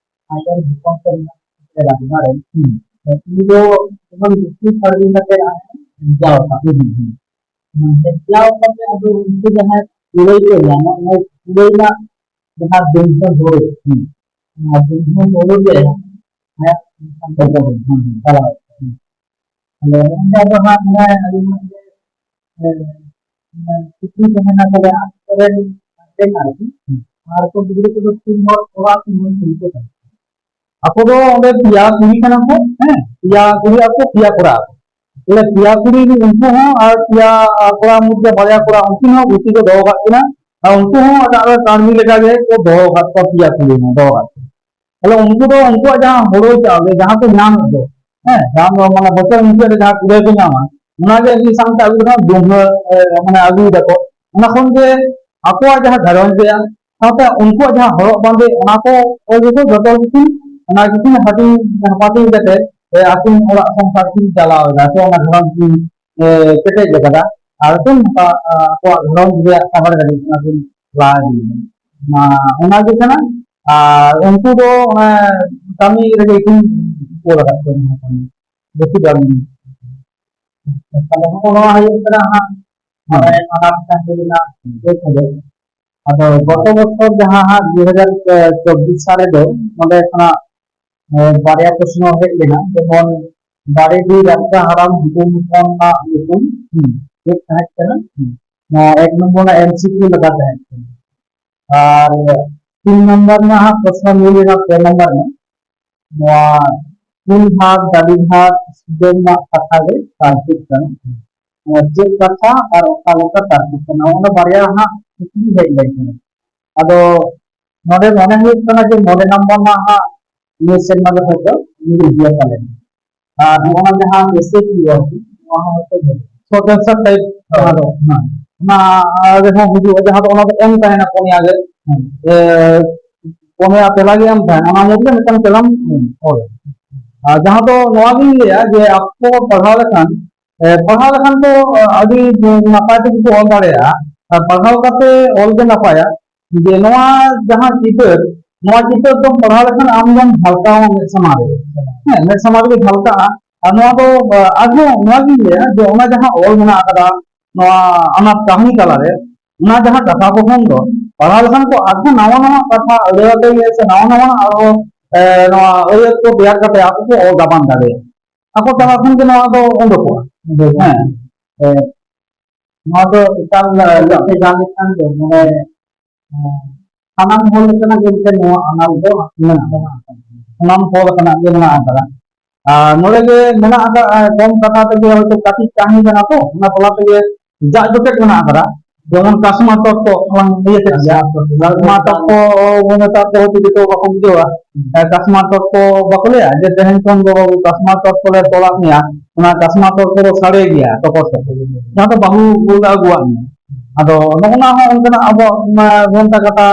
ᱟᱡᱨᱮᱱ ᱦᱚᱯᱚᱱ ᱠᱚ ᱢᱮᱱᱟᱜ ᱠᱚᱣᱟ ᱨᱟᱡᱽᱢᱟ ᱨᱮ, ᱦᱩᱸ᱾ ᱩᱱᱤ ᱫᱚ ᱡᱮᱢᱚᱱ ᱵᱤᱥᱱᱩ ᱥᱟᱨᱡᱚᱢ ᱠᱟᱛᱮ ᱟᱡ ᱮ ᱵᱟᱧᱪᱟᱣ ᱟᱠᱟᱫ᱾ ᱦᱩᱸ, ᱦᱩᱸ, ᱦᱩᱸ᱾ ᱦᱮᱸ, ᱵᱟᱧᱪᱟᱣ ᱠᱟᱛᱮ ᱟᱫᱚ ᱩᱱᱠᱩ ᱡᱟᱦᱟᱸᱭ ᱠᱩᱲᱟᱹᱭ ᱠᱚ ᱧᱟᱢᱟ, ᱚᱱᱟ ᱠᱩᱲᱟᱹᱭ ᱨᱮᱱᱟᱜ ᱡᱟᱦᱟᱸ ᱫᱤᱱ ᱠᱷᱚᱱ ᱦᱩᱲᱩ, ᱦᱩᱸ᱾ ᱚᱱᱟ ᱫᱤᱱ ᱠᱷᱚᱱ ᱦᱩᱲᱩ ᱜᱮ ᱟᱭᱟᱜ ᱦᱩᱸ, ᱦᱩᱸ᱾ ᱪᱟᱞᱟᱣ᱾ ᱦᱩᱸ᱾ ᱟᱫᱚ ᱱᱚᱝᱠᱟ ᱫᱚ ᱦᱟᱸᱜ ᱢᱟᱱᱮ ᱟᱹᱰᱤ ᱢᱚᱡᱽ ᱜᱮ, ᱮ, ᱢᱟᱱᱮ ᱠᱩᱠᱞᱤ ᱛᱟᱦᱮᱱᱟ ᱛᱟᱦᱞᱮ ᱟᱠᱚ ᱨᱮᱱ ᱜᱟᱨᱡᱮᱱ ᱟᱨᱠᱤ᱾ ᱦᱩᱸ᱾ ᱟᱨ ᱠᱚ ᱜᱤᱫᱽᱨᱟᱹ ᱠᱚᱫᱚ ᱛᱤᱱ ᱦᱚᱲ ᱠᱚᱲᱟ ᱛᱤᱱ ᱦᱚᱲ ᱠᱩᱲᱤ ᱠᱚ ᱛᱟᱦᱮᱸ ᱠᱟᱱᱟ? ᱟᱠᱚ ᱫᱚ ᱚᱸᱰᱮ ᱯᱮᱭᱟ ᱠᱩᱲᱤ ᱠᱟᱱᱟ ᱠᱚ, ᱦᱮᱸ, ᱯᱮᱭᱟ ᱠᱩᱲᱤ ᱟᱠᱚ, ᱯᱮᱭᱟ ᱠᱚᱲᱟ ᱟᱠᱚ᱾ ᱛᱟᱦᱞᱮ ᱯᱮᱭᱟ ᱠᱩᱲᱤ ᱩᱱᱠᱩ ᱦᱚᱸ ᱟᱨ ᱯᱮᱭᱟ, ᱟᱨ ᱠᱚᱲᱟ ᱢᱩᱫᱽᱨᱮ ᱵᱟᱨᱭᱟ ᱠᱚᱲᱟ, ᱩᱱᱠᱤᱱ ᱦᱚᱸ ᱜᱩᱛᱤ ᱠᱚ ᱫᱚᱦᱚ ᱠᱟᱜ ᱠᱤᱱᱟ᱾ ᱟᱨ ᱩᱱᱠᱩ ᱦᱚᱸ ᱮᱴᱟᱜ ᱨᱮ ᱠᱟᱹᱲᱢᱤ ᱞᱮᱠᱟ ᱜᱮ ᱠᱚ ᱫᱚᱦᱚ ᱠᱟᱜ ᱠᱚᱣᱟ, ᱯᱮᱭᱟ ᱠᱩᱲᱤ ᱦᱚᱸ ᱫᱚᱦᱚ ᱠᱟᱜ ᱠᱚᱣᱟ᱾ ᱛᱟᱦᱞᱮ ᱩᱱᱠᱩ ᱫᱚ ᱩᱱᱠᱩᱣᱟᱜ ᱡᱟᱦᱟᱸ ᱦᱳᱲᱳ ᱪᱟᱣᱞᱮ ᱡᱟᱦᱟᱸ ᱠᱚ ᱧᱟᱢᱮᱫ ᱫᱚ, ᱦᱮᱸ, ᱡᱟᱦᱟᱸ ᱫᱚ ᱢᱟᱱᱮ ᱵᱚᱪᱷᱚᱨ ᱢᱩᱪᱟᱹᱫ ᱨᱮ ᱡᱟᱦᱟᱸ ᱠᱩᱲᱟᱹᱭ ᱠᱚ ᱧᱟᱢᱟ, ᱚᱱᱟᱜᱮ ᱢᱤᱫ ᱥᱟᱶᱛᱮ ᱟᱹᱜᱩ ᱠᱟᱛᱮ ᱫᱩᱢᱦᱟᱹ, ᱮ, ᱢᱟᱱᱮ ᱟᱹᱜᱩᱭ ᱫᱟᱠᱚ᱾ ᱚᱱᱟ ᱠᱷᱚᱱ ᱜᱮ ᱟᱠᱚᱣᱟᱜ ᱡᱟᱦᱟᱸ ᱜᱷᱟᱨᱚᱸᱡᱽ ᱨᱮᱭᱟᱜ ᱥᱟᱶᱛᱮ ᱩᱱᱠᱩᱣᱟᱜ ᱡᱟᱦᱟᱸ ᱦᱚᱨᱚᱜ ᱵᱟᱸᱫᱮ, ᱚᱱᱟ ᱠᱚ ᱡᱚᱛᱚ ᱠᱤᱪᱷᱩ, ᱚᱱᱟ ᱠᱤᱪᱷᱩ ᱦᱟᱹᱴᱤᱧ, ᱦᱟᱹᱴᱤᱧ ᱠᱟᱛᱮ, ᱮ, ᱟᱹᱠᱤᱱ ᱚᱲᱟᱜ ᱥᱚᱝᱥᱟᱨ ᱠᱤᱱ ᱪᱟᱞᱟᱣ ᱮᱫᱟ, ᱥᱮ ᱚᱱᱟ ᱜᱷᱟᱨᱚᱸᱡᱽ ᱠᱤᱱ, ᱮ, ᱠᱮᱴᱮᱡ ᱟᱠᱟᱫᱟ᱾ ᱟᱨ ᱠᱤᱱ ᱱᱚᱝᱠᱟ, ᱟ, ᱟᱠᱚᱣᱟᱜ ᱜᱷᱟᱨᱚᱸᱡᱽ ᱨᱮᱭᱟᱜ ᱥᱟᱜᱟᱲ ᱜᱟᱹᱰᱤ ᱚᱱᱟ ᱠᱤᱱ ᱞᱟᱦᱟ ᱤᱫᱤᱭᱮᱫᱟ᱾ ᱚᱱᱟ, ᱚᱱᱟ ᱜᱮ ᱠᱟᱱᱟ᱾ ᱟᱨ ᱩᱱᱠᱩ ᱫᱚ ᱚᱱᱟ ᱠᱟᱹᱢᱤ ᱨᱮᱜᱮ ᱠᱤᱱ ᱠᱩᱞ ᱟᱠᱟᱫ ᱠᱚᱣᱟ, ᱡᱟᱦᱟᱸ ᱠᱟᱹᱢᱤ ᱵᱮᱥᱤ ᱵᱟᱝ᱾ ᱛᱟᱦᱞᱮ ᱦᱚᱸᱜᱼᱚ ᱱᱚᱣᱟ ᱦᱩᱭᱩᱜ ᱠᱟᱱᱟ ᱦᱟᱸᱜ, ᱦᱮᱸ᱾ ᱢᱟᱱᱮ ᱚᱱᱟ ᱢᱤᱫᱴᱟᱝ ᱦᱩᱭ ᱮᱱᱟ᱾ ᱦᱮᱸ᱾ ᱟᱫᱚ ᱜᱚᱛᱚ ᱵᱚᱪᱷᱚᱨ ᱡᱟᱦᱟᱸ ᱦᱟᱸᱜ ᱫᱩ ᱦᱟᱡᱟᱨ ᱪᱚᱵᱵᱤᱥ ᱥᱟᱞ ᱨᱮᱫᱚ ᱱᱚᱸᱰᱮ ᱠᱷᱚᱱᱟᱜ, ᱮ, ᱵᱟᱨᱭᱟ ᱯᱨᱚᱥᱱᱚ ᱦᱮᱡ ᱞᱮᱱᱟ, ᱡᱮᱢᱚᱱ ᱵᱟᱲᱮᱰᱤ ᱨᱟᱡᱟ ᱦᱟᱲᱟᱢ ᱦᱩᱛᱩᱢ ᱠᱷᱚᱱᱟᱜ ᱧᱩᱛᱩᱢ, ᱦᱩᱸ, ᱪᱮᱫ ᱛᱟᱦᱮᱸ ᱠᱟᱱᱟ? ᱦᱩᱸ᱾ ᱱᱚᱣᱟ ᱮᱠ ᱱᱚᱢᱵᱚᱨ ᱨᱮᱱᱟᱜ ᱮᱢᱥᱤᱠᱤᱭᱩ ᱞᱮᱠᱟ ᱛᱟᱦᱮᱸ ᱠᱟᱱᱟ᱾ ᱟᱨ ᱛᱤᱱ ᱱᱚᱢᱵᱚᱨ ᱨᱮᱱᱟᱜ ᱦᱟᱸᱜ ᱯᱨᱚᱥᱱᱚ ᱞᱟᱹᱭ ᱞᱮᱱᱟ, ᱯᱮ ᱱᱚᱢᱵᱚᱨ ᱨᱮᱱᱟᱜ, ᱱᱚᱣᱟ ᱠᱩᱞ ᱦᱟᱴ, ᱰᱟᱹᱰᱤ ᱦᱟᱴ ᱥᱤᱨᱡᱚᱱ ᱨᱮᱱᱟᱜ ᱠᱟᱛᱷᱟ ᱜᱮ ᱛᱟᱨᱠᱤᱠ ᱠᱟᱱᱟ᱾ ᱱᱚᱣᱟ ᱪᱮᱫ ᱠᱟᱛᱷᱟ ᱟᱨ ᱚᱠᱟ ᱞᱮᱠᱟ ᱛᱟᱨᱠᱤᱠ ᱠᱟᱱᱟ, ᱚᱱᱟ ᱵᱟᱨᱭᱟ ᱦᱟᱸᱜ ᱠᱩᱠᱞᱤ ᱦᱮᱡ ᱞᱮᱱ ᱠᱟᱱᱟ᱾ ᱟᱫᱚ ᱱᱚᱰᱮ ᱢᱚᱱᱮ ᱦᱩᱭᱩᱜ ᱠᱟᱱᱟ ᱡᱮ ᱢᱚᱬᱮ ᱱᱚᱢᱵᱚᱨ ᱨᱮᱱᱟᱜ ᱦᱟᱸᱜ ᱱᱤᱭᱟᱹ ᱥᱮᱨᱢᱟ ᱫᱚ ᱦᱚᱭᱛᱳ ᱧᱩᱨᱩᱜ ᱜᱮᱭᱟ ᱯᱟᱞᱮᱱ᱾ ᱟᱨ ᱱᱚᱜᱼᱚ ᱱᱟ ᱡᱟᱦᱟᱸ ᱮᱥᱮ ᱠᱤ ᱟᱨᱠᱤ, ᱱᱚᱣᱟ ᱦᱚᱸ ᱦᱚᱭᱛᱳ ᱧᱩᱨᱩᱜ᱾ ᱥᱚᱨᱴ ᱟᱱᱥᱟᱨ ᱴᱟᱭᱤᱯ ᱡᱟᱦᱟᱸ ᱫᱚ, ᱦᱮᱸ, ᱚᱱᱟ ᱨᱮᱦᱚᱸ ᱦᱤᱡᱩᱜᱼᱟ, ᱡᱟᱦᱟᱸ ᱫᱚ ᱚᱱᱟ ᱫᱚ ᱮᱢ ᱛᱟᱦᱮᱱᱟ ᱯᱩᱱᱭᱟ ᱜᱮ᱾ ᱦᱮᱸ᱾ ᱮ, ᱯᱩᱱᱭᱟ ᱛᱮᱞᱟ ᱜᱮ ᱮᱢ ᱛᱟᱦᱮᱱᱟ, ᱚᱱᱟ ᱢᱩᱫᱽᱨᱮ ᱢᱤᱫᱴᱟᱝ ᱛᱮᱞᱟᱢ ᱚᱞᱟ᱾ ᱟᱨ ᱡᱟᱦᱟᱸ ᱫᱚ ᱱᱚᱣᱟ ᱜᱤᱧ ᱞᱟᱹᱭᱟ ᱡᱮ ᱟᱠᱚ ᱯᱟᱲᱦᱟᱣ ᱞᱮᱠᱷᱟᱱ, ᱮ, ᱯᱟᱲᱦᱟᱣ ᱞᱮᱠᱷᱟᱱ ᱠᱚ, ᱮ, ᱟᱹᱰᱤ ᱱᱟᱯᱟᱭ ᱛᱮᱜᱮ ᱠᱚ ᱚᱞ ᱫᱟᱲᱮᱭᱟᱜᱼᱟ᱾ ᱟᱨ ᱯᱟᱲᱦᱟᱣ ᱠᱟᱛᱮ ᱚᱞ ᱜᱮ ᱱᱟᱯᱟᱭᱟ᱾ ᱡᱮ ᱱᱚᱣᱟ ᱡᱟᱦᱟᱸ ᱪᱤᱛᱟᱹᱨ, ᱱᱚᱣᱟ ᱪᱤᱛᱟᱹᱨ ᱫᱚ ᱯᱟᱲᱦᱟᱣ ᱞᱮᱠᱷᱟᱱ ᱟᱢ ᱫᱚᱢ ᱡᱷᱟᱞᱠᱟᱣᱟ ᱢᱮᱫ ᱥᱟᱢᱟᱝ ᱨᱮ᱾ ᱦᱮᱸ, ᱢᱮᱫ ᱥᱟᱢᱟᱝ ᱨᱮᱜᱮ ᱡᱷᱟᱞᱠᱟᱜᱼᱟ᱾ ᱟᱨ ᱱᱚᱣᱟ ᱫᱚ, ᱟ, ᱟᱨᱦᱚᱸ ᱱᱚᱣᱟ ᱜᱤᱧ ᱞᱟᱹᱭᱟ ᱡᱮ ᱚᱱᱟ ᱡᱟᱦᱟᱸ ᱚᱞ ᱢᱮᱱᱟᱜ ᱟᱠᱟᱫᱟ ᱱᱚᱣᱟ ᱟᱱᱟᱴ ᱠᱟᱹᱦᱱᱤ ᱛᱟᱞᱟᱨᱮ, ᱚᱱᱟ ᱡᱟᱦᱟᱸ ᱠᱟᱛᱷᱟ ᱠᱚ ᱠᱷᱚᱱ ᱫᱚ ᱯᱟᱲᱦᱟᱣ ᱞᱮᱠᱷᱟᱱ ᱠᱚ ᱟᱨᱦᱚᱸ ᱱᱟᱣᱟ ᱱᱟᱣᱟ ᱠᱟᱛᱷᱟ ᱟᱹᱲᱟᱹ ᱟᱛᱮ ᱜᱮ ᱥᱮ ᱱᱟᱣᱟ ᱱᱟᱣᱟ ᱟᱨᱦᱚᱸ, ᱮ, ᱱᱚᱣᱟ ᱟᱹᱭᱟᱹᱛ ᱠᱚ ᱛᱮᱭᱟᱨ ᱠᱟᱛᱮ ᱟᱠᱚ ᱠᱚ ᱚᱞ ᱜᱟᱵᱟᱱ ᱫᱟᱲᱮᱭᱟᱜᱼᱟ᱾ ᱟᱠᱚ ᱛᱟᱞᱟ ᱠᱷᱚᱱ ᱜᱮ ᱱᱚᱣᱟ ᱫᱚ ᱩᱰᱩᱠᱚᱜᱼᱟ᱾ ᱦᱮᱸ᱾ ᱮ, ᱱᱚᱣᱟ ᱫᱚ ᱮᱠᱟᱞ, ᱮ, ᱞᱟᱹᱠᱛᱤ ᱠᱟᱱ ᱠᱟᱱ ᱜᱮ, ᱢᱟᱱᱮ, ᱮ, ᱥᱟᱱᱟᱢ ᱦᱚᱲ ᱞᱮᱠᱟᱱᱟᱜ ᱜᱮ ᱢᱤᱫᱴᱮᱱ ᱱᱚᱣᱟ ᱟᱱᱟᱴ ᱫᱚ ᱢᱮᱱᱟᱜᱼᱟ᱾ ᱥᱟᱱᱟᱢ ᱦᱚᱲ ᱞᱮᱠᱟᱱᱟᱜ ᱜᱮ ᱢᱮᱱᱟᱜ ᱟᱠᱟᱫᱟ᱾ ᱟᱨ ᱱᱚᱰᱮ ᱜᱮ ᱢᱮᱱᱟᱜ ᱟᱠᱟᱫ, ᱟᱨ ᱠᱚᱢ ᱠᱟᱛᱷᱟ ᱛᱮᱜᱮ ᱦᱚᱭᱛᱳ ᱠᱟᱹᱴᱤᱡ ᱠᱟᱹᱦᱱᱤ ᱠᱟᱱᱟ ᱛᱚ, ᱚᱱᱟ ᱛᱟᱞᱟ ᱛᱮᱜᱮ ᱡᱟᱜ ᱡᱚᱴᱮᱫ ᱢᱮᱱᱟᱜ ᱟᱠᱟᱫᱟ᱾ ᱡᱮᱢᱚᱱ ᱠᱟᱥᱢᱟᱨ ᱛᱚᱨᱠᱚ ᱞᱟᱝ ᱤᱭᱟᱹ ᱠᱮᱫ ᱜᱮᱭᱟ, ᱠᱟᱥᱢᱟᱨ ᱛᱚᱨᱠᱚ ᱱᱮᱛᱟᱨ ᱫᱚ ᱦᱚᱭᱛᱳ ᱡᱚᱛᱚ ᱵᱟᱠᱚ ᱵᱩᱡᱷᱟᱹᱣᱟ᱾ ᱦᱩᱸ᱾ ᱮ, ᱠᱟᱥᱢᱟᱨ ᱛᱚᱨᱠᱚ ᱵᱟᱠᱚ ᱞᱟᱹᱭᱟ ᱡᱮ, "ᱛᱮᱦᱮᱧ ᱠᱷᱚᱱ ᱫᱚ ᱵᱟᱹᱵᱩ ᱠᱟᱥᱢᱟᱨ ᱛᱚᱨᱠᱚ ᱞᱮ ᱛᱚᱞᱟᱫ ᱢᱮᱭᱟ", ᱚᱱᱟ ᱠᱟᱥᱢᱟᱨ ᱛᱚᱨᱠᱚ ᱫᱚ ᱥᱟᱰᱮ ᱜᱮᱭᱟ ᱛᱚᱠᱚ ᱥᱮ, ᱡᱟᱦᱟᱸ ᱫᱚ ᱵᱟᱹᱦᱩ ᱵᱚᱞᱮ ᱟᱹᱜᱩᱣᱟᱜ ᱢᱮᱭᱟ᱾ ᱟᱫᱚ ᱱᱚᱜᱼᱚ ᱱᱟ ᱦᱚᱸ ᱚᱱᱠᱟᱱᱟᱜ ᱟᱵᱚᱣᱟᱜ, ᱢᱟ, ᱵᱷᱮᱱᱛᱟ ᱠᱟᱛᱷᱟ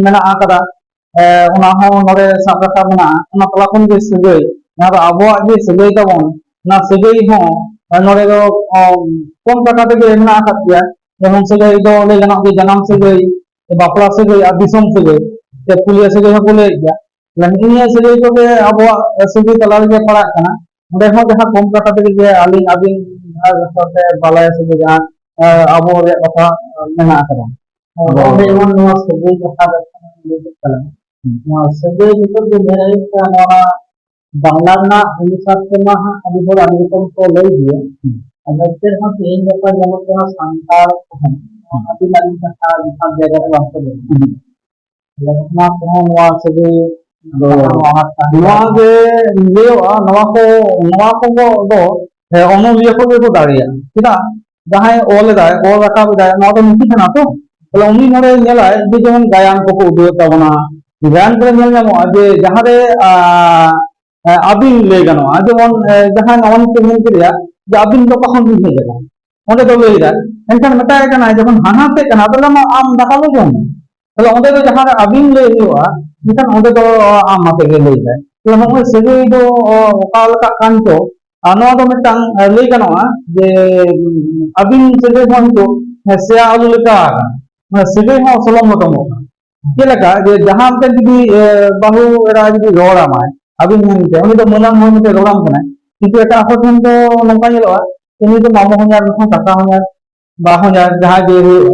ᱢᱮᱱᱟᱜ ᱟᱠᱟᱫᱟ᱾ ᱮ, ᱚᱱᱟ ᱦᱚᱸ ᱱᱚᱰᱮ ᱥᱟᱵ ᱨᱟᱠᱟᱵ ᱢᱮᱱᱟᱜᱼᱟ᱾ ᱚᱱᱟ ᱛᱟᱞᱟ ᱠᱷᱚᱱ ᱜᱮ ᱥᱟᱹᱜᱟᱹᱭ, ᱡᱟᱦᱟᱸ ᱫᱚ ᱟᱵᱚᱣᱟᱜ ᱡᱮ ᱥᱟᱹᱜᱟᱹᱭ ᱛᱟᱵᱚᱱ, ᱚᱱᱟ ᱥᱟᱹᱜᱟᱹᱭ ᱦᱚᱸ, ᱮ, ᱱᱚᱰᱮ ᱫᱚ, ᱚ, ᱠᱚᱢ ᱠᱟᱛᱷᱟ ᱛᱮᱜᱮ ᱢᱮᱱᱟᱜ ᱟᱠᱟᱫ ᱜᱮᱭᱟ᱾ ᱡᱮᱢᱚᱱ ᱥᱟᱹᱜᱟᱹᱭ ᱫᱚ ᱞᱟᱹᱭ ᱜᱟᱱᱚᱜ ᱜᱮ ᱡᱟᱱᱟᱢ ᱥᱟᱹᱜᱟᱹᱭ, ᱵᱟᱯᱞᱟ ᱥᱟᱹᱜᱟᱹᱭ ᱟᱨ ᱫᱤᱥᱚᱢ ᱥᱟᱹᱜᱟᱹᱭ, ᱥᱮ ᱯᱩᱞᱤᱭᱟᱹ ᱥᱟᱹᱜᱟᱹᱭ ᱦᱚᱸᱠᱚ ᱞᱟᱹᱭᱮᱫ ᱜᱮᱭᱟ᱾ ᱛᱟᱦᱞᱮ ᱱᱤᱭᱟᱹ ᱥᱟᱹᱜᱟᱹᱭ ᱠᱚᱜᱮ ᱟᱵᱚᱣᱟᱜ ᱥᱟᱹᱜᱟᱹᱭ ᱛᱟᱞᱟ ᱨᱮᱜᱮ ᱯᱟᱲᱟᱜ ᱠᱟᱱᱟ᱾ ᱚᱸᱰᱮ ᱦᱚᱸ ᱡᱟᱦᱟᱸ ᱠᱚᱢ ᱠᱟᱛᱷᱟ ᱛᱮᱜᱮ ᱡᱮ ᱟᱹᱞᱤᱧ ᱟᱹᱵᱤᱱ ᱟᱨ ᱥᱟᱶᱛᱮ ᱵᱟᱞᱟᱭᱟ ᱥᱟᱹᱜᱟᱹᱭ ᱡᱟᱦᱟᱸ, ᱮ, ᱟᱵᱚ ᱨᱮᱭᱟᱜ ᱠᱟᱛᱷᱟ ᱢᱮᱱᱟᱜ ᱟᱠᱟᱫᱟ᱾ ᱟᱫᱚ ᱚᱸᱰᱮ ᱡᱮᱢᱚᱱ ᱱᱚᱣᱟ ᱥᱟᱹᱜᱟᱹᱭ ᱠᱟᱛᱷᱟ ᱞᱮᱠᱷᱟᱱ ᱞᱟᱹᱭ ᱠᱮᱫ ᱛᱟᱞᱟᱝ, ᱦᱩᱸ᱾ ᱱᱚᱣᱟ ᱥᱟᱹᱜᱟᱹᱭ ᱱᱤᱛᱚᱜ ᱫᱚ ᱧᱮᱞ ᱦᱩᱭᱩᱜ ᱠᱟᱱᱟ, ᱱᱚᱣᱟ ᱵᱟᱝᱞᱟ ᱨᱮᱱᱟᱜ ᱚᱱᱩᱥᱟᱨ ᱛᱮᱢᱟ ᱦᱟᱸᱜ ᱟᱹᱰᱤ ᱦᱚᱲ ᱟᱹᱰᱤ ᱨᱚᱠᱚᱢ ᱠᱚ ᱞᱟᱹᱭ ᱜᱮᱭᱟ᱾ ᱦᱩᱸ᱾ ᱟᱨ ᱱᱚᱛᱮ ᱨᱮᱦᱚᱸ ᱛᱮᱦᱮᱧ ᱜᱟᱯᱟ ᱧᱮᱞᱚᱜ ᱠᱟᱱᱟ ᱥᱟᱱᱛᱟᱲ ᱠᱚᱦᱚᱸ ᱱᱚᱣᱟ ᱦᱩᱸ᱾ ᱟᱹᱰᱤ ᱜᱟᱱ ᱠᱟᱛᱷᱟ ᱡᱟᱦᱟᱸ ᱡᱟᱭᱜᱟ ᱨᱮ ᱵᱟᱝᱠᱚ ᱞᱟᱹᱭ ᱜᱮᱭᱟ᱾ ᱦᱩᱸ᱾ ᱛᱟᱦᱞᱮ ᱚᱱᱟ ᱠᱚᱦᱚᱸ ᱱᱚᱣᱟ ᱥᱟᱹᱜᱟᱹᱭ ᱟᱫᱚ ᱱᱚᱣᱟ ᱜᱮ ᱞᱟᱹᱭᱚᱜᱼᱟ, ᱱᱚᱣᱟ ᱠᱚ, ᱱᱚᱣᱟ ᱠᱚ ᱫᱚ, ᱦᱮᱸ, ᱚᱱᱚᱞᱤᱭᱟᱹ ᱠᱚ ᱜᱮᱠᱚ ᱫᱟᱲᱮᱭᱟᱜᱼᱟ᱾ ᱪᱮᱫᱟᱜ? ᱡᱟᱦᱟᱸᱭ ᱚᱞ ᱮᱫᱟᱭ, ᱚᱞ ᱨᱟᱠᱟᱵ ᱮᱫᱟᱭ, ᱱᱚᱣᱟ ᱫᱚ ᱱᱩᱠᱩ ᱠᱟᱱᱟ ᱛᱚ᱾ ᱛᱟᱦᱞᱮ ᱩᱱᱤ ᱱᱚᱰᱮ ᱧᱮᱞᱟᱭ ᱡᱮ ᱡᱮᱢᱚᱱ ᱜᱟᱭᱟᱱ ᱠᱚᱠᱚ ᱩᱫᱩᱜ ᱮᱫ ᱛᱟᱵᱚᱱᱟ, ᱜᱟᱭᱟᱱ ᱠᱚᱨᱮ ᱧᱮᱞ ᱧᱟᱢᱚᱜᱼᱟ ᱡᱮ ᱡᱟᱦᱟᱸᱨᱮ, ᱟ, ᱮ, ᱟᱹᱵᱤᱱ ᱞᱟᱹᱭ ᱜᱟᱱᱚᱜᱼᱟ, ᱡᱮᱢᱚᱱ, ᱮ, ᱡᱟᱦᱟᱸᱭ ᱱᱚᱜᱼᱚᱭ ᱱᱤᱛᱚᱜ ᱢᱮᱱ ᱠᱮᱫᱮᱭᱟ ᱡᱮ ᱟᱹᱵᱤᱱ ᱫᱚ ᱚᱠᱟ ᱠᱷᱚᱱ ᱵᱤᱱ ᱦᱮᱡ ᱟᱠᱟᱱᱟ, ᱚᱸᱰᱮ ᱫᱚ ᱞᱟᱹᱭ ᱮᱫᱟᱭ, ᱮᱱᱠᱷᱟᱱ ᱢᱮᱛᱟᱭ ᱠᱟᱱᱟᱭ ᱡᱚᱠᱷᱚᱱ ᱦᱟᱱᱟ ᱥᱮᱫ ᱠᱟᱱᱟ, ᱛᱟᱦᱞᱮ ᱢᱟ ᱟᱢ ᱫᱟᱠᱟ ᱞᱚ ᱡᱚᱢ ᱢᱮ᱾ ᱛᱟᱦᱞᱮ ᱚᱸᱰᱮ ᱫᱚ ᱡᱟᱦᱟᱸ ᱨᱮ ᱟᱹᱵᱤᱱ ᱞᱟᱹᱭ ᱦᱩᱭᱩᱜᱼᱟ, ᱮᱱᱠᱷᱟᱱ ᱚᱸᱰᱮ ᱫᱚ ᱟᱢ ᱟᱛᱮ ᱜᱮ ᱞᱟᱹᱭ ᱮᱫᱟᱭ᱾ ᱛᱟᱦᱞᱮ ᱱᱚᱜᱼᱚᱭ ᱥᱟᱹᱜᱟᱹᱭ ᱫᱚ, ᱚ, ᱚᱠᱟ ᱞᱮᱠᱟᱜ ᱠᱟᱱ ᱪᱚ, ᱟᱨ ᱱᱚᱣᱟ ᱫᱚ ᱢᱤᱫᱴᱟᱝ, ᱮ, ᱞᱟᱹᱭ ᱜᱟᱱᱚᱜᱼᱟ ᱡᱮ, ᱩᱢ, ᱟᱹᱵᱤᱱ ᱥᱟᱹᱜᱟᱹᱭ ᱦᱚᱸ ᱱᱤᱛᱚᱜ, ᱮ, ᱥᱮᱭᱟ ᱟᱹᱞᱩ ᱞᱮᱠᱟ ᱟᱠᱟᱱᱟ᱾ ᱢᱟᱱᱮ ᱥᱟᱹᱜᱟᱹᱭ ᱦᱚᱸ ᱥᱚᱞᱚᱝ ᱞᱚᱴᱚᱢᱚᱜ ᱠᱟᱱᱟ᱾ ᱪᱮᱫ ᱞᱮᱠᱟ ᱡᱮ ᱡᱟᱦᱟᱸ ᱢᱤᱫᱴᱮᱱ ᱡᱩᱫᱤ, ᱮ, ᱵᱟᱹᱦᱩ ᱮᱨᱟ ᱡᱩᱫᱤ ᱨᱚᱲ ᱟᱢᱟᱭ, ᱟᱹᱵᱤᱱ ᱢᱮᱱᱛᱮ, ᱩᱱᱤ ᱫᱚ ᱢᱟᱹᱱᱟᱱ ᱦᱚᱲ ᱢᱤᱫᱴᱮᱱ ᱨᱚᱲ ᱟᱢ ᱠᱟᱱᱟᱭ, ᱠᱤᱱᱛᱩ ᱮᱴᱟᱜ ᱦᱚᱲ ᱴᱷᱮᱱ ᱫᱚ ᱱᱚᱝᱠᱟ ᱧᱮᱞᱚᱜᱼᱟ, ᱩᱱᱤ ᱫᱚ ᱢᱟᱢᱚ ᱦᱚᱧᱦᱟᱨ ᱵᱟᱠᱷᱟᱱ ᱠᱟᱠᱟ ᱦᱚᱧᱦᱟᱨ, ᱵᱟ ᱦᱚᱧᱦᱟᱨ, ᱡᱟᱦᱟᱸᱭ ᱜᱮ ᱦᱩᱭᱩᱜᱼᱟ,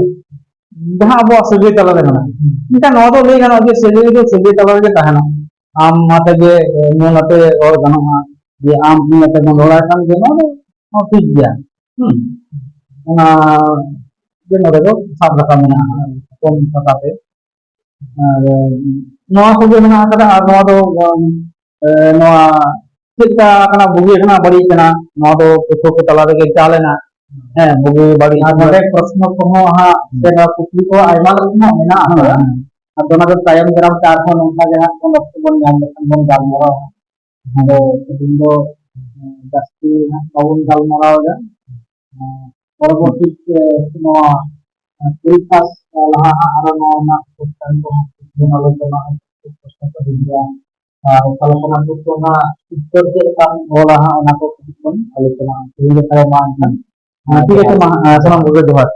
ᱡᱟᱦᱟᱸ ᱟᱵᱚᱣᱟᱜ ᱥᱟᱹᱜᱟᱹᱭ ᱛᱟᱞᱟ ᱨᱮ ᱢᱮᱱᱟᱜᱼᱟ᱾ ᱢᱮᱱᱠᱷᱟᱱ ᱱᱚᱣᱟ ᱫᱚ ᱞᱟᱹᱭ ᱜᱟᱱᱚᱜᱼᱟ ᱡᱮ ᱥᱟᱹᱜᱟᱹᱭ ᱫᱚ ᱥᱟᱹᱜᱟᱹᱭ ᱛᱟᱞᱟ ᱨᱮᱜᱮ ᱛᱟᱦᱮᱱᱟ᱾ ᱟᱢ ᱟᱛᱮ ᱜᱮ, ᱮ, ᱧᱮᱞ ᱟᱛᱮ ᱨᱚᱲ ᱜᱟᱱᱚᱜᱼᱟ, ᱡᱮ ᱟᱢ ᱤᱧ ᱟᱛᱮ ᱵᱚᱱ ᱨᱚᱲᱟᱭ ᱠᱷᱟᱱ ᱜᱮ ᱱᱚᱣᱟ ᱫᱚ ᱦᱚᱸ ᱴᱷᱤᱠ ᱜᱮᱭᱟ᱾ ᱦᱩᱸ᱾ ᱚᱱᱟ ᱜᱮ ᱱᱚᱰᱮ ᱫᱚ ᱥᱟᱵ ᱨᱟᱠᱟᱵ ᱢᱮᱱᱟᱜᱼᱟ, ᱠᱚᱢ ᱠᱟᱛᱷᱟ ᱛᱮ᱾ ᱟᱨ ᱱᱚᱣᱟ ᱠᱚᱜᱮ ᱢᱮᱱᱟᱜ ᱟᱠᱟᱫᱟ᱾ ᱟᱨ ᱱᱚᱣᱟ ᱫᱚ, ᱮ, ᱱᱚᱣᱟ ᱪᱮᱫ ᱞᱮᱠᱟ ᱠᱟᱱᱟ, ᱵᱩᱜᱤ ᱠᱟᱱᱟ, ᱵᱟᱹᱲᱤᱡ ᱠᱟᱱᱟ, ᱱᱚᱣᱟ ᱫᱚ ᱯᱟᱹᱴᱷᱩᱣᱟᱹ ᱠᱚ ᱛᱟᱞᱟ ᱨᱮᱜᱮ ᱪᱟᱞ ᱮᱱᱟ᱾ ᱦᱮᱸ, ᱵᱩᱜᱤ ᱵᱟᱹᱲᱤᱡ ᱟᱨ ᱱᱚᱰᱮ ᱯᱨᱚᱥᱱᱚ ᱠᱚᱦᱚᱸ ᱦᱟᱸᱜ ᱥᱮ ᱱᱚᱣᱟ ᱠᱩᱠᱞᱤ ᱠᱚ ᱟᱭᱢᱟ ᱨᱚᱠᱚᱢᱟᱜ ᱢᱮᱱᱟᱜ ᱟᱠᱟᱫᱟ᱾ ᱦᱮᱸ᱾ ᱟᱫᱚ ᱚᱱᱟ ᱫᱚ ᱛᱟᱭᱚᱢ ᱫᱟᱨᱟᱢ ᱛᱮ ᱟᱨᱦᱚᱸ ᱱᱚᱝᱠᱟ ᱜᱮ ᱦᱟᱸᱜ ᱠᱚᱱᱚ ᱚᱠᱛᱚ ᱵᱚᱱ ᱧᱟᱢ ᱞᱮᱠᱷᱟᱱ ᱵᱚᱱ ᱜᱟᱞᱢᱟᱨᱟᱣᱟ᱾ ᱟᱫᱚ ᱛᱮᱦᱮᱧ ᱫᱚ ᱡᱟᱹᱥᱛᱤ ᱦᱟᱸᱜ ᱵᱟᱵᱚᱱ ᱜᱟᱞᱢᱟᱨᱟᱣ ᱮᱫᱟ᱾ ᱯᱚᱨᱚᱵᱚᱨᱛᱤ ᱛᱮ ᱱᱚᱣᱟ ᱯᱚᱨᱤᱠᱠᱷᱟ ᱞᱟᱦᱟ ᱦᱟᱸᱜ ᱟᱨᱚ ᱱᱚᱣᱟ ᱨᱮᱱᱟᱜ question ᱠᱚ ᱵᱚᱱ ᱟᱞᱳᱪᱚᱱᱟ, ᱯᱨᱚᱥᱱᱚ ᱠᱚ ᱦᱤᱡᱩᱜᱼᱟ᱾ ᱟᱨ ᱚᱠᱟ ᱞᱮᱠᱟᱱᱟᱜ ᱠᱚ ᱚᱱᱟ ᱩᱛᱛᱚᱨ ᱪᱮᱫ ᱞᱮᱠᱟᱢ ᱚᱞᱟ ᱦᱟᱸᱜ, ᱚᱱᱟ ᱠᱚ ᱠᱟᱹᱴᱤᱡ ᱵᱚᱱ ᱟᱞᱳᱪᱚᱱᱟ᱾ ᱛᱮᱦᱮᱧ ᱞᱮᱠᱟ ᱫᱚ ᱢᱟ ᱮᱱᱠᱷᱟᱱ᱾ ᱦᱮᱸ, ᱴᱷᱤᱠ ᱟᱪᱷᱮ, ᱢᱟ, ᱦᱮᱸ, ᱥᱟᱱᱟᱢ ᱠᱚᱜᱮ ᱡᱚᱦᱟᱨ᱾